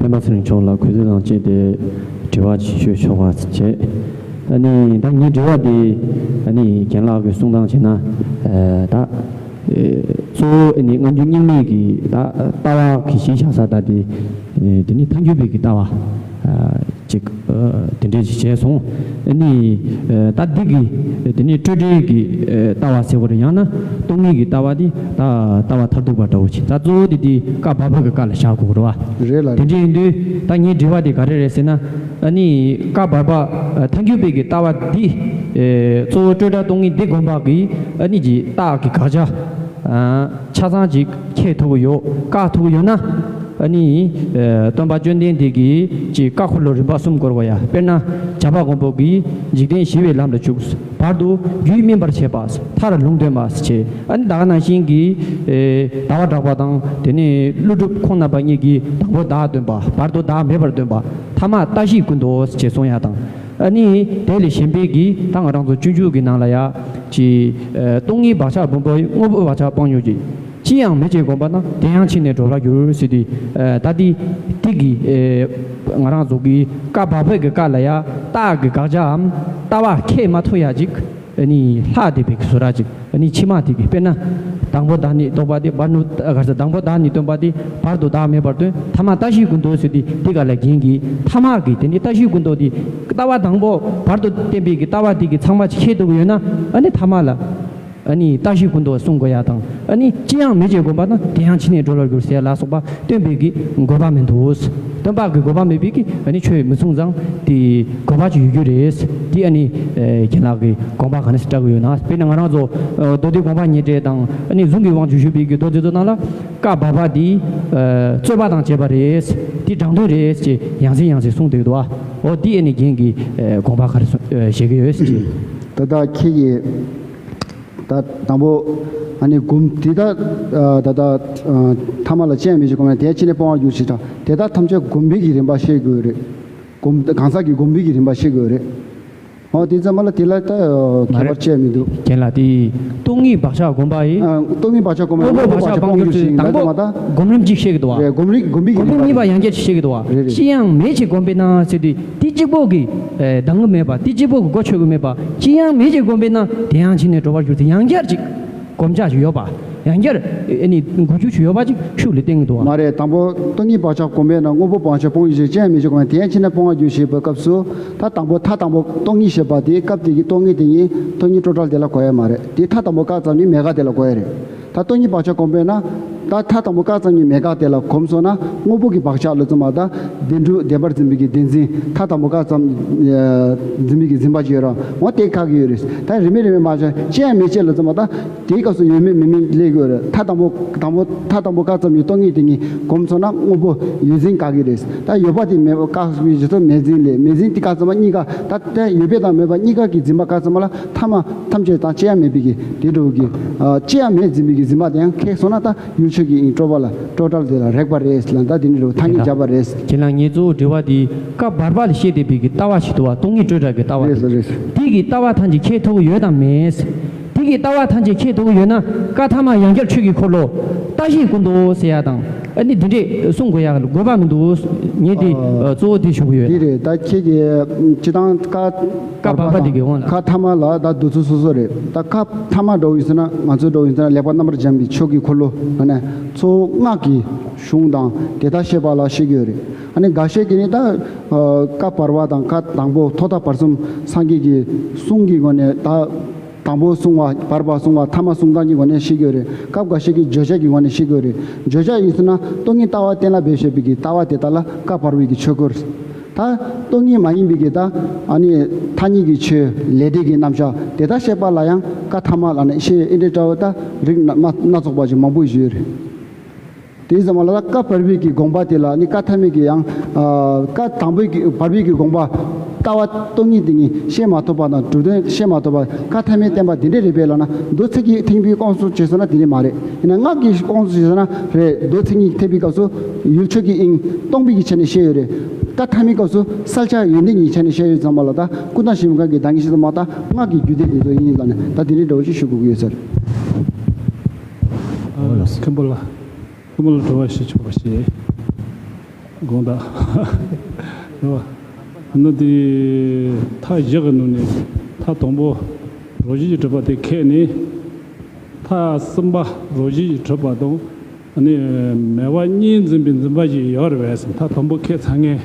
དཔོན་པད་མ་ཚེ་རིང་མཆོག་ལ་གུས་བསུ་དང་བཅས་ཏེ་དྲི་བ་ཅིག་ཞུ་ཆོག་པ་བྱས། ཨ་ནི་ད་ངའི་དྲི་བ་དེ་ཨ་ནི་རྒན་ལགས་ཀྱིས་གསུང་སྟངས་བྱས་ན། ཨ། ད་གཙོ་བོ་ཨ་ནི་སྔ་འགྱུར་རྙིང་མའི་གི་ད་ལྟ་བ་གི་གཞི་བཞག་ས་ད་དེ་དེ་ནི་ཐལ་འགྱུར་བའི་གི་ལྟ་བ་ཅིག་དེ་འདྲས་ཅིག་བྱས་སོང་། ཨ་ནི་ད་འདི་གི་དེ་ནི་སྤྲོས་བྲལ་གྱི་ལྟ་བ་ཟེར་བ་རེད། ཡང་ན་སྟོང་ཉིད་ཀྱི་ལྟ་བ་འདི་ད་ལྟ་བ་མཐར་ཐུག་པ་འདྲ་བོ་ཅིག་ད་གཙོ་བོ་དེ་དེ་བཀའ་བར་པ་གི་བཀའ་ལ་བཞག་དགོས་རེད་བ། རེད་ལ། དེ་འདྲ་ཡིན་དུས་ད་ངའི་དྲི་བ་དེ་ག་རེ་རེད་ཟེར་ན། ཨ་ནི་བཀའ་བར་པ་ཐལ་འགྱུར་བའི་གི་ལྟ་བ་འདི་གཙོ་བོ་སྤྲོས་བྲལ་སྟོང་ཉིད་འདི་སྒོམ་པ་གི་ཨ་ནི་གི་རྟགས་ཀྱི་དགག་བྱ་ཆ་ཚང་ཅིག་ཁྱེད་ཐུབ་ཀྱི་ཡོད། བཀག་ཐུབ་ཀྱི་ཡོད་ན། ཨ་ནི། ཨ། སྟོན་པ་བཅོམ་ལྡན་འདས་ཀྱིས་ཀྱི་བཀའ་འཁོར་ལོ་རིམ་པ་གསུམ་བསྐོར་བ་ཡ། དཔེར་ན་བྱམས་པ་མགོན་པོ་གིས་འཇིག་རྟེན་ཞི་བའི་ལམ་ལ་འཇུག་བར་དུ་རྒྱུད་སྨིན་པར་བྱེད་པ། མཐར་ལུང་སྟོན་པ་ཞེས། ཨ་ནི་ད་ག་ནང་བཞིན་གྱི། ཨེ། ཟླ་བ་གྲགས་པ་དང་དེ་ནས་ཀླུ་སྒྲུབ་ཁོང་རྣམ་པ་གཉིས་ཀྱིས་དང་པོ་བདག་སྟོན་པ། བར་དུ་བདག་མེད་པར་སྟོན་པ། ཐ་མ་བཀྲ་ཤིས་ཀུན་ཏུ་ཞེས་གསུངས་ཡ་དང་། ཨ་ནི་དེ་ལས་གཞན་པའི་གི་ད་ང་རང་ཚོ་སྤྱོད་འཇུག་གི་ནང་ལ་ཡ་ཅི། ཨེ། སྟོང་ཉིད་བག་ཆགས་སྒོམ་པ་དངོས་པོ་བག་ཆགས་སྤང་ཡོད་ཅིང་། ཅི་ཡང་མེད་ཅེས་བསྒོམས་པ་ན་དེ་ཡང་ཕྱིར་ནི་གྲོལ་བར་འགྱུར་ཟེར་དུས། ཨ། ད་འདི་འདི་གི། ཨེ། ང་རང་ཚོ་གི་བཀའ་བར་པའི་གི་བཀའ་ལ་ཡ་རྟགས་ཀྱི་དགག་བྱའམ་ལྟ་བ་ཁས་མ་ཐུབ་ཡ་ཅིག་ཨ་ནི་ལྷག་བསྡད་པའི་གི་བཟོ་འདྲ་ཅིག་ཨ་ནི་ཕྱི་མ་དེ་གི་དཔེར་ན་དང་པོ་བདག་ཉིད་རྟོགས་པ་དེ་བར་དུ། ག་རེ་ཟེར། དང་པོ་བདག་ཉིད་སྟོན་པ་དེ་བར་དུ་བདག་མེད་པར་སྟོན། ཐ་མ་བཀྲ་ཤིས་ཀུན་ཏུ་ཟེར་དུས་འདི་ག་ལ་རྒྱན་གྱི་ཐ་མ་གི་དེ་ནི་བཀྲ་ཤིས་ཀུན་ཏུ་དེ་ལྟ་བ་དང་པོ་བར་དུ་བསྟན་པའི་གི་ལྟ་བ་དེ་གི་ཚང་མ་ཅིག་ཁྱེད་ཐུབ་ཀྱི་ཡོད་ན། ཨ་ནི་ཐ་མ་ལ། ཨ་ནི་བཀྲ་ཤིས་ཀུན་ཏུ་གསུང་དགོས་ཡ་དང་། ཨ་ནི་ཅི་ཡང་མེད་ཅེས་བསྒོམས་པ་ན་དེ་ཡང་ཕྱིར་ནི་གྲོལ་བར་འགྱུར་ཟེར་ལ་སོགས་པ་སྟོན་པའི་གི་དགོས་པ་མི་འདུག་སྟོན་པ་གི་དགོས་པ་མེད་པའི་གི་ཨ་ནི་ཆོས་མི་གསུང་ཙང་དེ་དགོས་པ་ཅིག་ཡོད་རྒྱུ་རེད། དེ་ཨ་ནི་རྒན་ལགས་ཀྱི་དགོངས་པ་ག་ནས་སྤྲད་ཀྱི་ཡོད་ན། དཔེར་ན་ང་རང་ཚོ་མདོ་སྡེ་དགོངས་པ་རྙེད་འགྲེལ་དང་ཨ་ནི་གཟུངས་ཀྱི་དབང་ཕྱུག་ཞུས་པའི་གི་མདོ་དེ་ཚོ་ནང་ལ་བཀའ་བར་པ་དེ་རྩོད་པ་དང་བཅས་པ་རེད། དེ་དྲང་དོན་རེད་ཅེས་ཡང་སེ་ཡང་སེ་གསུངས་བསྡད་འདུག་འོ་དེ་ཨ་ནི་རྒན་གྱི་དགོངས་པ་ག་རེ་བཞེས་ཀྱི་ཡོད་ཅེས། ད་ལྟ་ཁྱེད་ཀྱིས། ད་དང་པོ་ཨ་ནི་སྒོམ་དེ་དག་ད་ལྟ་ཐ་མ་ལ་ཅི་ཡང་མེད་ཅེས་བསྒོམས་ན་དེ་ཕྱིར་ནི་སྤོང་བར་འགྱུར་ཞེས་དང་། དེ་དག་ཐམས་ཅད་སྒོམ་པའི་གི་རིམ་པ་ཤེས་དགོས་རེད། སྒོམ་གང་ཟག་གི་སྒོམ་པའི་གི་རིམ་པ་ཤེས་དགོས་རེད། འོ་དེ་ཙམ་པ་ལ་དེ་ལ་ད་ཁྱད་པར་ཅི་ཡང་མི་འདུག་རྒན་ལགས་དེ་སྟོང་ཉིད་བག་ཆགས་སྒོམ་པ་ཡིན། སྟོང་ཉིད་བག་ཆགས་སྒོམ་པ་ཡིན། དངོས་པོ་བག་ཆགས་སྤང་འགྱུར་ཞེས་དང་པོ་སྒོམ་རིམ་གཅིག་ཤེས་ཀྱི་འདུག་བ། རེད། སྒོམ་རིམ་སྒོམ་པའི་གི་རིམ་པ་རེད། སྒོམ་རིམ་གཉིས་པ་ཡང་བསྐྱར་ཅིག་ཤེས་ཀྱི་འདུག་བ། རེད་རེད། ཅི་ཡང་མེད་ཅེས་བསྒོམས་པས་ན་ཟེར་དུས་དེ་གཅིག་པོ་གི་ལྡང་གི་མེད་པ། དེ་གཅིག་པོ་གི་གོ་ཆོད་ཀྱི་མེད་པ། ཅི་ཡང་མེད་ཅེས་བསྒོམས་པས་ན་དེ་ཡང་ཕྱིར་ནི་གྲོལ་བར་འགྱུར་ཟེར་ཡང་བསྐྱར་ཅིག་སྒོམ་བྱ་ཞིག་ཡོད་པ། ཡང་བསྐྱར་ཨ་ནི་འགུལ་སྐྱོད་ཞིག་ཡོད་པ་ཅིག་ཤུགས་ལ་བསྟན་གྱི་འདུག་བ། མ་རེད། དང་པོ་སྟོང་ཉིད་བག་ཆགས་སྒོམ་པས་ན་དངོས་པོ་བག་ཆགས་སྤོང་ཡོད་ཅེས་ཅི་ཡང་མེད་ཅེས་བསྒོམས་པས་དེ་ཡང་ཕྱིར་ནི་སྤོང་བར་འགྱུར་ཞེས་པའི་སྐབས་སུ། ད་དང་པོ་ཐ་དང་པོ་སྟོང་ཉིད་ཞེས་པ་དེ་སྐབས་དེ་གི་སྟོང་ཉིད་དེ་ཉིད་སྟོང་ཉིད་སྤྲོས་བྲལ་དེ་ལ་གོ་ཡ་མ་རེད། དེ་ཐ་དང་པོ་བཀག་ཙམ་གྱིས་མེད་དགག་དེ་ལ་གོ་ཡ་རེད། ད་སྟོང་ཉིད་བག་ཆགས་སྒོམ་པས་ན། ད་ཐ་དང་པོ་བཀག་ཙམ་གྱིས་མེད་དགག་དེ་ལ་གོམས་སོང་ན་དངོས་པོ་གི་བག་ཆགས་ལ་བཙུན་པ་དང་བདེན་གྲུབ་བདེན་པར་འཛིན་པའི་གི་བདེན་འཛིན། ཐ་དང་པོ་བཀག་ཙམ་འཛིན་པའི་གི་འཛིན་པ་ཅིག་ཡོད་ར། འོ་དེ་བཀག་གི་ཡོད་རེད། ད་རིམ་པས་རིམ་པས་མ་བྱས་ཅི་ཡང་མེད་ཅེས་ལ་བཙུན་པ་དང་ དེའི་སྐབས་སུ་ཡོད་མེད་མེད་མིན་སླེབས་ཀྱི་ཡོད་རེད། ཐ་དང་པོ་དང་པོ་ཐ་དང་པོ་བཀག་ཙམ་གྱི་སྟོང་ཉིད་དེ་ཉིད་སྒོམ་སོང་ན་དངོས་པོ་ཡོད་འཛིན་བཀག་གི་རེད། ད་ཡོད་པ་དེ་མེད་པ་བཀག་པའི་རྗེས་སུ་མེད་འཛིན་སླེབས། མེད་འཛིན་དེ་བཀག་ཙམ་གཉིས་ཀ་ད་ལྟ་ཡོད་པ་དང་མེད་པ་གཉིས་ཀ་གི་འཛིན་པ་བཀག་ཙམ་ལ་ཐ་མ་ཐམས་ཅད་དང་སྐྱེ་ཡ་མེད་པའི་གི་དེ་འདྲ་བོ་གི་སྐྱེ་ཡ་མེད་འཛིན་པའི་གི་འཛིན་པ་དེ་ཡང་ཁེགས་སོང་ན། ད་ཡུལ་ཆོས་ཀྱི་དབྱིངས་སྤྲོས་པ་ལ་སྤྲོས་བྲལ་དེ་ལ་རེག་པ་རེད་ལ། ད་དེ་འདྲ་བོ་ཐ་སྙད་བརྒྱབ་པ་རེད། ཁྱེད་རང་ངེད་ཚོ་དྲི་བ་དེ་སྐབས་བར་པ་ལ་བཤད་བསྡད་པའི་གི་ལྟ་བ་ཞིག་འདུག་བ། སྟོང་ཉིད་སྤྲོས་བྲལ་གྱི་ལྟ་བ་རེད་རེད། དེ་གི་ལྟ་བ་ཐམས་ཅད་ཁེགས་ཐུབ་ཀྱི་ཡོད་དམ་མེད། དེ་གི་ལྟ་བ་ཐམས་ཅད་ཁེགས་ཐུབ་ཀྱི་ཡོད་ན། བཀའ་ཐ་མ་ཡང་བསྐྱར་ཆོས་ཀྱི་འཁོར་ལོ་བཀྲ་ཤིས་ཀུན་ཏུ་ཟེར་ཡ་དང་། ཨ་ནི་འདི་འདྲས་གསུང་དགོས་ཡ་དགོས་པ་མི་འདུག། ངས་འདི་ཨ། གཙོ་བོ་འདི་ཞུ་གི་ཡོད། འདི་རེད། ད་ཁྱེད་ཀྱིས་སྤྱི་བཏང་བཀའ་བཀའ་བར་པ་འདི་གི་དབང་ལ། བཀའ་ཐ་མ་ལ་ད་འདོད་ཚུལ་སོ་སོ་རེད། ད་བཀའ་ཐ་མ་འདྲ་བོ་ཡིན་ཟེར་ན། ང་ཚོའི་འདྲ་བོ་ཡིན་ཟེར་ན། ལེགས་པར་རྣམ་པར་སྦྱངས་པའི་ཆོས་ཀྱི་འཁོར་ལོ་ནས་གཙོ་བོ་སྔགས་ཀྱི་གཞུང་དང་དེ་དག་བཤད་པ་ལ་བཤད་ཀྱི་ཡོད་རེད། ཨ་ནི་འགའ་ཤས་ཀྱིས་ནི་ད་ཨ། བཀའ་བར་པ་དང་བཀའ་དང་པོ་ཐོག་མཐའ་བར་གསུམ་སངས་རྒྱས་ཀྱི་གསུང་གི་སྒོ་ནས། ད་དང་པོ་གསུང་བ། བར་པ་གསུང་བ། ཐ་མ་གསུང་སྟངས་ཀྱི་སྒོ་ནས་བཤད་ཀྱི་ཡོད་རེད། སྐབས་འགའ་ཤས་ཀྱིས་བརྗོད་བྱ་གི་སྒོ་ནས་བཤད་ཀྱི་ཡོད་རེད། བརྗོད་བྱ་ཡིན་ཟེར་ན་སྟོང་ཉིད་ལྟ་བ་གཏན་ལ་འབེབས་བྱེད་པའི་གི་ལྟ་བ་དེ་དག་ལ་བཀའ་བར་པའི་གི་ཆོས་སྐོར། ད་སྟོང་ཉིད་མ་ཡིན་པའི་གི་ད་ཨ་ནི་ཐ་སྙད་ཀྱི་ཆོས། ལས་འབྲས་ཀྱི་རྣམ་གཞག་དེ་དག་བཤད་པ་ལ་ཡང་བཀའ་ཐ་མ་ལབ་ནས་བཤད། ཨེ་འདྲའི་འདྲ་བོ་ད་རིགས་སྣ་སྣ་ཚོགས་པ་ཞིག་མང་པོ་ཞིག་ཡོད་རེད། དེ་ཙམ་ལ་ད་བཀའ་བར་པའི་གི་དགོངས་པ་དེ་ལ་ནི། བཀའ་ཐ་མའི་གི་ཡང་ཨ། བཀའ་དང་པོའི་གི་བར་པའི་གི་དགོངས་པ། ལྟ་བ་སྟོང་ཉིད་དེ་ཉིད་བཤད་མ་ཐུབ་པ་དང་། གྲུབ་དོན་བཤད་མ་ཐུབ་པ། བཀའ་ཐ་མའི་བསྟན་པ་འདི་འདྲས་རེད་པས་ལབ་ན། མདོ་ཚིག་གི་ཐེག་པའི་དབང་དུ་བྱས་སོང་ན་དེ་འདྲས་མ་རེད། ཡིན་ན་སྔགས་ཀྱི་དབང་དུ་བྱས་སོང་ན་རེད། མདོ་ཚིག་གཉིས་ཐེག་པའི་སྐབས་སུ་ཡུལ་ཆོས་ཀྱི་དབྱིངས་སྟོང་པའི་གི་ཆ་ནས་བཤད་ཡོད་རེད། བཀའ་ཐ་མའི་སྐབས་སུ་གསལ་བྱ་ཡོན་ཏན་གྱི་ཆ་ནས་བཤད་ཡོད་ཙམ་པ་ལ། ད་ཀུན་བརྟགས་གཞལ་མེད་ཁང་གི་བདག་ཉིད་ཤེས་རྟོགས་མ་ད་སྔགས་ཀྱི་རྒྱུད་སྡེ་དེ་ཚོ་ཡིན་ལབ་ནས། ད་དེ་འདྲའི་འདྲ་བོ་ཞིག་ཞུ་དགོས་ཀྱི་ཡོད་ས་རེད། ཨ། མཁན་པོ་ལགས། ཁོ་མོ་ལ་དྲི་བ་ཞིག་ཆོག་པ་ཞིག་དགོངས་དག། རེད་བ། ཨ་ནི་དེ་མཐའ་བཞི་གི་ནང་ནས་མཐའ་དང་པོ་རང་བཞིན་གྱིས་གྲུབ་པ་དེ་ཁེགས་ནས། མཐའ་གསུམ་པ་རང་བཞིན་གྱིས་གྲུབ་པ་དང་ཨ་ནི་མེད་པ་གཉིས་འཛིན་པའི་འཛིན་པ་ཞིག་ཡོད་རེད་པས། མཐའ་དང་པོ་ཁེགས་ཚར་མཁན།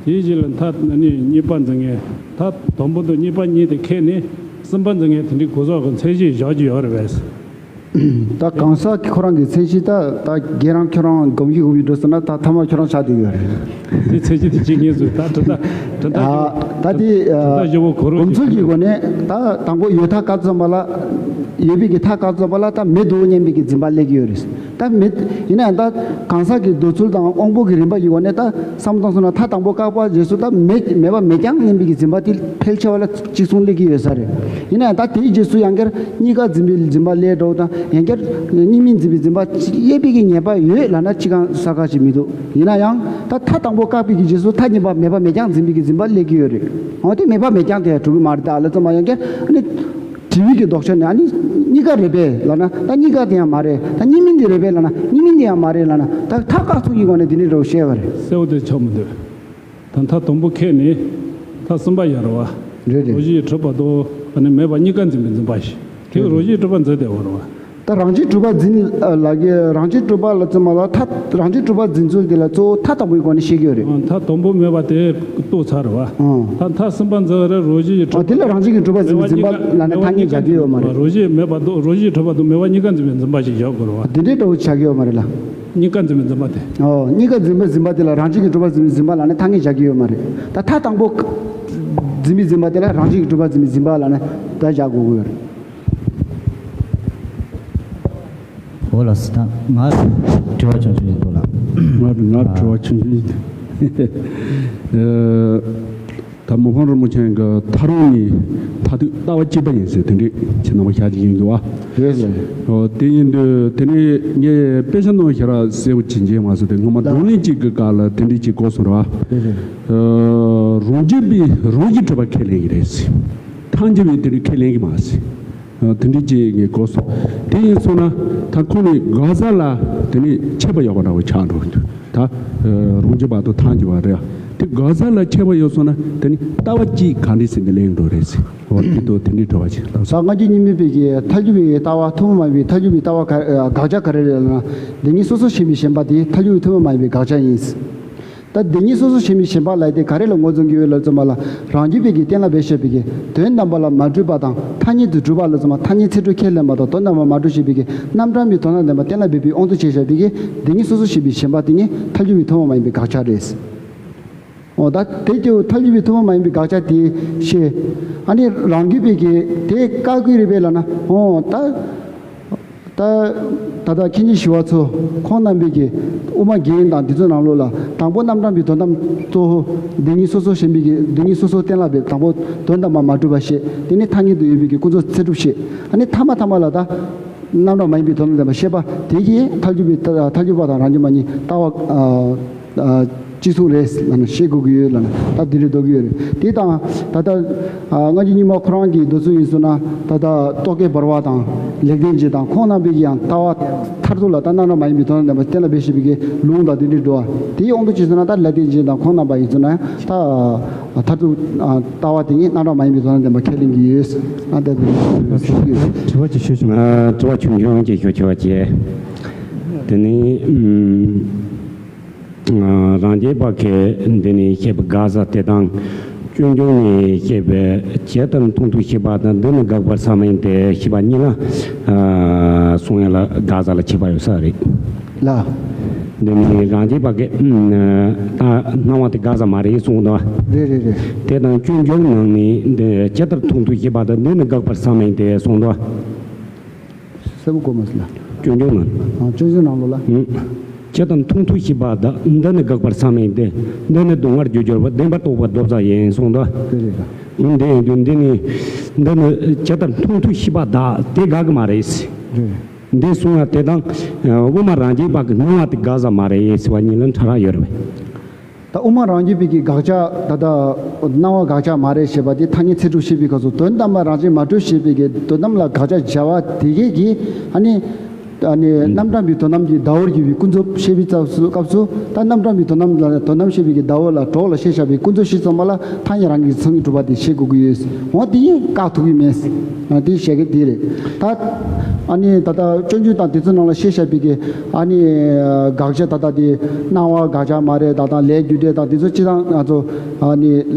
དེའི་རྗེས་ལ་མཐའ་ཨ་ནི་གཉིས་པ་འཛིན་མཁན། མཐའ་དང་པོ་དང་གཉིས་པ་གཉིས་དེ་ཁེགས་ནས་གསུམ་པ་འཛིན་མཁན་དེ་འདྲའི་གོ་ས་གི་མཚན་གཞི་བཞག་རྒྱུ་ཡོད་རེད་པས། ད་གང་ཟག་གི་ཁོ་རང་གི་མཚན་གཞི། ད་ད་རྒན་རང་ཁྱོད་རང་སྒོམ་གཞི་སྒོམ་གཞི་འགྲོ་སོང་ན། ད་ཐ་མ་ཁྱོད་རང་ཆགས་བསྡད་ཡོད་རེད། དེ་མཚན་གཞི་དེ་གཅིག་ངེས་སུ། ད་དྲི་ད་དྲི་ད་ཨ། ད་དེ་ཨ། སྒོམ་ཚུལ་གྱི་སྒོ་ནས་ད་དང་པོ་ཡོད་མཐའ་བཀག་ཙམ་པ་ལ། ཡོད་པའི་གི་མཐའ་བཀག་ཙམ་པ་ལ་ད་མེད་འདུག་སྙམ་པའི་གི་འཛིན་པ་སླེབས་ཀྱི་ཡོད་རེད། ད་མེད། ཡིན་ན་ཡང་ད་གང་ཟག་གི་འདོད་ཚུལ་དང་དབང་པོ་གི་རིམ་པ་ཡི་སྒོ་ནས་ད་བསམ་བློ་བཏང་སོང་ན། མཐའ་དང་པོ་བཀག་པ་རྗེས་སུ་ད་མེད། མེད་པ་མེད་རྐྱང་སྙམ་པའི་གི་འཛིན་པ་དེ་ཕལ་ཆེ་བ་ལ་གཅིག་མཚུངས་སླེབས་ཀྱི་ཡོད་ས་རེད། ཡིན་ན་ཡང་ད་དེའི་རྗེས་སུ་ཡང་བསྐྱར་གཉིས་ཀ་འཛིན་པའི་འཛིན་པ་སླེབས་འགྲོ་དང་། ཡང་བསྐྱར་གཉིས་མིན་འཛིན་པའི་འཛིན་པ་སླེབས་པའི་གི་ངེས་པ་ཡོད་ལབ་ན་གཅིག་གང་ས་ཁ་ཞིག་མི་འདུག། ཡིན་ན་ཡང་ད་མཐའ་དང་པོ་བཀག་པའི་གི་རྗེས་སུ་མཐའ་གཉིས་པ་མེད་པ་མེད་རྐྱང་འཛིན་པའི་གི་འཛིན་པ་སླེབས་ཀྱི་ཡོད་རེད། འོ་དེ་མེད་པ་མེད་རྐྱང་དེ་ཡང་གྲུབ་ཀྱི་མ་རེད། ད་ཨ་ལ་ཙམ་པ་ཡང་བསྐྱར་ཨ་ནི། དྲི་བའི་གི་ལྡོག་ཕྱོགས་ནས་ཨ་ནི་གཉིས་ཀ་རེད་པས་ལབ་ན། ད་གཉིས་ཀ་དེ་ཡང་མ་རེད། ད་གཉིས་མིན་དེ་རེད་པས་ལབ་ན། གཉིས་མིན་དེ་ཡང་མ་རེད་ལབ་ན། ད་མཐའ་བཀག་ཚུལ་གྱི་སྒོ་ནས་དེ་འདྲའི་འདྲ་བོ་བཤད་པ་རེད། གསལ་བོ་དེ་ཆགས་མི་འདུག། ད་མཐའ་དང་པོ་ཁེགས་ནས་མཐའ་གསུམ་པ་ཡོད་རེད་བ། རེད་རེད། རང་བཞིན་གྱིས་གྲུབ་པ་དང་ཨ་ནི་མེད་པ་གཉིས་ཀ་འཛིན་པའི་འཛིན་པ་ཞིག། དེ་གི་རང་བཞིན་གྱིས་གྲུབ་པ་འཛིན་བསྡད་ཡོད་རེད་བ། ད་རང་བཞིན་གྲུབ་པ་འཛིན་ལ་གི། རང་བཞིན་གྲུབ་པ་ལ་ཙམ་པ་ལ། ད་རང་བཞིན་གྲུབ་པ་འཛིན་ཚུལ་དེ་ལ་གཙོ་བོ་མཐའ་དང་པོའི་སྒོ་ནས་བཤད་ཀྱི་ཡོད་རེད། ཨ། མཐའ་དང་པོ་མེད་པ་དེ་རྟོགས་ཚར་བ། ཨ། ད་མཐའ་གསུམ་པ་འཛིན་པ་རེད། རང་བཞིན་གྱིས་གྲུབ་པ། ཨ། དེ་ལ་རང་བཞིན་གྱིས་གྲུབ་པ་འཛིན་པའི་འཛིན་པ་ལབ་ནས་ཐ་སྙད་སྦྱར་གྱི་ཡོད་མ་རེད། རང་བཞིན་མེད་པ་དང་། རང་བཞིན་གྱིས་གྲུབ་པ་དང་མེད་པ་གཉིས་ཀ་འཛིན་པའི་འཛིན་པ་ཞིག་བཞག་དགོས་རེད་བ། དེ་འདྲའི་འདྲ་བོ་ཆགས་ཀྱི་ཡོད་མ་རེད་ལ། གཉིས་ཀ་འཛིན་པའི་འཛིན་པ་དེ། ཨོ། གཉིས་ཀ་འཛིན་པའི་འཛིན་པ་དེ་ལ་རང་བཞིན་གྱིས་གྲུབ་པ་འཛིན་པའི་འཛིན་པ་ལབ་ནས་ཐ་སྙད་སྦྱར་གྱི་ཡོད་མ་རེད། ད་མཐའ་དང་པོ་འཛིན་པའི་འཛིན་པ་དེ་ལ་རང་བཞིན་གྱིས་གྲུབ་པ་འཛིན་པའི་འཛིན་པ་ལབ་ནས་ད་སྦྱར་དགོས་ཀྱི་ཡོད་རེད། འོ་ལགས་སོ། ད་ང་དྲི་བ་ཆུང་ཆུང་ཡིན་པོ་ལགས། ང་ང་དྲི་བ་ཆུང་ཆུང་ཡིན། ཨ། ད་མི་ཕམ་རིན་པོ་ཆེ་གི་མཐའ་རང་ནི་མཐར་ཐུག་ལྟ་བ་གཅིག་པ་ཡིན་ཟེར། དེ་འདྲའི་ཁྱེད་རྣམ་པ་ཤར་གྱི་ཡིན་འདུག་བ། རེད་རེད། ཨོ། དེ་ཡིན་དུས་དེ་ནས་ངས་དཔེ་ཆ་ནང་ཞེ་དྲག་གསལ་པོ་ཅིག་མཇལ་མ་སོང་། དེ་སྔོན་མ་ལགས། བགྲོ་གླེང་གཅིག་གི་སྐབས་ལ་དེ་འདྲའི་ཅིག་གོ་སོང་ར། རེད་རེད། ཨ། རང་རྒྱུད་པའི་རང་བཞིན་གྲུབ་པ་ཁས་ལེན་གྱི་རེད་ཟེར། ཐལ་འགྱུར་བའི་དེ་འདྲའི་ཁས་ལེན་གྱི་མ་ཟེར། ཨ། དེ་འདྲའི་ཅིག་ངས་གོ་སོང་། དེ་ཡིན་སོང་ན་ད་ཁོང་ནི་དགག་བྱ་ལ་དེ་ནས་ཁྱད་པར་ཡོད་པ་འདྲ་བོ་ཆགས་འགྲོ་འདུག། ད་རང་རྒྱུད་པ་དང་ཐལ་འགྱུར་བ་རེད། དེ་དགག་བྱ་ལ་ཁྱད་པར་ཡོད་སོང་ན་དེ་ནི་ལྟ་བ་གཅིག་ག་འདྲ་ཟེར་ནས་ལེན་འགྲོ་རེད་ཟེར། འོ་དེ་དང་དེ་འདྲའི་དྲི་བ་ཅིག་ལགས་སོ། ད་སྔ་འགྱུར་རྙིང་མའི་དཔེ་གི་ཐལ་འགྱུར་བའི་ལྟ་བ་ཐུན་མོང་མ་ཡིན་པའི་ཐལ་འགྱུར་བའི་ལྟ་བ་ག་དགག་བྱ་ག་རེ་རེད་ལབ་ན། བདེན་གཉིས་སོ་སོར་ཞེན་པའི་ཞེན་པ་དེ་ཐལ་འགྱུར་བའི་ཐུན་མོང་མ་ཡིན་པའི་དགག་བྱ་ཡིན། ད་བདེན་གཉིས་སོ་སོར་ཞེན་པའི་ཞེན་པ་ལབ་དེ་ག་རེ་ལ་ངོས་འཛིན་གྱི་ཡོད་ལབ་ཙམ་པ་ལ། རང་རྒྱུད་པའི་གི་གཏན་ལ་འབེབས་བྱས་པའི་གི་དོན་དམ་པ་ལ་མ་གྲུབ་པ་དང་། ཐ་སྙད་དུ་གྲུབ་པ་ལབ་ཙམ་པ། ཐ་སྙད་ཚིག་གྲུབ་ཁས་ལེན་པ་དང་དོན་དམ་པར་མ་གྲུབ་བྱེད་པའི་གི་རྣམ་གྲངས་པའི་དོན་དམ་བདེན་པ་གཏན་ལ་འབེབས་པའི་དབང་དུ་བྱས་བཞག་པའི་གི་བདེན་གཉིས་སོ་སོར་ཞེན་པའི་ཞེན་པ་དེ་ནི་ཐལ་འགྱུར་བའི་ཐུན་མོང་མ་ཡིན་པའི་དགག་བྱ་རེད། འོ་ད་དེ་ཀྱང་ཐལ་འགྱུར་བའི་ཐུན་མོང་མ་ཡིན་པའི་དགག་བྱ་དེ་བཤད། ཨ་ནི་རང་རྒྱུད་པའི་གི་དེ་བཀག་གི་རེད་པས་ལབ་ན། འོ་ད་ ད་ད་ལྟ་མཁན་ཆེན་ཞི་བ་འཚོ་ཁོང་རྣམ་པས་ཀྱི་དབུ་མ་རྒྱན་དང་འདི་ཚོའི་ནང་ལོགས་ལ་དང་པོ་རྣམ་གྲངས་པའི་དོན་དམ་གཙོ་བོ་འདི་ཉིད་སོ་སོ་གཞན་པའི་གི་འདི་ཉིད་སོ་སོ་གཏན་ལ་འབེབས། དང་པོ་དོན་དམ་པར་མ་གྲུབ་པ་བཤད། དེ་ནས་ཐ་སྙད་དུ་ཡོད་པའི་གི་ཀུན་རྫོབ་ཚད་གྲུབ་བཤད། ཨ་ནི་ཐ་མ་ཐ་མ་ལ་ད་རྣམ་གྲངས་མ་ཡིན་པའི་དོན་དམ་བདེན་པ་བཤད་པ་དེ་གིས་ཐལ་འགྱུར་བའི་ཐལ་འགྱུར་བ་དང་རང་རྒྱུད་མ་གཉིས་ལྟ་བ་ཨ་ཨ་གཅིག་མཚུངས་རེད་ལབ་ནས་བཤད་དགོས་ཀྱི་ཡོད་ལབ་ནས་ད་འདི་འདྲ་འདོད་ཀྱི་ཡོད་རེད། དེ་དང་ད་ལྟ་ཨ་སྔ་འགྱུར་རྙིང་མ་ཁོ་རང་གི་འདོད་ཚུལ་ཡིན་སོང་ན་ད་ལྟ་རྟོག་གེ་འབར་བ་དང་ལེགས་ལྡན་འབྱེད་དང་ཁོང་རྣམ་པའི་གི་ཡང་ལྟ་བ་མཐར་ཐུག་ལ་ད་རྣམ་གྲངས་མ་ཡིན་པའི་དོན་དམ་བདེན་པ་གཏན་ལ་འབེབས་བྱེད་པའི་གི་ལུང་དང་འདི་འདྲ་འགྲོ་བ་དེའི་དབང་དུ་བྱས་སོང་ན་ད་ལེགས་ལྡན་འབྱེད་དང་ཁོང་རྣམ་པ་ཡིན་སོང་ན་ཡང་ད་མཐར་ཐུག་ཨ་ལྟ་བ་དེ་ཉིད་རྣམ་གྲངས་མ་ཡིན་པའི་དོན་དམ་བདེན་པ་ཁས་ལེན་གྱི་ཡོད། ཨ་ད་དེ་ཞུ་གི་ཡོད། དྲི་བ་ཅིག་ཞུ་ཞུ། ཨ་དྲི་བ་ཆུང་ཆུང་ཅིག་ཞུ་ཆོག་ཅེས། དེ་ནི་ཨུམ། རང་རྒྱལ་བ་གིས་འདི་ནས་བཤད་པའི་དགག་བྱ་དེ་དང་སྤྱོད་འཇུག་ནས་བཤད་པའི་ཇི་ལྟར་མཐོང་ཐོས་ཤེས་པ་དང་འདི་ནི་དགག་པར་བྱ་མིན་ཏེ་ཞེས་པ་གཉིས་ལ་གསུང་ཡ་ལ་དགག་བྱ་ལ་ཁྱད་པར་ཡོད་ས་རེད། ལ། འདི་ནི་རང་རྒྱལ་བ་གིས་ད་སྣང་བ་དེ་དགག་བྱ་མ་རེད་གསུངས་འདུག་རེད་རེད་རེད། དེ་དང་སྤྱོད་འཇུག་ནང་ནས་འདི་ཇི་ལྟར་མཐོང་ཐོས་ཤེས་པ་དང་འདི་ནི་དགག་པར་བྱ་མིན་ཏེ་གསུངས་འདུག་གསལ་པོ་གོ་མ་སོང་ལ། སྤྱོད་འཇུག་ནང་། ཨ་སྤྱོད་འཇུག་ནང་ལོགས་ལ། ཨུམ། ཇི་ལྟར་མཐོང་ཐོས་ཤེས་པ་དང་འདི་ནི་དགག་པར་བྱ་མིན་ཏེ། འདི་ནི་སྡུག་བསྔལ་རྒྱུར་གྱུར་པ་བདེན་པར་རྟོག་པ་ལྡོག་བྱ་ཡིན་གསུངས་འདུག་དེ་རེད་ད། ཨུམ། འདི་ཡིན་དུས་འདི་ནི་འདི་ནི་ཇི་ལྟར་མཐོང་ཐོས་ཤེས་པ་དག་དེ་དགག་གི་མ་རེད། རེད། འདི་གསུང་བ་དེ་དང་དབུ་མ་རང་རྒྱལ་བ་གི་སྣང་བ་དེ་དགག་བྱ་མ་རེད་ཟེར་བ་གཉིས་ལ་ཕྲ་རགས་ཡོད་རེད་པས། ད་དབུ་མ་རང་རྒྱུད་པའི་གི་དགག་བྱ་ད་ལྟ་སྣང་བ་དགག་བྱ་མ་རེད་ཞེས་པ་དེ་ཐ་སྙད་ཚད་གྲུབ་བཤད་པའི་སྐབས་སུ་དོན་དམ་པར་རང་བཞིན་མ་གྲུབ་ཞེས་པའི་གི་དོན་དམ་ལ་དགག་བྱ་བྱ་བ་དེ་གས་ཀྱིས་ཨ་ནི་ཨ་ནི་རྣམ་གྲངས་པའི་དོན་དམ་གྱི་ཟླ་བོར་གྱུར་པའི་ཀུན་རྫོབ་བཤད་པའི་སྐབས་སུ་སྐབས་སུ་ད་རྣམ་གྲངས་པའི་དོན་དམ་ལ་དོན་དམ་བཤད་པའི་གི་ཟླ་བོ་ལ་གྲོགས་ལ་ཤེས་བྱ་བའི་ཀུན་རྫོབ་བཤད་ཙམ་པ་ལ་ཐ་སྙད་རང་གི་མཚན་ཉིད་གྲུབ་པ་དེ་བཤད་དགོས་ཀྱི་ཡོད། འོ་དེ་ཡིན་བཀག་ཐུབ་ཀྱི་མེད། ཨ་དེ་བཤད་གི་དེ་རེད། ད་ཨ་ནི་ད་ལྟ་སྤྱོད་འཇུག་དང་དེ་ཚོའི་ནང་ལ་ཤེས་བྱ་བའི་གི་ཨ་ནི་དགག་བྱ་ད་ལྟ་དེ་སྣང་བ་དགག་བྱ་མ་རེད། ད་ལྟ་ལས་རྒྱུ་འབྲས་དང་དེ་ཚོ་སྤྱི་དང་ང་ཚོ་ཨ་ནི་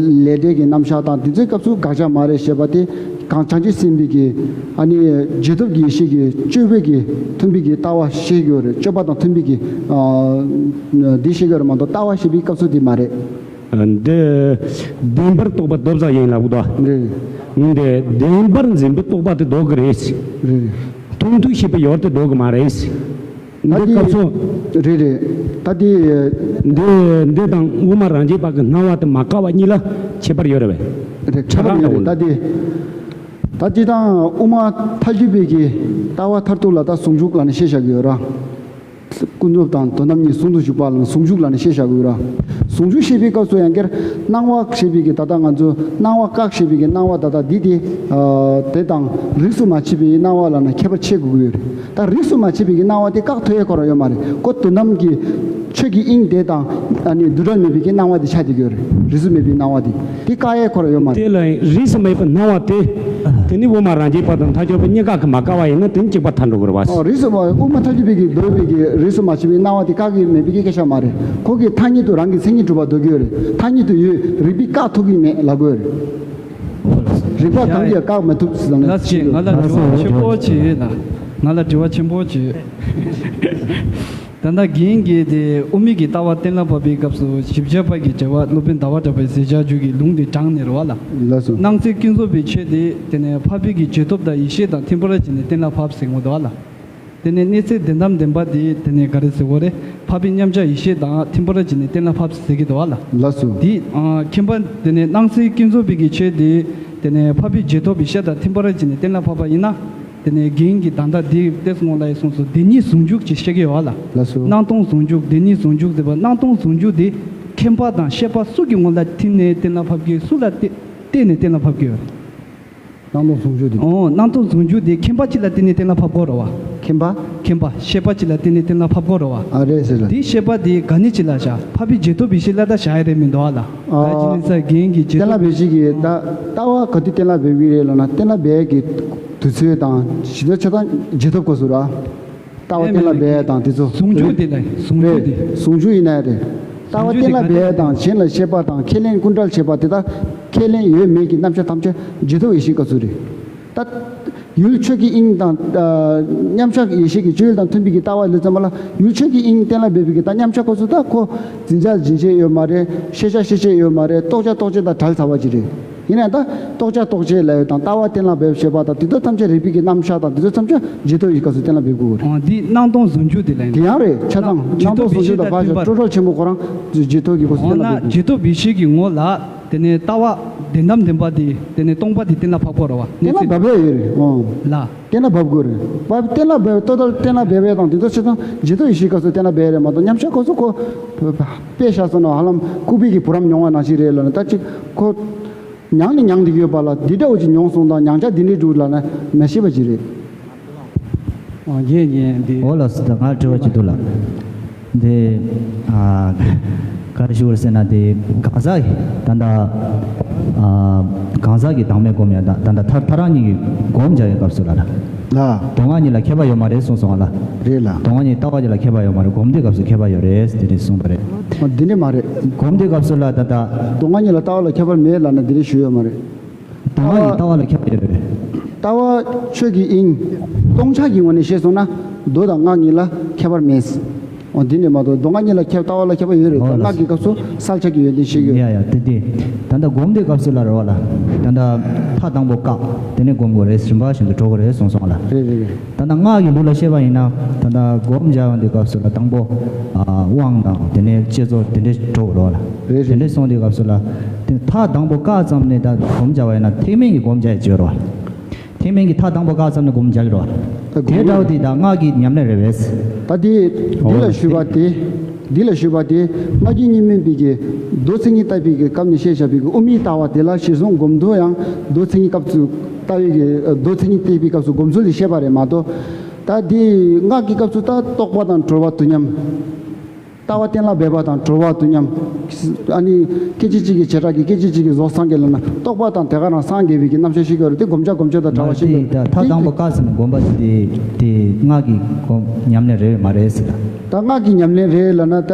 ལས་འབྲས་ཀྱི་རྣམ་གཞག་དང་དེ་ཚོའི་སྐབས་སུ་དགག་བྱ་མ་རེད་ཞེས་པ་དེ་གང་བྱང་ཆུབ་སེམས་དཔའི་གི་ཨ་ནི་རྗེས་ཐོབ་ཀྱི་ཡེ་ཤེས་ཀྱི་སྤྱོད་པའི་གི་མཐུན་པའི་གི་ལྟ་བ་ཤེས་དགོས་རེད། སྤྱོད་པ་དང་མཐུན་པའི་གི་ཨ་འདི་ཤེས་དགོས་རེད་མ་གཏོགས་ལྟ་བ་ཤེས་པའི་སྐབས་སུ་དེ་མ་རེད། འདི་བདེན་པར་རྟོག་པ་ལྡོག་བྱ་ཡིན་ལབ་འདུག་རེད། འདི་བདེན་པར་འཛིན་པའི་རྟོག་པ་དེ་ལྡོག་གི་རེད། རེད། མཐོང་ཐོས་ཤེས་པའི་ཡོར་དེ་ལྡོག་གི་མ་རེད། ད་འདི་དེ་སྐབས་སུ། རེད་རེད། ད་དེ། འདི་འདི་དང་དབུ་མ་རང་རྒྱུད་པ་གི་སྣང་བ་དེ་མ་བཀག་པ་གཉིས་ལ་ཁྱད་པར་ཡོད་རེད་པས། རེད། ཁྱད་པར་ཡོད་རེད། ད་དེ། ད་དེ་དང་དབུ་མ་ཐལ་འགྱུར་བའི་གི་ལྟ་བ་མཐར་ཐུག་ལ་ད་ཟུང་འཇུག་ལབ་ནས་བཤད་བཞག་གི་ཡོད་ར། ཀུན་རྫོབ་དང་དོན་དམ་གཉིས་ཟུང་དུ་འཇུག་པ་ལ་ཟུང་འཇུག་ལབ་ནས་བཤད་བཞག་གི་ཡོད་ར། ཟུང་འཇུག་བཤད་པའི་སྐབས་སུ་ཡང་བསྐྱར་སྣང་བ་བཤད་པའི་གི་ད་ལྟ་ང་ཚོ་སྣང་བ་བཀག་བཤད་པའི་གི་སྣང་བ་ད་ལྟ་འདི་དེ་དེ་དང་རིས་སུ་མ་ཆད་པའི་སྣང་བ་ལབ་ནས་ཁྱད་པར་ཕྱེ་དགོས་ཀྱི་ཡོད་རེད། ད་རིས་སུ་མ་ཆད་པའི་གི་སྣང་བ་དེ་བཀག་ཐུབ་ཡས་ཁོ་རང་ཡོད་མ་རེད། ཁོ་དོན་དམ་གྱི་ཆོས་ཀྱི་དབྱིངས་དེ་དང་ཨ་ནི་འདུ་འབྲལ་མེད་པའི་གི་སྣང་བ་དེ་ཆགས་བསྡད་ཀྱི་ཡོད་རེད། རིས་སུ་མེད་པའི་སྣང་བ་དེ། དེ་བཀག་ཡས་ཁོ་རང་ཡོད་མ་རེད། དེ་ལ་རིས་སུ་མེད་པའི་སྣང་བ་དེ། དེ་ནི་དབུ་མ་རང་རྒྱུད་པ་དང་ཐལ་འགྱུར་བ་གཉིས་ཀ་གིས་མ་བཀག་པ་ཡིན་ན་དེ་ནི་གཅིག་པ་མཐར་འགྲོ་དགོས་རེད་བ། ཨོ་རིས་སུ་མ་དབུ་མ་ཐལ་འགྱུར་བའི་གི་འདོད་པའི་གི་རིས་སུ་མ་ཆད་པའི་སྣང་བ་དེ་བཀག་གི་མེད་པའི་གི་སྐད་ཆ་མ་རེད། ཁོ་གི་ཐ་སྙད་དུ་རང་གི་མཚན་ཉིད་གྲུབ་པ་འདོད་ཀྱི་ཡོད་རེད། ཐ་སྙད་དུ་ཡོད་རིགས་པས་བཀག་ཐུབ་ཀྱི་མེད་ལབ་དགོས་རེད། རིགས་པ་གང་གིས་བཀག་མི་ཐུབ་ཟེར་ན་ལགས་སེ། ང་ལ་དྲི་བ་ཆེན་པོ་ཅིག་ཡོད་ལ། ང་ལ་དྲི་བ་ཆེན་པོ་ཅིག་ཡོད། ད་ལྟ་རྒན་གྱིས་དེ་དབུ་མའི་གི་ལྟ་བ་གཏན་ལ་ཕབ་པའི་སྐབས་སུ་ཞིབ་ཆ་པ་གི་བྱ་བ་སློབ་དཔོན་ཟླ་བ་གྲགས་པའི་ཟེར་བྱ་རྒྱུད་ཀྱི་ལུང་དེ་དྲངས་ནས་རེད་བ་ལ། ལགས་སོ། སྣང་སྲིད་ཀུན་རྫོབ་པའི་ཆོས་དེ་དེ་ནས་འཕགས་པའི་གི་རྗེས་ཐོབ་དང་ཡེ་ཤེས་དང་ཐིམ་ཕ་ར་ཅན་ནས་གཏན་ལ་ཕབ་ཟེར་གྱི་འདུག་བ་ལ། དེ་ནས་གནས་ཚད་དོན་དམ་བདེན་པ་དེ་དེ་ནས་ག་རེ་ཟེར་དགོས་རེད། འཕགས་པའི་མཉམ་གཞག་ཡེ་ཤེས་དང་ཐིམ་ཕ་ར་ཅན་ནས་གཏན་ལ་ཕབ་ཟེར་གྱི་འདུག་བ་ལ། ལགས་སོ། དེ་ཨ་མཁྱེན་པ་དེ་ནས་སྣང་སྲིད་ཀུན་རྫོབ་པའི་གི་ཆོས་དེ་དེ་ནས་འཕགས་པའི་རྗེས་ཐོབ་ཡེ་ཤེས་དང་ཐིམ་ཕ་ར་ཅན་ནས་གཏན་ལ་ཕབ་པ་ཡིན་ན། དེ་ནས་རྒན་གྱིས་ད་ལྟ་འདི་ཏོག་ཙམ་སྔོན་ལ་ཡང་གསུངས་སོང་། བདེན་གཉིས་ཟུང་འཇུག་ཅེས་བཤད་ཀྱི་ཡོད་བ་ལ། ལགས་སོ། སྣང་སྟོང་ཟུང་འཇུག་བདེན་གཉིས་ཟུང་འཇུག་ཟེར་བ་སྣང་སྟོང་ཟུང་འཇུག་དེ་མཁྱེན་པ་དང་ཤེས་པ་སུ་གི་ངོ་ལ་ཐིམ་ནས་གཏན་ལ་ཕབ་ཀྱི་སུ་ལ་བལྟས་བལྟས་ནས་གཏན་ལ་ཕབ་ཀྱི་ཡོད་རེད། སྣང་སྟོང་ཟུང་འཇུག་དེ། ཨོ་སྣང་སྟོང་ཟུང་འཇུག་དེ་མཁྱེན་པ་གཅིག་ལ་བརྟེན་ནས་གཏན་ལ་ཕབ་དགོས་རེད་བ། མཁྱེན་པ། མཁྱེན་པ་ཤེས་པ་གཅིག་ལ་བརྟེན་ནས་གཏན་ལ་ཕབ་དགོས་རེད་བ། ཨ་རེད་ཟེར་ལ། དེའི་ཤེས་པ་དེ་ག་ནས་གཅིག་ལ་བཞག་འཕགས་པའི་རྗེས་ཐོབ་ཡེ་ཤེས་ལ་ད་བཞག་ཡ་རེད་མི་འདུག་བ་ལ། ཨ། ད་ཅི་ནས་ས་རྒན་གྱི་རྗེས་ཐོབ། གཏན་ལ་འབེབས་བྱེད་ཀྱི་ད་ལྟ་བ་ག་དུས་གཏན་ལ་འབེབས་ཀྱི་རེད་ལབ་ན་གཏན་ལ་འབེབས་ཀྱི་དུས་ཚོད་དང་ཞིབ་ཆ་ཆ་དང་རྗེས་ཐོབ་སྐབས་སུ་ར། ལྟ་བ་གཏན་ལ་འབེབས་དང་དེ་ཚོ། ཟུང་འཇུག་དེ་ལ་ཟུང་འཇུག་དེ། རེད། ཟུང་འཇུག་ཡིན་ན་རེད། ལྟ་བ་གཏན་ལ་འབེབས་དང་གཞན་ལ་བཤད་པ་དང་ཁས་ལེན་ཀུན་བྲལ་བྱེད་པ་དེ་དག་ཁས་ལེན་ཡོད་མེད་ཀྱི་རྣམ་གཞག་ཐམས་ཅད་རྗེས་ཐོབ་ཡེ་ཤེས་སྐབས་སུ་རེད། ད་ ཡུལ་ཆོས་ཀྱི་དབྱིངས་དང་། ཨ། མཉམ་གཞག་ཡེ་ཤེས་ཀྱི་སྤྱོད་ཡུལ་དང་མཐུན་པའི་གི་ལྟ་བ་ལ་བརྩོན་པ་ལ། ཡུལ་ཆོས་ཀྱི་དབྱིངས་གཏན་ལ་འབེབས་པའི་གི་ད་མཉམ་གཞག་སྐབས་སུ་ད་ཁོ་འཛིན་བྱ་འཛིན་བྱེད་ཡོད་མ་རེད། ཤེས་བྱ་ཤེས་བྱེད་ཡོད་མ་རེད། རྟོགས་བྱ་རྟོགས་བྱེད་དང་བྲལ་ཚར་བ་ཅིག་རེད། ཡིན་ནའང་ད་རྟོགས་བྱ་རྟོགས་བྱེད་ལབ་ཡོད་དང་ལྟ་བ་གཏན་ལ་འབེབས་བྱེད་པ་དང་དེ་ཚོ་ཐམས་ཅད་རིགས་པའི་གི་རྣམ་གཞག་དང་དེ་ཚོ་ཐམས་ཅད་རྗེས་ཐོབ་ཀྱི་སྐབས་སུ་གཏན་ལ་འབེབས་དགོས་རེད། འོ་འདི་སྣང་སྟོང་ཟུང་འཇུག་དེ་ལ་ཡིན། དེ་ཡང་རེད། ཆ་ཚང་། རྗེས་ཐོབ་ཡེ་ཤེས་དང་མཐུན་པ། སྤྲོས་བྲལ་ཆེན་པོ་ཁོ་རང་རྗེས་ཐོབ་ཀྱི་སྐབས་སུ་འོ་གཏན་ལ་ན་འབེབས་དགོས། རྗེས་ཐོབ་ཡེ་ཤེས་ཀྱི་ངོ་ལ། དེ་ནས་ལྟ་བ་བདེན་གཏམ་བདེན་པ་དེ། དེ་ནས་སྟོང་པ་དེ་གཏན་ལ་ཕབ་དགོས་རེད་བ། གཏན་ལ་འབེབས་ཡོད་རེད། ཨོ། ལ། གཏན་ལ་འབེབས་དགོས་རེད། བ་གཏན་ལ་འབེབས། ཏོ་ཏལ་གཏན་ལ་འབེབས་ཡས་དང་དེ་ཚོ་ཆ་ཚང་རྗེས་ཐོབ་ཡེ་ཤེས་སྐབས་སུ་གཏན་ལ་འབེབས་ཡས་རེད་མ་གཏོགས་མཉམ་གཞག་སྐབས་སུ་ཁོ་དཔེ་བཞག་སོང་ན་ཧ་ལམ་ལྐུགས་པའི་གི་བུ་རམ་མྱོང་བ་ནང་བཞིན་རེད་ལབ་ན། ད་ཅིག་ཁོ་མྱང་ནས་མྱངས་བསྡད་ཡོད་པ་ལ་འདི་འདྲ་བོ་ཅིག་མྱོང་སོང་དང་མྱང་བྱ་འདི་འདྲའི་འདུག་ལབ་ན་མ་ཤེས་པ་ཅིག་རེད། ཨོ་ཡེ་ཡེ་འདི། འོ་ལགས་སོ། ད་ང་དྲི་བ་ཅིག་འདུག་ལགས། འདི། ཨ། ག་རེ་ཞུ་དགོས་ཟེར་ན་དེ་གང་ཟག་གི་ད་ལྟ། ཨ། གང་ཟག་གི་བདག་མེད་སྒོམ་ཡ་དང་ད་ལྟ་ཐ་ཐ་རང་ཉིད་ཀྱི་སྒོམ་བྱ་བའི་སྐབས་སུ་ལ་ལ། ལ། སྡུག་བསྔལ་གཉིས་ལ་ཁྱད་པར་ཡོད་མ་རེད་གསུངས་སོང་བ་ལ། རེད་ལ། སྡུག་བསྔལ་གཉིས་ལྟ་བ་གཉིས་ལ་ཁྱད་པར་ཡོད་མ་རེད། སྒོམ་དུས་སྐབས་སུ་ཁྱད་པར་ཡོད་རེད་དེ་འདྲ་གསུངས་པ་རེད། ཨ། འདི་འདྲ་མ་རེད། སྒོམ་དུས་སྐབས་སུ་ལ་ད་ལྟ། སྡུག་བསྔལ་གཉིས་ལ་ལྟ་བ་ལ་ཁྱད་པར་མེད་ལབ་ན་འདི་འདྲ་ཞུ་ཡོད་མ་རེད། སྡུག་བསྔལ་གཉིས་ལྟ་བ་ལ་ཁྱད་པར་ཡོད་རེད། ལྟ་བ་ཆོས་ཀྱི་དབྱིངས་སྟོང་ཆ་གི་ངོས་ནས་བཤད་སོང་ན་མདོ་དང་སྔགས་གཉིས་ལ་ཁྱད་པར་མེད། འོ་འདི་འདྲ་མ་གཏོགས་སྡུག་བསྔལ་གཉིས་ལ་ཁྱད། ལྟ་བ་ལ་ཁྱད་པར་ཡོད་རེད། འོ་ལགས། སྔགས་ཀྱི་སྐབས་སུ་གསལ་ཆ་གི་ཡོན་ཏན་བཤད་ཀྱི་ཡོད། ཡ་ཡ་དེ་དེ། ད་ལྟ་སྒོམ་དུས་སྐབས་སུ་ལ་རེད་བ་ལ། ད་ལྟ་མཐའ་དང་པོ་བཀག་དེ་ནས་སྒོམ་དགོས་རེད། རིམ་པ་བཞིན་དུ་འགྲོ་དགོས་རེད་གསུངས་སོང་བ་ལ། རེད་རེད་རེད། ད་ལྟ་སྔགས་ཀྱི་ལུགས་ལ་བཤད་པ་ཡིན་ན་ད་ལྟ་སྒོམ་བྱ་ཡོང་དུས་སྐབས་སུ་ལ་དང་པོ། ཨ། དབང་དང་དེ་ནས་བསྐྱེད་རྫོགས་དེ་འདྲས་འགྲོ་དགོས་རེད་བ་ལ། རེད་རེད། དེ་འདྲས་སོང་དུས་སྐབས་སུ་ལ། དེ་མཐའ་དང་པོ་བཀག་ཙམ་ནས་ད་སྒོམ་བྱ་བ་ཡིན་ན་ཐེག་དམན་གྱི་སྒོམ་བྱ་ཡི་བརྗོད་རེད་བ། ཐེག་དམན་གྱི་མཐའ་དང་པོ་བཀག་ཙམ་ནས་སྒོམ་རྒྱག་གི་རེད་བ། དེ་འདྲ་བོ་དེ་དང་སྔགས་ཀྱི་ཉམས་ལེན་རེད་པས། ད་དེ་འདི་ལ་ཞུས་པ་དེ། འདི་ལ་ཞུས་པ་དེ་སྔགས་ཀྱི་གཉིས་སྨན་པའི་གི་མདོ་མཚན་ཉིད་བརྟག་པའི་གི་སྐབས་ནས་བཤད་བཞག་པའི་གི་དབུ་མའི་ལྟ་བ་དེ་ལ་གཞིར་བཟུང་སྒོམ་དུས་ཡང་མདོ་མཚན་ཉིད་སྐབས་སུ་ལྟ་བའི་གི་མདོ་མཚན་ཉིད་བརྟག་པའི་སྐབས་སུ་སྒོམ་ཚུལ་ལ་བཤད་པ་རེད་མ་གཏོགས། ད་དེ་སྔགས་ཀྱི་སྐབས་སུ་ད་རྟོག་པ་དང་གྲོལ་བ་དུས་མཉམ། ལྟ་བ་གཏན་ལ་འབེབས་པ་དང་གྲོལ་བ་དུས་མཉམ། ཨ་ནི་སྐད་ཅིག་གཅིག་གིས་བྱེ་བྲག་གི་སྐད་ཅིག་གཅིག་གིས་གཟུགས་སངས་རྒྱས་ལབ་ན་རྟོག་པ་དང་དེ་ག་རང་སངས་རྒྱས་པའི་གི་རྣམ་གཞག་ཤེས་ཀྱི་ཡོད་རེད་དེ་སྒོམ་བྱ་སྒོམ་སྤྱོད་དང་བྲལ་བ་ཤེས་ཀྱི་ཡོད་རེད་དེ། མཐའ་དང་པོ་བཀག་ཟེར་ནས་སྒོམ་པ་དེ་དེ་སྔགས་ཀྱི་སྒོམ་ཉམས་ལེན་རེད་མ་རེད་ཟེར། ད་སྔགས་ཀྱི་ཉམས་ལེན་རེད་ལབ་ན་ད་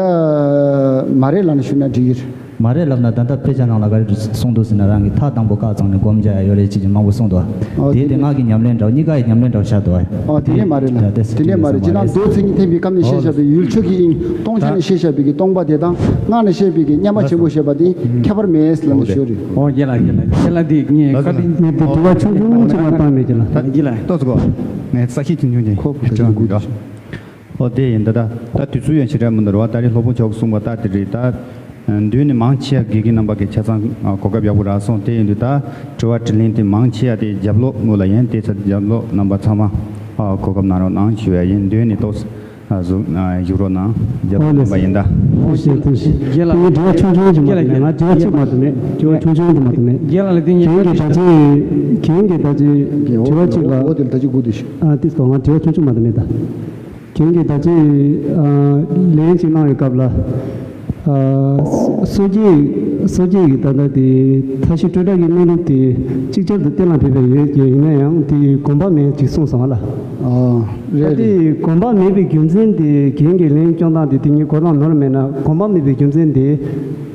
མ་རེད་ལབ་ནས་ཞུས་ན་འགྲིག་གི་རེད། མ་རེད་ལབ་ན་ད་ལྟ་དཔེ་ཆ་ནང་ལ་ག་རེ་གསུངས་འདུག་ཟེར་ན་རང་གི་མཐའ་དང་པོ་བཀག་ཙམ་ནས་སྒོམ་བྱ་ཡ་ཡོད་རེད་ཅེས་ཀྱི་མང་པོ་གསུངས་འདུག་ཨོ་དེ་དེ་དེ་སྔགས་ཀྱི་ཉམས་ལེན་འདྲ་བོ་གཉིས་ཀ་ཡི་ཉམས་ལེན་འདྲ་བོ་ཆགས་འདུག་ཨ། ཨོ་དེ་ནས་མ་རེད་ལ། ཡ་དེ་དེ་ནས་མ་རེད། ཅི་ན་མདོ་མཚན་ཉིད་བརྟག་པའི་སྐབས་ནས་བཤད་བཞག་པའི་ཡུལ་ཆོས་ཀྱི་དབྱིངས་སྟོང་ཆ་ནས་བཤད་བཞག་པའི་གི་སྟོང་པ་དེ་དང་སྔགས་ནས་བཤད་པའི་གི་མཉམ་པ་ཆེན་པོ་བཤད་པ་དེ་ཁྱད་པར་མེད་ལབ་ནས་ཞུ་རེད། ཨོ་རྒན་ལགས་རྒན་ལགས་རྒན་ལགས་འདི་ངས་བཀའ་དྲིན་ངས་དེ་དྲི་བ་ཆུང་ཆུང་ཅིག་མ་བཏང་མེད་ཀྱི་ལ། རྒན་ལགས་ཏོག་ཙམ་གོ་ངས་ས་ཁྱི་ཆུང་ཆུང་ཅིག་ཁོ་བུ་ཁ་ཆུང་དགོས་འདུག་ཨོ་དེ་ཡིན་ད་ད་ད་དུས་ཚོད་ཡང་ཞེ་དྲག་མི་འདུག་རེད་བ། ད་རེས་སློབ་དཔོན་མཆོག་གསུངས་པ་ལྟར་དེ་རེད་ད། མདུན་ནས་མང་ཆེ་བ་དགེ་རྒན་རྣམ་པ་གིས་ཆ་ཚང་གོ་སྐབས་ཡག་པོ་རག་སོང་། དེ་ཡིན་དུས་ད་དྲི་བ་དྲིས་ལན་དེ་མང་ཆེ་བ་དེ་རྒྱབ་ལོགས་ངོས་ལ་ཡིན། དེ་ཚོ་རྒྱབ་ལོགས་རྣམ་པ་ཚང་མ་གོ་སྐབས་གནང་རོགས་གནང་ཞུ་ཡ་ཡིན། མདུན་ནས་ཏོག་ཙམ་བཞུགས་རོགས་གནང་། རྒྱབ་ལོགས་རྣམ་པ་ཡིན་ད། ཐུགས་རྗེ་ཆེ། ཐུགས་རྗེ་ཆེ། རྒན་ལགས་ངས་དྲི་བ་ཆུང་ཆུང་ཅིག་མ་གཏོགས་མེད། ང་དྲི་བ་གཅིག་མ་གཏོགས་མེད། དྲི་བ་ཆུང་ཆུང་ཅིག་མ་གཏོགས་མེད། རྒན་ལགས་ལ་དེ་ངས་རྒན་གྱིས་ད་ཅི་རྒན་གྱིས་ད་ཅི་དྲི་བ་གཅིག་ལ། འོ་དེ་ད་ཅི་སྒུག་དུས་ཤིག་ཨ་ཏིས་གོ་ང་དྲི་བ་ཆུང་ཆུང་མ་གཏོགས་མེད་ད། རྒན་གྱིས་ད་ཅི་ལན་ཅིག་གནང་བའི་སྐབས་ལ། སོ་སྐྱེ་སོ་སྐྱེ་ཡི་ད་ལྟ་དེ་མཐའ་བཞི་སྤྲོས་བྲལ་གྱི་གནས་ལུགས་དེ་ཅིག་ཅར་དུ་གཏན་ལ་འབེབས་པ་ཡོད་ཀྱང་ཡིན་ན་ཡང་དེ་གོམས་པ་མེད་ཅིག་གསུངས་སོང་བ་ལ། ཨ་རེད་ད་རེད། དེ་གོམས་པ་མེད་པའི་རྒྱུ་མཚན་དེ་རྒན་གྱི་ལན་སྐྱོན་སྟངས་དེ་དེ་ངས་གོ་སྟངས་ནོར་མེད་ན་གོམས་པ་མེད་པའི་རྒྱུ་མཚན་དེ་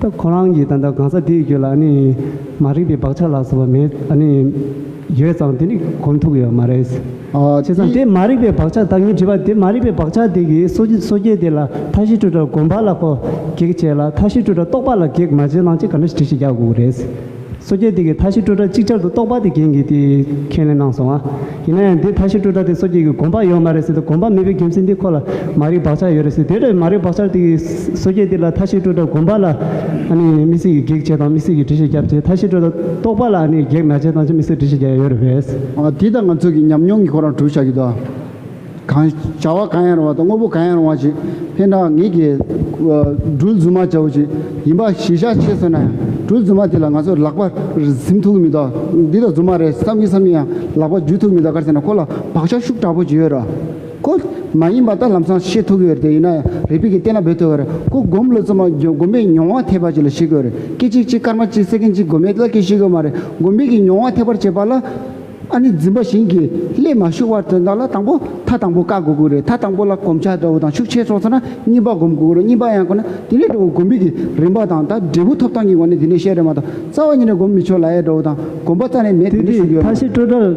ད་ཁོ་རང་གིས་ད་ལྟ་གང་ཟག་དེའི་རྒྱུད་ལ་ཨ་ནི་མ་རིག་པའི་བག་ཆགས་ལ་སོགས་པ་མེད་ཨ་ནི་ཡོད་ཙང་དེ་ནི་གོམས་ཐུབ་ཀྱི་ཡོད་མ་རེད། ཨ་བྱས་ཙང་དེ་དེ་མ་རིག་པའི་བག་ཆགས་ད་ངས་དྲིས་པ་དེ་མ་རིག་པའི་བག་ཆགས་དེ་གིས་སོ་སོ་སྐྱེ་དེ་ལ་མཐའ་བཞི་སྤྲོས་བྲལ་གོམས་པ་ལ་ཁོ་གེགས་བྱས་ལ་མཐའ་བཞི་སྤྲོས་བྲལ་རྟོག་པ་ལ་གེགས་མ་བྱས་ནང་ཅིག་ག་འདྲ་ཞིག་འགྲེལ་བཤད་རྒྱག་དགོས་ཀྱི་རེད། སོ་སྐྱེ་དེ་གིས་མཐའ་བཞི་སྤྲོས་བྲལ་ཅིག་ཅར་དུ་རྟོག་པ་དེ་རྒན་གྱིས་དེ་ཁས་ལེན་གནང་སོང་ཨ། ཡིན་ན་ཡང་དེ་མཐའ་བཞི་སྤྲོས་བྲལ་དེ་སོ་སྐྱེ་གི་གོམས་པ་ཡོད་མ་རེད་ཟེར་དུས་གོམས་པ་མེད་པའི་རྒྱུ་མཚན་དེ་ཁོ་ལ་མ་རིག་བག་ཆགས་ཡོད་རེད་ཟེར་དེ་འདྲ་མ་རིག་བག་ཆགས་དེ་གིས་སོ་སྐྱེ་དེ་ལ་མཐའ་བཞི་སྤྲོས་བྲལ་གོམས་པ་ལ་ཨ་ནི་དམིགས་བསལ་གྱི་གེགས་བྱས་དང་དམིགས་བསལ་གྱི་འགྲེལ་བཤད་རྒྱབ་བྱས་མཐའ་བཞི་སྤྲོས་བྲལ་རྟོག་པ་ལ་ཨ་ནི་གེགས་མ་བྱས་དང་ཅི་དམིགས་བསལ་འགྲེལ་བཤད་རྒྱག་ཡ་ཡོད་རེད་པས། ཨ་དེ་ད་ང་ཚོ་གི་ཉམས་མྱོང་གི་ཁོ་རང་གྲུབ་བཞག་གི་འདུག་གང་བྱ་བ་གང་ཡང་རུང་བ་དང་དངོས་པོ་གང་ཡང་རུང་བ་ཞིག་ཕན་ད་ངེད་ཀྱི་སྦྲུལ་རྫུན་མ་བྱ་བ་ཞིག་ཡིན་པ་གཞི་བཞག་བྱས་སོང་ན་ཡང་སྦྲུལ་རྫུན་མ་དེ་ལ་ང་ཚོ་ལག་པ་ཟིན་ཐུབ་ཀྱི་མི་འདུག་འདི་ལ་རྫུན་མ་རེད་བསམ་གྱིན་བསམ་གྱིན་ཡང་ལག་པ་འཇུ་ཐུབ་ཀྱི་མི་འདུག་ག་རེ་ཟེར་ན་ཁོ་ལ་བག་ཆགས་ཤུགས་དྲག་པོ་ཅིག་ཡོད་ར། ཁོ་མ་ཡིན་པ་ད་ལམ་སང་ཤེས་ཐུབ་ཀྱི་ཡོད་རེད་དེ་ཡིན་ན་ཡང་རིག་པའི་གི་གཏན་ལ་འབེབས་ཐུབ་ཀྱི་རེད། ཁོ་སྒོམ་ལ་རྫུན་མ་སྒོམ་པའི་མྱོང་བ་ཐེབས་པ་ཅིག་ལ་ཤེས་དགོས་རེད། སྐད་ཅིག་གཅིག་སྐར་མ་གཅིག་སེ་ཀན་གཅིག་སྒོམ་ཡས་ལ་སྐད་ཤེས་དགོས་མ་རེད། སྒོམ་པའི་གི་མྱོང་བ་ཐེབས་པར་བྱེད་པ་ལ། ཨ་ནི་འཛིན་པ་གཞན་གྱིས་ལས་མ་ཞུགས་པར་དོན་དག་ལ་དང་པོ་མཐའ་དང་པོ་བཀག་དགོས་ཀྱི་རེད། མཐའ་དང་པོ་ལ་གོམས་ཆགས་འདྲ་བོ་དང་ཤུགས་ཆེ་སོང་ཙང་ན་གཉིས་པ་སྒོམ་དགོས་ཀྱི་རེད། གཉིས་པ་ཡང་དགོས་ན་དེ་ནས་འདྲ་བོ་སྒོམ་པའི་གི་རིམ་པ་དང་ད་འབྲས་བུ་ཐོབ་སྟངས་ཀྱི་ངོས་ནས་དེ་འདྲས་བཤད་རེད་མ་གཏོགས་རྩ་བ་ཉིད་ནས་སྒོམ་མི་ཆོག་ལབ་ཡས་འདྲ་བོ་དང་སྒོམ་པ་རྩ་ནས་མེད་དེ་དེ་འདྲས་དེ་ཞུ་གི་ཡོད་མཐའ་མ་བཞི་རེད། སྤྲོས་བྲལ།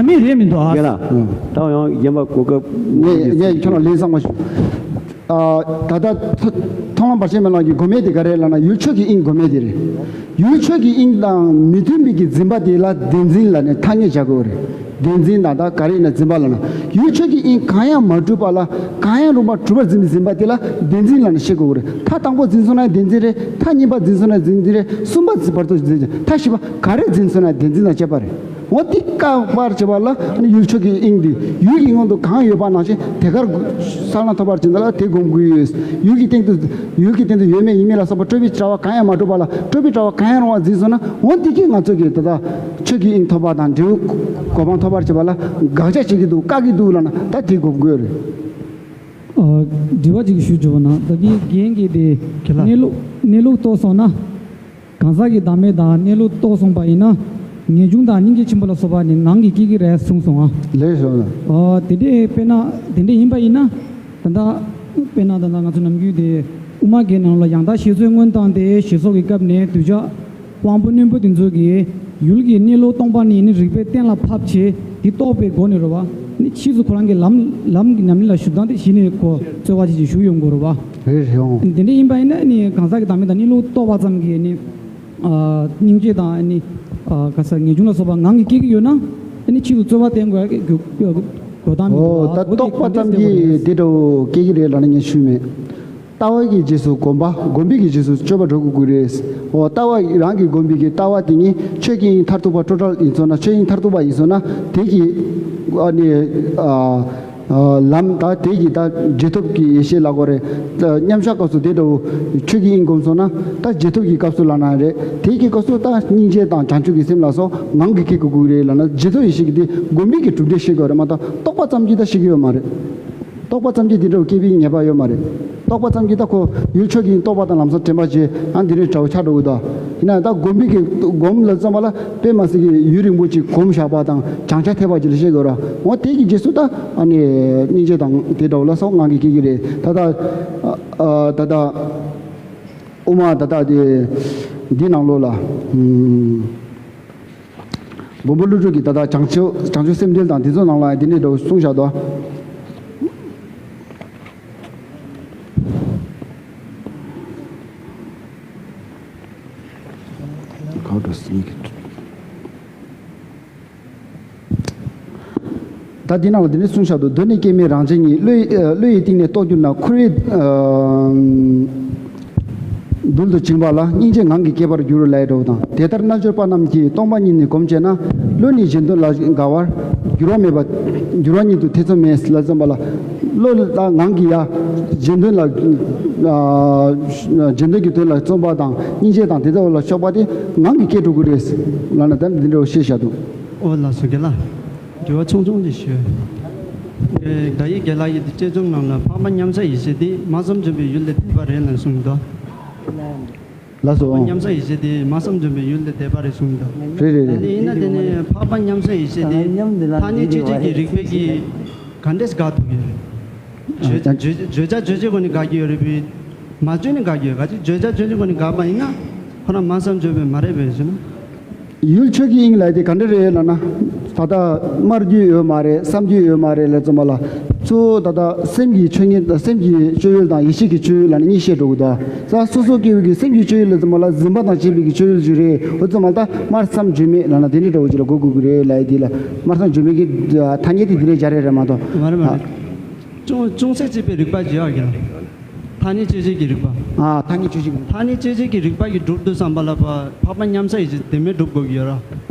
བདག་མེད་རེད་མི་འདུག་ཨ། རྒན་ལགས། ད་ཡང་རྒན་པ་གོ་སྐབས། ངས་ངས་ཁྱོད་ལ་ལན་བཟང་བ་ཞུ། ཨ། ད་ལྟ་མཐོང་ལམ་བར་ཆད་མེད་ལགས་ཀྱིས་དགོས་མེད་དེ་ག་རེ་ལབ་ན། ཡུལ་ཆོས་ཀྱི་དབྱིངས་དགོས་མེད་དེ་རེད། ཡུལ་ཆོས་ཀྱི་དབྱིངས་དང་མི་མཐུན་པའི་གི་འཛིན་པ་དེ་ལ་བདེན་འཛིན་ལབ་ནས་ཐ་སྙད་བྱ་དགོས་རེད། བདེན་འཛིན་དང་ད་ག་རེ་ཡིན་ན་འཛིན་པ་ལབ་ན། ཡུལ་ཆོས་ཀྱི་དབྱིངས་གང་ཡང་མ་གྲུབ་པ་ལ་གང་ཡང་རུང་བ་གྲུབ་པར་འཛིན་པའི་འཛིན་པ་དེ་ལ་བདེན་འཛིན་ལབ་ནས་བཤད་དགོས་རེད། ཐ་དང་པོ་འཛིན་སོང་ན་བདེན་འཛིན་རེད། ཐ་གཉིས་པ་འཛིན་སོང་ན་བདེན་འཛིན་རེད། གསུམ་པ་འཛིན་བར་དུ་བདེན་འཛིན། ཐ་བཞི་པ་ག་རེ་འཛིན་སོང་ན་བདེན་འཛིན་དང་བཅས་པ་རེད། འོ་དེ་བཀག་པར་བྱེད་པ་ལ་ནི་ཡུལ་ཆོས་ཀྱི་དབྱིངས་དེ་ཡུལ་གྱི་སྔོན་དུ་གང་ཡོད་པ་ནང་བཞིན་དེ་གར་གསལ་སྣང་ཐོབ་པར་བྱེད་པ་ལ་དེ་སྒོམ་དགོས་ཡོད། ཡུལ་གྱི་སྟེང་དུ་ཡུལ་གྱི་སྟེང་དུ་ཡོད་མེད་ཡིན་མིན་ལ་སོགས་པ་སྤྲོས་པའི་དྲ་བ་གང་ཡང་མ་གྲུབ་པ་ལ། སྤྲོས་པའི་དྲ་བ་གང་ཡང་རུང་བ་འཛིན་སོང་ན། འོ་འདི་གིས་ང་ཚོ་གིས་ད་ལྟ་ཆོས་ཀྱི་དབྱིངས་ཐོབ་པ་དང་འབྲས་བུ་གོ་འཕང་ཐོབ་པར་བྱེད་པ་ལ་དགག་བྱ་བྱེད་ཀྱི་འདུག་བཀག་གི་འདུག་ལབ་ན་ད་དེ་སྒོམ་དགོས་རེད། ཨ། དྲི་བ་ཅིག་ཞུ་བཅུག་པ་ན། ད་གིན་རྒན་གྱིས་དེ་ཁྱེད་ལ་གནས་ལུགས་གནས་ལུགས་རྟོགས་སོང་ན། གང་ཟག་གི་བདག་མེད་དང་གནས་ལུགས་རྟོགས་སོང་པ་ཡིན་ན། ངེས་འབྱུང་དང་སྙིང་རྗེ་ཆེན་པོ་ལ་སོགས་པ་ནི་ངང་གིས་སྐྱེ་གི་རེད་གསུངས་སོང་ཨ། ལེགས་སོ། ཨ། དེ་འདྲས་དཔེར་ན་དེ་འདྲས་ཡིན་པ་ཡིན་ན། ད་ལྟ་དཔེར་ན་ད་ལྟ་ང་ཚོ་ནམ་རྒྱུན་དེ་ དབུ་མ་གི་ནང་ལ་ཡང་དག་བཞེད་ཚུལ་སྔོན་བཏང་སྟེ་ཞེས་སོགས་ཀྱི་སྐབས་ནས་གདུལ་བྱ་དབང་པོ་རྣོན་པོ་དེ་ཚོ་གིས་ཡུལ་གྱི་གནས་ལུགས་སྟོང་པ་ཉིད་ནི་རིགས་པས་གཏན་ལ་ཕབ་བྱས་དེ་རྟོགས་པའི་སྒོ་ནས་རེད་བ། ནི་ཕྱིས་སུ་ཁོ་རང་གི་ལམ་ལམ་གྱི་ཉམས་ལེན་ལ་ཞུགས་སྟངས་དེ་གཞི་ནས་ཁོ་རྩོལ་བ་ཅིག་ཅིག་ཞུགས་ཡོང་དགོས་རེད་བ། རེད་རེད་འོང་། དེ་འདྲ་ཡིན་པ་ཡིན་ན་ནི་གང་ཟག་གི་བདག་མེད་དང་གནས་ལུགས་རྟོགས་པ་ཙམ་གྱིས་ནི། ཨ། སྙིང་རྗེ་དང་ནི། ཨ། ག་ས་ངེས་འབྱུང་ལ་སོགས་པ་ངང་གིས་སྐྱེ་གི་ཡོད་ན། ནི་ཕྱིས་སུ་རྩོལ་བ་བསྟེན་དགོས་ཡ་གི་དགོས་དགོས་དང་མི་འདུག་ཨོ། ད་རྟོགས་པ་ཙམ་གྱིས་དེ་འདྲ་བོ་སྐྱེ་གི་རེད་ལབ་ན་ངས་ཞུས་མེད། ལྟ་བ་གི་རྗེས་སུ་གོམས་པ། གོམས་པའི་གི་རྗེས་སུ་སྤྱོད་པ་འགྲོ་དགོས་ཀྱི་རེད། འོ། ལྟ་བ་རང་གི་གོམས་པའི་གི་ལྟ་བ་དེ་ཉིད་ཆོས་ཀྱི་དབྱིངས་མཐར་ཐུག་པ་སྤྲོས་བྲལ་ཡིན་སོང་ན། ཆོས་དབྱིངས་མཐར་ཐུག་པ་ཡིན་སོང་ན་དེ་གི། ཨ་ནི། ཨ། ཨ། ལམ་ད་དེ་གི་ད་རྗེས་ཐོབ་ཀྱི་ཡེ་ཤེས་ལབ་དགོས་རེད། ད་མཉམ་གཞག་སྐབས་སུ་དེ་འདྲ་བོ་ཆོས་ཀྱི་དབྱིངས་བསྒོམས་སོང་ན་ད་རྗེས་ཐོབ་ཀྱི་སྐབས་སུ་ལབ་ན་རེད། དེ་གི་སྐབས་སུ་ད་སྙིང་རྗེ་དང་བྱང་ཆུབ་ཀྱི་སེམས་ལ་སོགས་ངང་གིས་སྐྱེ་དགོས་ཀྱི་རེད་ལབ་ན། རྗེས་ཐོབ་ཡེ་ཤེས་ཀྱི་དེ་བསྒོམས་པའི་གི་གྲུབ་འབྲས་ཤེས་དགོས་རེད་མ་གཏོགས་རྟོགས་པ་ཙམ་གྱིས་ད་ཤེས་ཀྱི་ཡོད་མ་རེད། རྟོགས་པ་ཙམ་གྱིས་དེ་འདྲ་བོ་སྐྱེ་བའི་ངེས་པ་ཡོད་མ་རེད། རྟོགས་པ་ཙམ་གྱིས་ད་ཁོ་ཡུལ་ཆོས་ཀྱི་རྟོགས་པ་དང་ལམ་སང་དྲན་པ་བྱས། ཨ། འདི་རེད་འདྲ་བོ་ཆགས་འགྲོ་གི་འདུག་ཡིན་ན་ད་བསྒོམས་པའི་གི་བསྒོམ་ལ་བརྩམས་པ་ལ་དཔེ་མ་སྲིད་ཀྱི་ཡུན་རིང་པོ་ཅིག་གོམས་བཞག་པ་དང་བྱང་ཆ་ཐེབས་པ་ཅིག་ལ་བཤད་དགོས་ར། འོ། དེ་གི་རྗེས་སུ་ད་ཨ་ནི་སྙིང་རྗེ་དང་དེ་འདྲ་བོ་ལ་སོགས་ངང་གིས་སྐྱེ་གི་རེད། ད་ལྟ། ཨ། ད་ལྟ་དབུ་མ་ད་ལྟ་དེ་འདི་ནང་ལོགས་ལ། ཨུམ། མགོན་པོ་ཀླུ་སྒྲུབ་ཀྱིས་ད་ལྟ་བྱང་ཆུབ་བྱང་ཆུབ་སེམས་འགྲེལ་དང་དེ་ཚོ་ནང་ལ་འདི་འདྲའི་འདྲ་བོ་གསུངས་བཞག་འདུག་ད་འདི་ནང་ལ་འདི་འདྲ་གསུངས་བཞག་འདུག་བདུད་ནི་སྐྱེ་མེད་རང་བྱས་ཉིད། བློ་ཡི་བློ་ཡི་གཏིང་ནས་རྟོགས་གྱུར་ན། འཁོར་བའི། ཨ། རྡུལ་དུ་བྱིང་བ་ལ། སྙིང་རྗེ་ངང་གིས་སྐྱེ་བར་འགྱུར་ལབ་ཡ་འདྲ་བོ་དང་། དེ་ལྟར་རྣལ་འབྱོར་པ་རྣམས་ཀྱིས་སྟོང་པ་ཉིད་ནི་སྒོམ་བྱས་ན། བློ་ནི་གཞན་དོན་ལ་དགའ་བར་འགྱུར་བ་མེད་པ། འགྱུར་བ་ཉིད་དུ་ཐེ་ཚོམ་མེད་ལ་བརྩམས་པ་ལ། བློ་ལ་ངང་གིས་ཡ་གཞན་དོན་ལ། ཨ། གཞན་དོན་གྱི་དོན་ལ་བརྩོན་པ་དང་སྙིང་རྗེ་དང་དེ་ཚོ་ལ་ཕྱོགས་པ་དེ་ངང་གིས་སྐྱེ་འགྲོ་གི་རེད་ལབ་ན། ད་འདི་འདྲ་བོ་བཤད་བཞག་འདུག་ཨོ་ལགས་སོ། རྒན་ལགས། དྲི་བ་ཆུང་ཆུང་ཅིག་ཞུ། ཨེ། དག་ཡིག་རྒན་ལགས་ཀྱིས་དེ་དཔྱད་རྩོམ་ནང་ལ་འཕགས་པ་མཉམ་གཞག་ཡེ་ཤེས་དེ་མ་བསམ་བརྗོད་པའི་ཡུལ་ལས་འདས་པ་རེད་ལབ་གསུངས་འདུག་ལགས་སོ། འཕགས་པ་མཉམ་གཞག་ཡེ་ཤེས་དེ་མ་བསམ་བརྗོད་པའི་ཡུལ་ལས་འདས་པ་རེད་གསུངས་འདུག་རེད་རེད་ད་རེད། དེ་ཡིན་ན་དེ་ནི་འཕགས་པ་མཉམ་གཞག་ཡེ་ཤེས་དེ་ཐ་སྙད་དཔྱོད་བྱེད་ཀྱི་རིགས་པས་ཀྱིས་ག་འདྲས་དགག་ཐུབ་ཀྱི་རེད། བརྗོད་བརྗོད་བརྗོད་བྱ་རྗོད་བྱེད་སྒོ་ནས་དགག་གི་ཡོད་རེད་པས། མ་བརྗོད་ནས་དགག་གི་ཡོད། ག་ཅིག་བརྗོད་བྱ་རྗོད་བྱེད་སྒོ་ནས་དགག་པ་ཡིན་ན་ཁོ་རང་མ་བསམ་བརྗོད་པས་མ་རེད་པས་ཞུ་ན། ཡུལ་ཆོས་ཀྱི་དབྱིངས་ལ་དེ་ག་འདྲ་རེད་ལབ་ན། ད་ལྟ་སྨྲ་རྒྱུ་ཡོད་མ་རེད། བསམ་རྒྱུ་ཡོད་མ་རེད་ལབ་ཙམ་པ་ལ། གཙོ་བོ་ད་ལྟ་སེམས་ཀྱི་ཆོས་ཉིད་དང་སེམས་ཀྱི་སྤྱོད་ཡུལ་དང་ཡེ་ཤེས་ཀྱི་སྤྱོད་ཡུལ་ལ་ནི་གཉིས་བཤད་འགྲོ་གི་འདུག་ས་སོ་སོ་སྐྱེ་བོ་གི་སེམས་ཀྱི་སྤྱོད་ཡུལ་ལ་ཙམ་པ་ལ་འཛིན་པ་དང་བཅས་པའི་གི་སྤྱོད་ཡུལ་ཞིག་རེད། འོ་ཙམ་པ་ལ་ད་སྨྲ་བསམ་བརྗོད་མེད་ལབ་ན་དེ་འདྲ་འདྲ་བོ་ཅིག་ལ་གོ་དགོས་ཀྱི་རེད་ལབ་ཡ་དེ་ལ། སྨྲ་བསམ་བརྗོད་མེད་ཀྱི་ཐ་སྙད་དེ་དེ་འདྲ་སྦྱར་ཡ་རེད་མ་གཏོགས། མ་རེད་མ་རེད། ཅུང་ཅུང་ཟད་ཅིག་པའི་རིགས་པ་བརྗེ་བ་གི་ལ། ཐ་སྙད་དཔྱོད་བྱེད་ཀྱི་རིགས་པ། ཨ། ཐ་སྙད་དཔྱོད་བྱེད་ཀྱི་རིགས། ཐ་སྙད་དཔྱོད་བྱེད་ཀྱི་རིགས་པ་གིས་གྲུབ་འདུག་བསམ་པ་ལ་ཕ་འཕགས་པ་མཉམ་གཞག་ཡེ་ཤེས་དེ་མེད་གྲུབ་དགོས་ཀྱི་ཡོད་ར།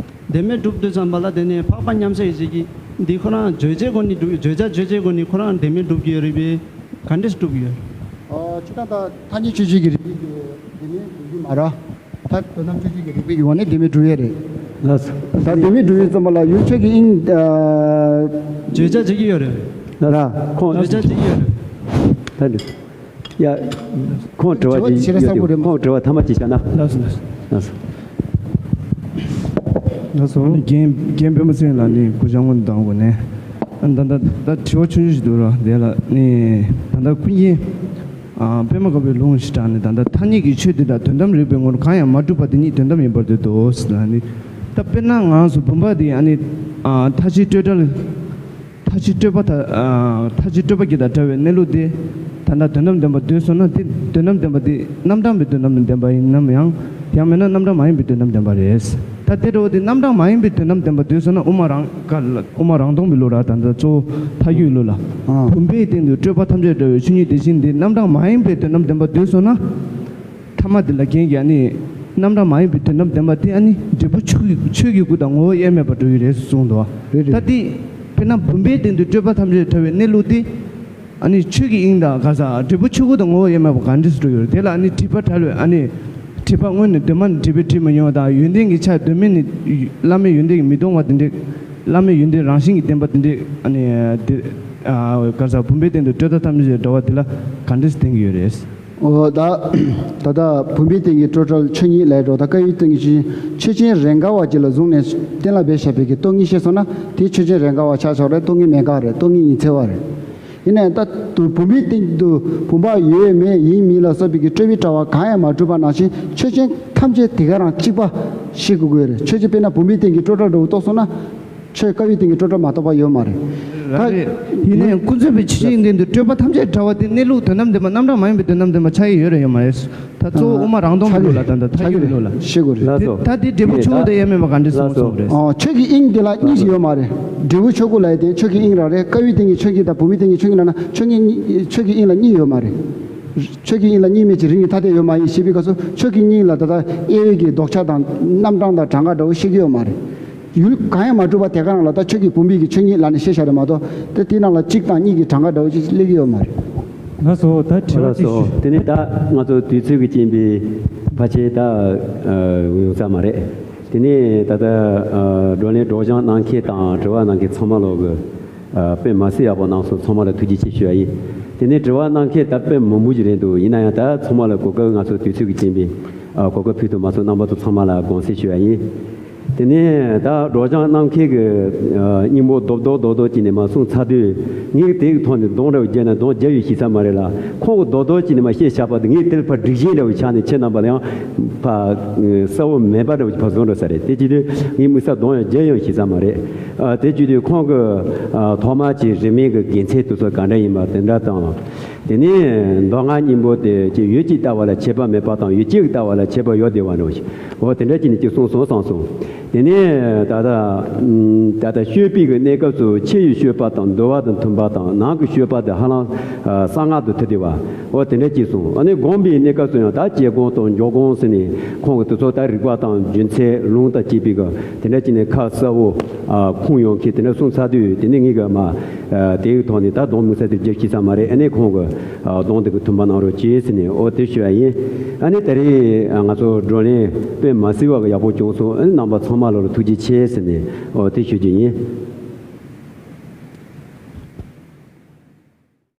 དེ་མེད་གྲུབ་འདུག་བསམ་པ་ལ་དེ་ནས་འཕགས་པ་མཉམ་གཞག་ཡེ་ཤེས་ཀྱིས་འདི་ཁོ་རང་རྗོད་བྱེད་སྒོ་ནས་གྲུབ། བརྗོད་བྱ་རྗོད་བྱེད་སྒོ་ནས་ཁོ་རང་དེ་མེད་གྲུབ་ཀྱི་ཡོད་རེད་པས། ག་འདྲས་གྲུབ་ཀྱི་ཡོད། ཨ། སྤྱིར་བཏང་ད་ཐ་སྙད་དཔྱོད་བྱེད་ཀྱི་རིགས་པས་དེ་མེད་གྲུབ་ཀྱི་མ་རེད། ད་དོན་དམ་དཔྱོད་བྱེད་ཀྱི་རིགས་པའི་ངོས་ནས་དེ་མེད་གྲུབ་ཡས་རེད། ལགས་སོ། ད་དེ་མེད་གྲུབ་ཡས་ཙམ་པ་ལ་ཡུལ་ཆོས་ཀྱི་དབྱིངས། ཨ། བརྗོད་བྱ་བྱེད་ཀྱི་ཡོད་རེད། ལགས་ལགས། ཁོང་བརྗོད་བྱ་བྱེད་ཀྱི་ཡོད་རེད། ད་འདི། ཡ། ཁོང་དྲི་བ་དྲི་བ་ཅིག་ཞིག་རེད་ཡོད་བསམ་གྱི་དུས། རེད། ཁོང་དྲི་བ་ཐ་མ་ཅིག་བྱས་ན། ལགས་སོ་ལགས་སོ། ལགས་སོ། ལགས་སོ། རྒན་རྒན་པད་མ་ཚེ་རིང་ལགས་ནས་གུས་ཕྱག་སྔོན་དུ་བཏང་དགོས་ནས། ཨ། ད་ད་ད་དྲི་བ་ཆུང་ཆུང་ཞིག་འདུག་ར། དེ་ལ་ནི་ད་ལྟ་ཀུན་མཁྱེན། ཨ། པདྨ་དཀར་པོའི་ལུང་ཞེས་གྲགས་ནས། ད་ལྟ་ཐ་སྙད་ཀྱི་ཆོས་དེ་དག་དོན་དམ་རིགས་པའི་ངོར་གང་ཡང་མ་གྲུབ་པ་དེ་ཉིད་དོན་དམ་ཡིན་པར་འདོད་དོ་ཟེར་ལ་ནི། ད་དཔེར་ན་ང་རང་ཚོ་བུམ་པ་དེ་ཨ་ནི། ཨ། མཐའ་བཞི་སྤྲོས་བྲལ། མཐའ་བཞི་སྤྲོས་པ་དང་། ཨ། མཐའ་བཞི་སྤྲོས་པ་གྱི་དང་བྲལ་བའི་གནས་ལུགས་དེ་ད་ལྟ་དོན་དམ་བདེན་པར་འདོད་སོང་ན། དེ་དོན་དམ་བདེན་པ་དེ་རྣམ་གྲངས་པའི་དོན་དམ་བདེན་པ་ཡིན་ནམ་ཡང་། ཡང་མིན་ན་རྣམ་གྲངས་མ་ཡིན་པའི་དོན་དམ་བདེན་པ་རེད། ད་དེ་འདྲ་བོ་དེ་རྣམ་གྲངས་མ་ཡིན་པའི་དོན་དམ་བདེན་པར་འདོད་སོང་ན། དབུ་མ་རང་ག་ལ་དབུ་མ་རང་སྟོང་པའི་ལུགས་ར། ད་ལྟ་གཙོ་བོ་མཐའ་དབྱུང་ལུགས་ལ། ཨ། བུམ་པའི་སྟེང་དུ་སྤྲོས་པ་ཐམས་ཅད་བྲལ་བའི་ཆོས་ཉིད་དེ་བཞིན་དེ་རྣམ་གྲངས་མ་ཡིན་པའི་དོན་དམ་བདེན་པར་འདོད་སོང་ན། ཐ་མ་དེ་ལ་རྒན་གྱིས་ཨ་ནི་རྣམ་གྲངས་མ་ཡིན་པའི་དོན་དམ་བདེན་པ་དེ་ཨ་ནི་འབྲས་བུ་ཆོས་ཀྱི་ཆོས་ཀྱི་སྐུ་དང་ངོ་བོ་དབྱེར་མེད་པར་འགྲོ་གི་རེད་གསུངས་འདུག་རེད་རེད། ད་དེ་དཔེར་ན་བུམ་པའི་སྟེང་དུ་སྤྲོས་པ་ཐམས་ཅད་བྲལ་བའི་གནས་ལུགས་དེ། ཨ་ནི་ཆོས་ཀྱི་དབྱིངས་དང་ག་ས་འབྲས་བུ་ཆོས་སྐུ་དང་ངོ་བོ་དབྱེར་མེད་པ་ག་འདྲས་སུ་འགྲོ་ཡོད་རེད། དེ་ལ་ཨ་ནི་སྒྲིབ་པ་བྲལ་བའི། ཨ་ནི་སྒྲིབ་པ་སྔོན་ནས་གདོད་མ་ནས་སྒྲིབ་པས་དྲི་མ་མྱོང་བ་དང་། ཡོན་ཏན་གྱི་ཆ་གདོད་མའི་ནས་བླ་མེད་ཡོན་ཏན་གྱིས་མི་སྟོང་བ་དེ་འདྲས། བླ་མེད་ཡོན་ཏན་རང་བཞིན་གྱིས་ལྡན་པ་དེ་འདྲས། ཨ་ནི་དེ། ཨ། ག་ས་བུམ་པའི་སྟེང་དུ་སྤྲོས་བྲལ་ཐམས་ཅད་བྲལ་བ་དེ་ལ་ག་འདྲས་སུ་བསྟན་གྱི་ཡོད་རེད། འོ། ད་ད་ལྟ་བུམ་པའི་སྟེང་གི་སྤྲོས་བྲལ་ཆོས་ཉིད་ལབ་འགྲོ། ད་བཀའ་ཡི་སྟེང་གི་ཆོས་ཆོས་ཅན་རེས་འགའ་བ་ཅིག་ལ་བཟུང་ནས་གཏན་ལ་འབེབས་བཞག་པའི་གི་སྟོང་ཉིད་བཤད་སོང་ན་དེ་ཆོས་ཅན་རེས་འགའ་བ་ཆགས་ཆོག་རེད། སྟོང་ཉིད་མེད་དགག་རེད། སྟོང་ཉིད་ཉི་ཚེ་བ་རེད། ཡིན་ནའང་ད་དུ་བུམ་པའི་སྟེང་དུ་བུམ་པ་ཡོད་མེད་ཡིན་མིན་ལ་སོགས་པའི་གི་སྤྲོས་པའི་དྲ་བ་གང་ཡང་མ་གྲུབ་པ་ནང་བཞིན་ཆོས་ཅན་ཐམས་ཅད་དེ་ག་རང་གཅིག་པ་ཤེས་དགོས་ཀྱི་ཡོད་རེད། ཆོས་ཅན་དཔེར་ན་བུམ་པའི་སྟེང་གི་སྤྲོས་བྲལ་འདྲ་བོ་རྟོགས་སོང་ན། ཆོས་དཀར་པོའི་སྟེང་གི་སྤྲོས་བྲལ་མ་གཏོགས་པ་ཡོད་མ་རེད། རེད་རེད། ཡིན་ནའང་ཀུན་རྫོབ་པའི་ཆོས་ཅན་སྟེང་དུ་སྤྲོས་པ་ཐམས་ཅད་བྲལ་བ་དེ་གནས་ལུགས་དོན་དམ་བདེན་པ་རྣམ་གྲངས་མ་ཡིན་པའི་དོན་དམ་བདེན་པ་ཆགས་ཀྱི་ཡོད་རེད་ཡོད་མ་རེད། ད་གཙོ་བོ་དབུ་མ་རང་སྟོང་གི་ལུགས་ལ་ད་ལྟ་ཐལ་འགྱུར་གྱི་ལུགས་ལ། ཤེས་དགོས་རེད། ལགས་སོ། ད་དེ་འབྲས་བུ་ཆོས་སྐུ་དང་དབྱེར་མེད་པ་ག་འདྲ་སོང་སོང་རེད། ཨོ་ཆོས་ཀྱི་དབྱིངས་དེ་ལ་གཉིས་ཤིག་ཡོད་མ་རེད། འབྲས་བུ་ཆོས་སྐུ་ལབ་ཡ་དེ་ཆོས་ཀྱི་དབྱིངས་རང་རེད། དཀར་པོའི་སྟེང་གི་ཆོས་ཀྱི་དང་བུམ་པའི་སྟེང་གི་ཆོས་ཀྱི་ནང་ན་ཆོས་ཀྱི་ཆོས་ཀྱི་དབྱིངས་ལ་གཉིས་ཡོད་མ་རེད། ཆོས་ཀྱི་དབྱིངས་ལ་གཉིས་མེད་ཅིང་རིགས་གཉིས་ཐ་དད་ཡོད་མ་ཡིན་ཞེས་པའི་སྐབས་སུ་ཆོས་ཀྱི་དབྱིངས་ལ་ད་ལྟ་དབྱེ་བའི་གི་ལྡོག་ཆ་དང་རྣམ་གྲངས་དང་གྲངས་ཀ་འདྲ་བོ་ཤེས་ཀྱི་ཡོད་མ་རེད། ཡུལ་གང་ཡང་མ་གྲུབ་པ་དེ་ག་རང་ལ་ད་ཆོས་ཀྱི་བུམ་པའི་གི་ཆོས་ཉིད་ལབ་ནས་བཤད་བཞག་རེད་མ་གཏོགས་དེ་དེའི་ནང་ལ་གཅིག་དང་གཉིས་ཀྱི་གྲངས་ཀ་འདྲ་བོ་ཅིག་སླེབས་ཀྱི་ཡོད་མ་རེད། ལགས་སོ། ད་དྲི་བ་ལགས་ཅིག་སོ། ཞུ། དེ་ནས་ད་ང་ཚོ་དུས་ཚོད་ཀྱི་རྐྱེན་པས་ཕལ་ཆེར་ད་ཡོང་ས་མ་རེད། དེ་ནས་ད་ལྟ་བགྲོ་གླེང་སྒྲོག་སྦྱང་གནང་མཁན་དང་དྲི་བ་གནང་མཁན་ཚང་མ་ལོག་གི་དཔེ་མ་སྲིད་ཡག་པོ་གནང་སོང་། ཚང་མ་ལ་ཐུགས་རྗེ་ཆེ་ཞུ་བ་ཡིན། དེ་ནས་དྲི་བ་གནང་མཁན་ད་དཔེ་མང་པོ་ཞིག་རེད་འདུག་ཡིན་ན་ཡང་ད་ཚང་མ་ལ་གོ་སྐབས་ང་ཚོ་དུས་ཚོད་ཀྱི་རྐྱེན་པས་གོ་སྐབས་ཕུལ་ཐུབ་མ་སོང་། རྣམ་པ་ཚོ་ཚང་མ་ལ་དགོངས་སེལ་ཞུ་བ་ཡིན། དེ་ནས་ད་སྒྲོག་སྦྱང་གནང་མཁན་གྱི་སྙིང་པོ་རྡོག་རྡོག་རྡོག་རྡོག་ཅིག་ནས་མར་གསུངས་ཚར་དུས་ངས་དེའི་ཐོག་ནས་གདོང་འདྲ་བོ་བརྒྱབ་ན་གདོང་རྒྱབ་ཡོད་ཤེས་ས་མ་རེད་ལ། ཁོང་གི་རྡོག་རྡོག་ཅིག་ནས་མར་བཤད་བཞག་པ་དེ་ངས་དེ་ལ་ཕར་སྒྲིག་གཞི་འདྲ་བོ་ཆགས་ནས་ཁྱེད་རྣམ་པ་ལ་ཡང་ཕར་གསལ་བོ་མེད་པ་འདྲ་བོ་ཅིག་ཕར་བཟོ་འགྲོ་ས་རེད། དེ་བྱེད་དུས་ངའི་དམིགས་བསལ་གདོང་ཡང་རྒྱབ་ཡོད་ཤེས་ས་མ་རེད། ཨ། དེ་བྱེད་དུས་ཁོང་གི་ཨ། ཐོག་མ་གི་རིས་མེད་ཀྱི་དགེ་མཚན་དེ་ཚོ་ག་འདྲ་ཡིན་པ་དེ་འདྲ་དང་། དེ་ནས་མདོ་སྔགས་སྙིང་པོ་དེ་ཅིག་ཡུལ་གཅིག་ལྟ་བ་ལ་ཁྱད་པར་མེད་པ་དང་ཡུལ་གཅིག་ལྟ་བ་ལ་ཁྱད་པར་ཡོད་བསྡད་པ་འདྲ་བོ་ཞིག་འོ་དེ་འདྲ་ཅིག་ནས་ཅིག་གསུངས་སོང་བསམ་སོང་། དེ་ནས་ད་ལྟ་ད་ལྟ་སྤྱོད་པའི་གི་གནས་སྐབས་སུ་ཕྱི་ཡི་སྤྱོད་པ་དང་འདུལ་བ་དང་མཐུན་པ་དང་ནང་གི་སྤྱོད་པ་དེ་ཧ་ལམ་གསང་སྔགས་དང་མཐུན་བསྡད་པ། འོ་དེ་འདྲ་ཅིག་གསུངས། ཨ་ནི་སྒོམ་པའི་གནས་སྐབས་སུ་ཡང་ད་དཔྱད་སྒོམ་དང་འཇོག་སྒོམ་ཟེར་ནས་ཁོང་གི་དེ་ཚོ་ད་རིགས་པ་དང་རྒྱུ་མཚན་ལུང་དང་བཅས་པའི་གི་དེ་འདྲ་ཅིག་ནས་ཁ་གསལ་བོ་ཁུངས་ཡངས་མཁན་དེ་འདྲ་གསུངས་ཚར་དུས་དེ་ནས་ངས་གི་མ་དེའི་ཐོག་ནས་ད་གདོང་དམིགས་བསལ་དེ་རྒྱབ་ཤེས་ས་མ་རེད། ཨ་ནི་ཁོང་གི་གདོང་དེ་གི་མཐུན་པ་གནང་རོགས་གྱིས་ཟེར་ནས་འོ་དེ་ཞུ་བ་ཡིན། ཨ་ནི་ད་རེས་ང་ཚོ་བགྲོ་གླེང་དཔེ་མ་སྲིད་པ་གི་ཡག་པོ་བྱུང་སོང་། ཨ་ནི་རྣམ་པ་ཚང་མ་ལོ་ལ་ཐུགས་རྗེ་ཆེ་ཟེར་ནས་འོ་དེ་ཞུ་རྒྱུ་ཡིན།